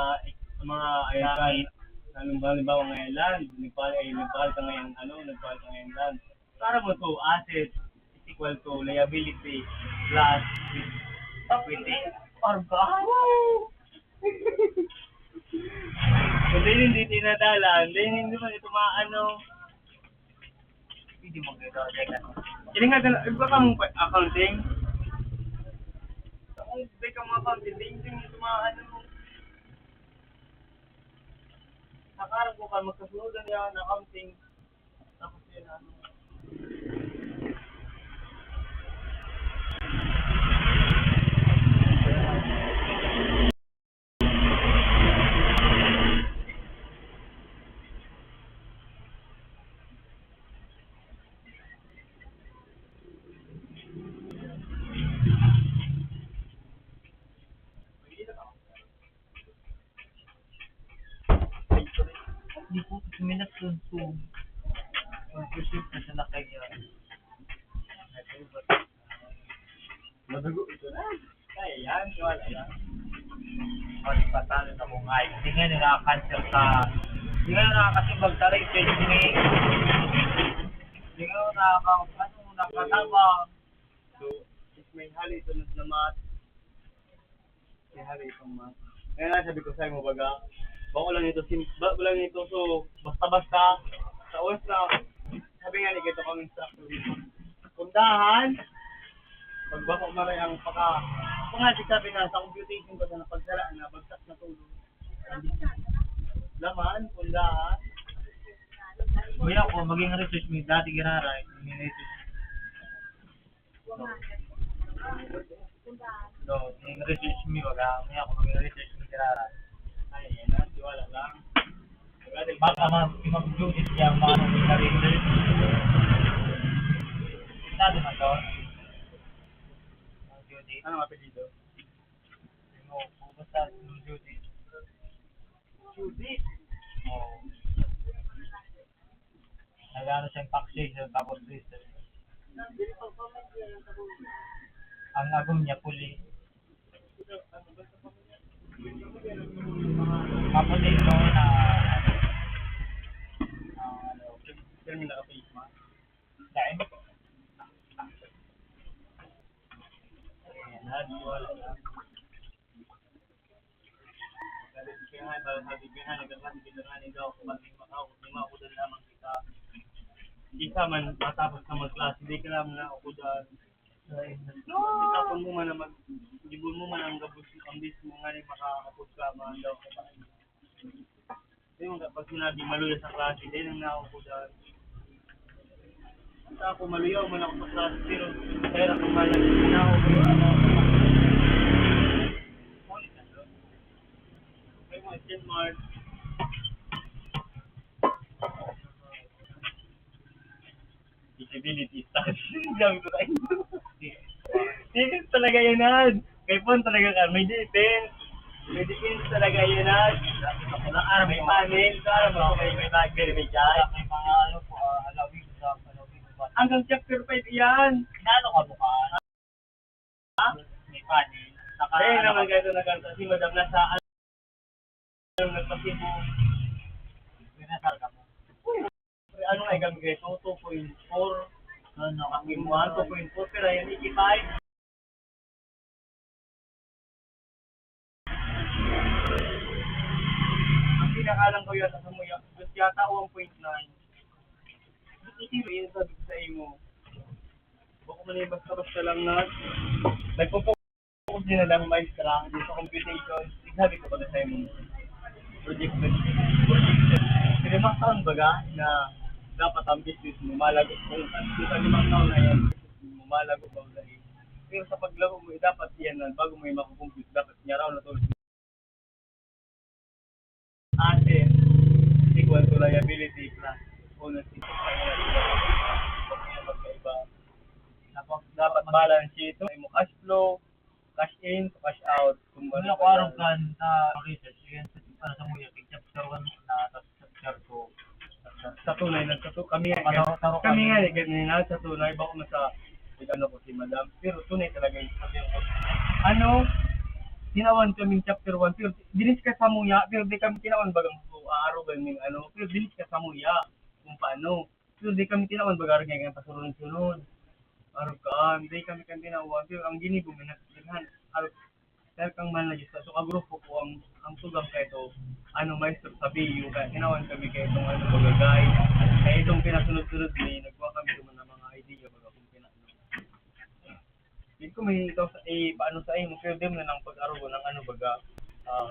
mga, ayan, Gamit. Halimbawa ngayon, land. Nagbalik, ay, nagbalik ka ngayon, ano, nagbalik ka ngayon, land. Para mo to, asset is equal to liability plus equity. Argaan! Kung dahil hindi tinadalan, dahil hindi man ito maano. Hindi mo kayo daw, teka. Hindi nga, dala- iba ka mong pa- accounting. Kung iba ka mong accounting, hindi mo ito maano. Nakarap ko ka, magkasunodan niya ang accounting. Tapos yun, ano. Di po, minat yun po. Ang kusog na siya nakaya. Madugo ito na. Kaya yan, wala yan. Mas patalo na mong ay. Hindi nga nila-cancel ka. Hindi nga nakakasibag sa rate, kaya hindi. Hindi nga nakaka-, ano, nakatabang. So, may hali, sunod na mat. May hali itong mat. Kaya nga, sabi ko sa'yo, mo baga, bako lang ito, sim-, bako lang ito, so, basta-basta, sa oras na, sabi nga ni, kito kami instructor dito. Pundahan, pagbako maray ang paka, kung nga, di sabi na, sa computation ko na pagsala na, bagsak na tulo. Laman, pundahan. Kuya ko, maging research mi dati giraray, maging research. So, maging research mi, wag ako, kuya ko, maging research mi giraray. Ay, yan na, tiwala lang. Baka mag-, mag-duty siya, mga naging research. Sinabi mo to? Mag-duty. Anong apelyido? Yung, basta yung duty. Duty? Oo. Nag-ano siyang taxi, tapos dito. Ang agom niya, puli. Tapos ito na, ah, ano, pero may naka-face mask. Dahil? Ayan, wala na. Sabi ko nga, sabi ko nga, nagkakasakit na nga, ikaw, kung pag may makaw-, may makakudan lamang kita. Hindi ka man matapos na magklase, di ka lang na ukudan. Ay, no! Itapon mo man ang mag-, gibon mo man ang gabos, ang bis mo nga ni makakapod ka, man daw. Di mo ka, pag sinabi, maluya sa klase, di nang naukudan. Sa ako, maluyaw man ako sa klase, pero pera ko man lang, naukudan ako. Ngunit ano? May mga Denmark. Feasibility study. Sabi ko kayo. Serious talaga yan, Ad. May point talaga ka. May defense. May defense talaga yun, ah. May panel. Sa alam mo, may, may bagay, may dyan. May mga ano po, ah, alawin sa alawin sa Hanggang chapter five yan. Nano ka bukas? Ha? May panel. Saka, eh, ano naman ka, ganito na ganito. Si Madam nasa, ano, nagpasibo. Binasal ka mo. Uy, ano nga, igam ganito, two point four. Ano, ang imuha, two point four, pero yan, eighty-five. Ang pinakalang ko yata sa muya, just yata one point nine. Hindi ko sino yung sabi ko sa imo. Bako man yung basta-basta lang na nagpo-focus din na lang maestra, hindi sa computation. Sabi ko pala sa imo, project, project. Pero mas taon baga na dapat ang business mo malago. Kung sa limang taon na yan, business mo malago ba o dahil. Pero sa paglago mo, eh, dapat yan na bago mo yung makukumpit, dapat niya raw na to. Asset equal to liability plus ownership. Magkaiba. Tapos, dapat balance sheet, may mo cash flow, cash in, cash out. Kumbaga, ano ko, arog kan sa research, yan sa, para sa muya, kay chapter one na, tapos chapter two. Sa tunay, nagkatu-, kami nga, Ano, taro kami kami. Nga, eh, ganyan na, sa tunay, bako na sa, ano ko si madam, pero tunay talaga yung sabi ko. Ano, tinawan kaming chapter one, pero dinis ka sa muya, pero di kami tinawan bagang ko, aarugan yung ano, pero dinis ka sa muya, kung paano. Pero di kami tinawan baga rin nga pasunod-sunod. Arog ka, ah, hindi kami kan tinawan, pero ang ginibo, may nagkakilhan. Arog, dahil kang mahal na Diyos, so, kagrupo ko ang, ang tugang kaito, ano, maestro sa B U, kaya tinawan kami kaitong, ano, bagagay. Kaya itong pinasunod-sunod ni, nagkuha kami naman ng mga idea, baga kung pina-, Hindi ko may ikaw sa, eh, paano sa imo, pero di mo na lang pag-arugo ng ano, baga, ah,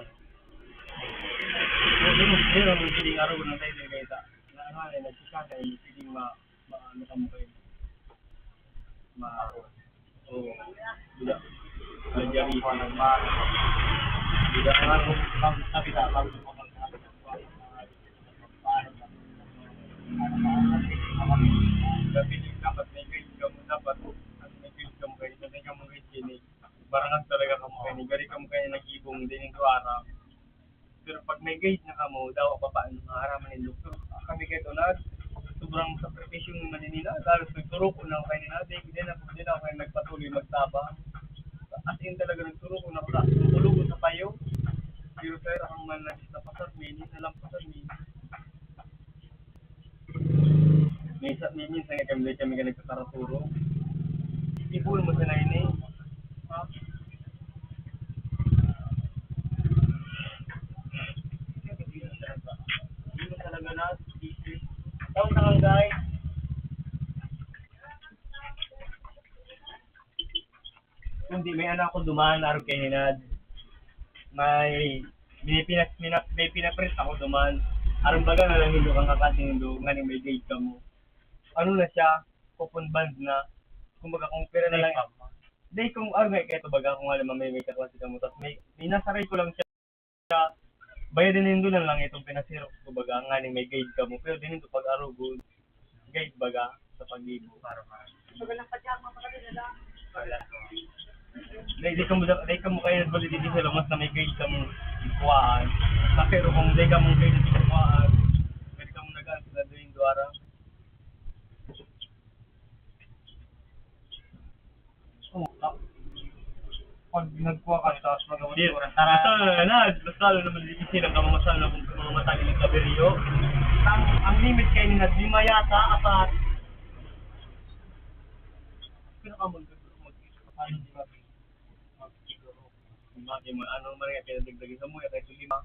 hindi mo, hindi mo pwedeng arugo ng tayo, tayo, tayo, na ano, ano, nagsisaka, eh, pwedeng ma-, ma-, ano ka mo kayo. Ma-, oo. Bila, bila, ang ako, bang, sabi na, bang, dapat may guide ka mo, dapat may guide ka mo kayo, may guide ka mo kayo, barangay talaga ka mo kayo, gari ka mo kayo nag-ibong, din yung tuwara. Pero pag may guide na kamo, dawa pa paano maaraman nin doktor. Kami kay Tonad, sobrang sakripisyo ng maninina, halos nagturoko na ako kanina, di, di na, di na ako kayo nagpatuloy magtabang. As in talaga nagturoko na ako sa tulog sa payo. Pero sir, ang man nagis na pasar, may nina lang pasar, may Minsan, minsan nga kami, kami ka nagkakaraturo. Ibon mo sa nine eh. Ha? Hindi mo talaga na, busy. Tawag na lang, guys. Kundi may anak ko duman, arog kay Hinad. May, may, pinas, mina, may pinaprint ako duman. Arog baga na lang nindo kang kaklase nindo, nganing may grade ka mo. Ano na siya, coupon bond na. Kumbaga, kung pera na lang. Hindi, kung arog nga, ito baga, kung alam mo, may, may kaklase ka mo. Tapos may, may nasaray ko lang siya. Bayad din nindo na lang itong pinasirok, kumbaga, nganing may guide ka mo, pero din ito pag-arugon, guide baga, sa pag-ibo. Para ma- Dahil di ka mo, di ka mo kaya validity sa lamas na may guide ka mong kuhaan. Sa pero kung di ka mong guide sa kuhaan, pwede ka mong nag-aantay na din duwara. Oh, ah, pag nagkuha ka sa mga Yes. Basura, tara. Basta na, basta na naman, hindi sila kamamasal na kung mga matagal yung kabiryo. Ang, ang limit kayo ni Nadlima yata, apat. Pero ka mag-, mag-, mag-, mag-, mag-, Bakit mo, ano man nga, pinadagdagan sa muya, kahit yung lima.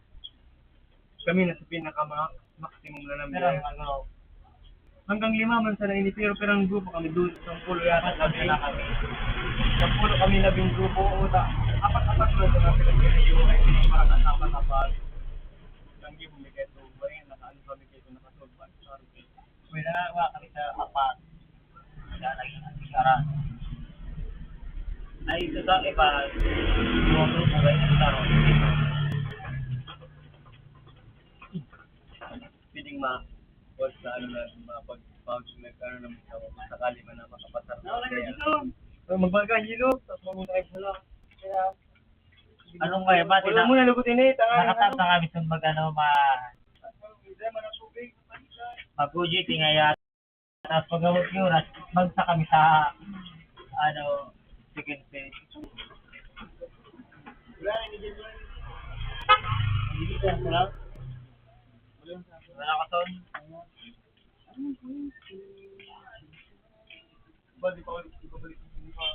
Kami na sa pinaka ma-, maximum na number. Pero, ano, hanggang lima man sana ini, pero pirang grupo kami doon, sampolo yata kami. Sampolo kami labing grupo, o ta-, apat-apat man sana pinag-grupo, ay, para sa apat-apat. Ang grupo may keto, may nakaano kami keto, nakasolve, ano, sorry. Wala, wala kami sa apat. Wala lagi ang sara. Ay, ito sa iba, yung grupo ba yung sara? Pwedeng ma-, was na ano na, mga pag, pag nag-, ano naman sa, sakali man na makapasar na. Wala na dito. Pero magbaga, hilot, tapos mag-drive na lang. Kaya, Anong may ba? Wala mo na lugod ini, tanga na. Nakatap na kami sa mag-ano, ma-, mag-O J T ngaya. Tapos pag-abot yung oras, bagsak kami sa, ano, second phase. Wala na, hindi dyan. Hindi dyan, wala. Wala ka, Ton. Ba, di pa ulit, di pa balik, di pa.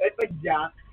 Ay, padyak.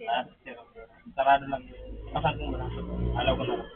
Ah, sarado lang. Pasag mo na. Alaw ko na lang.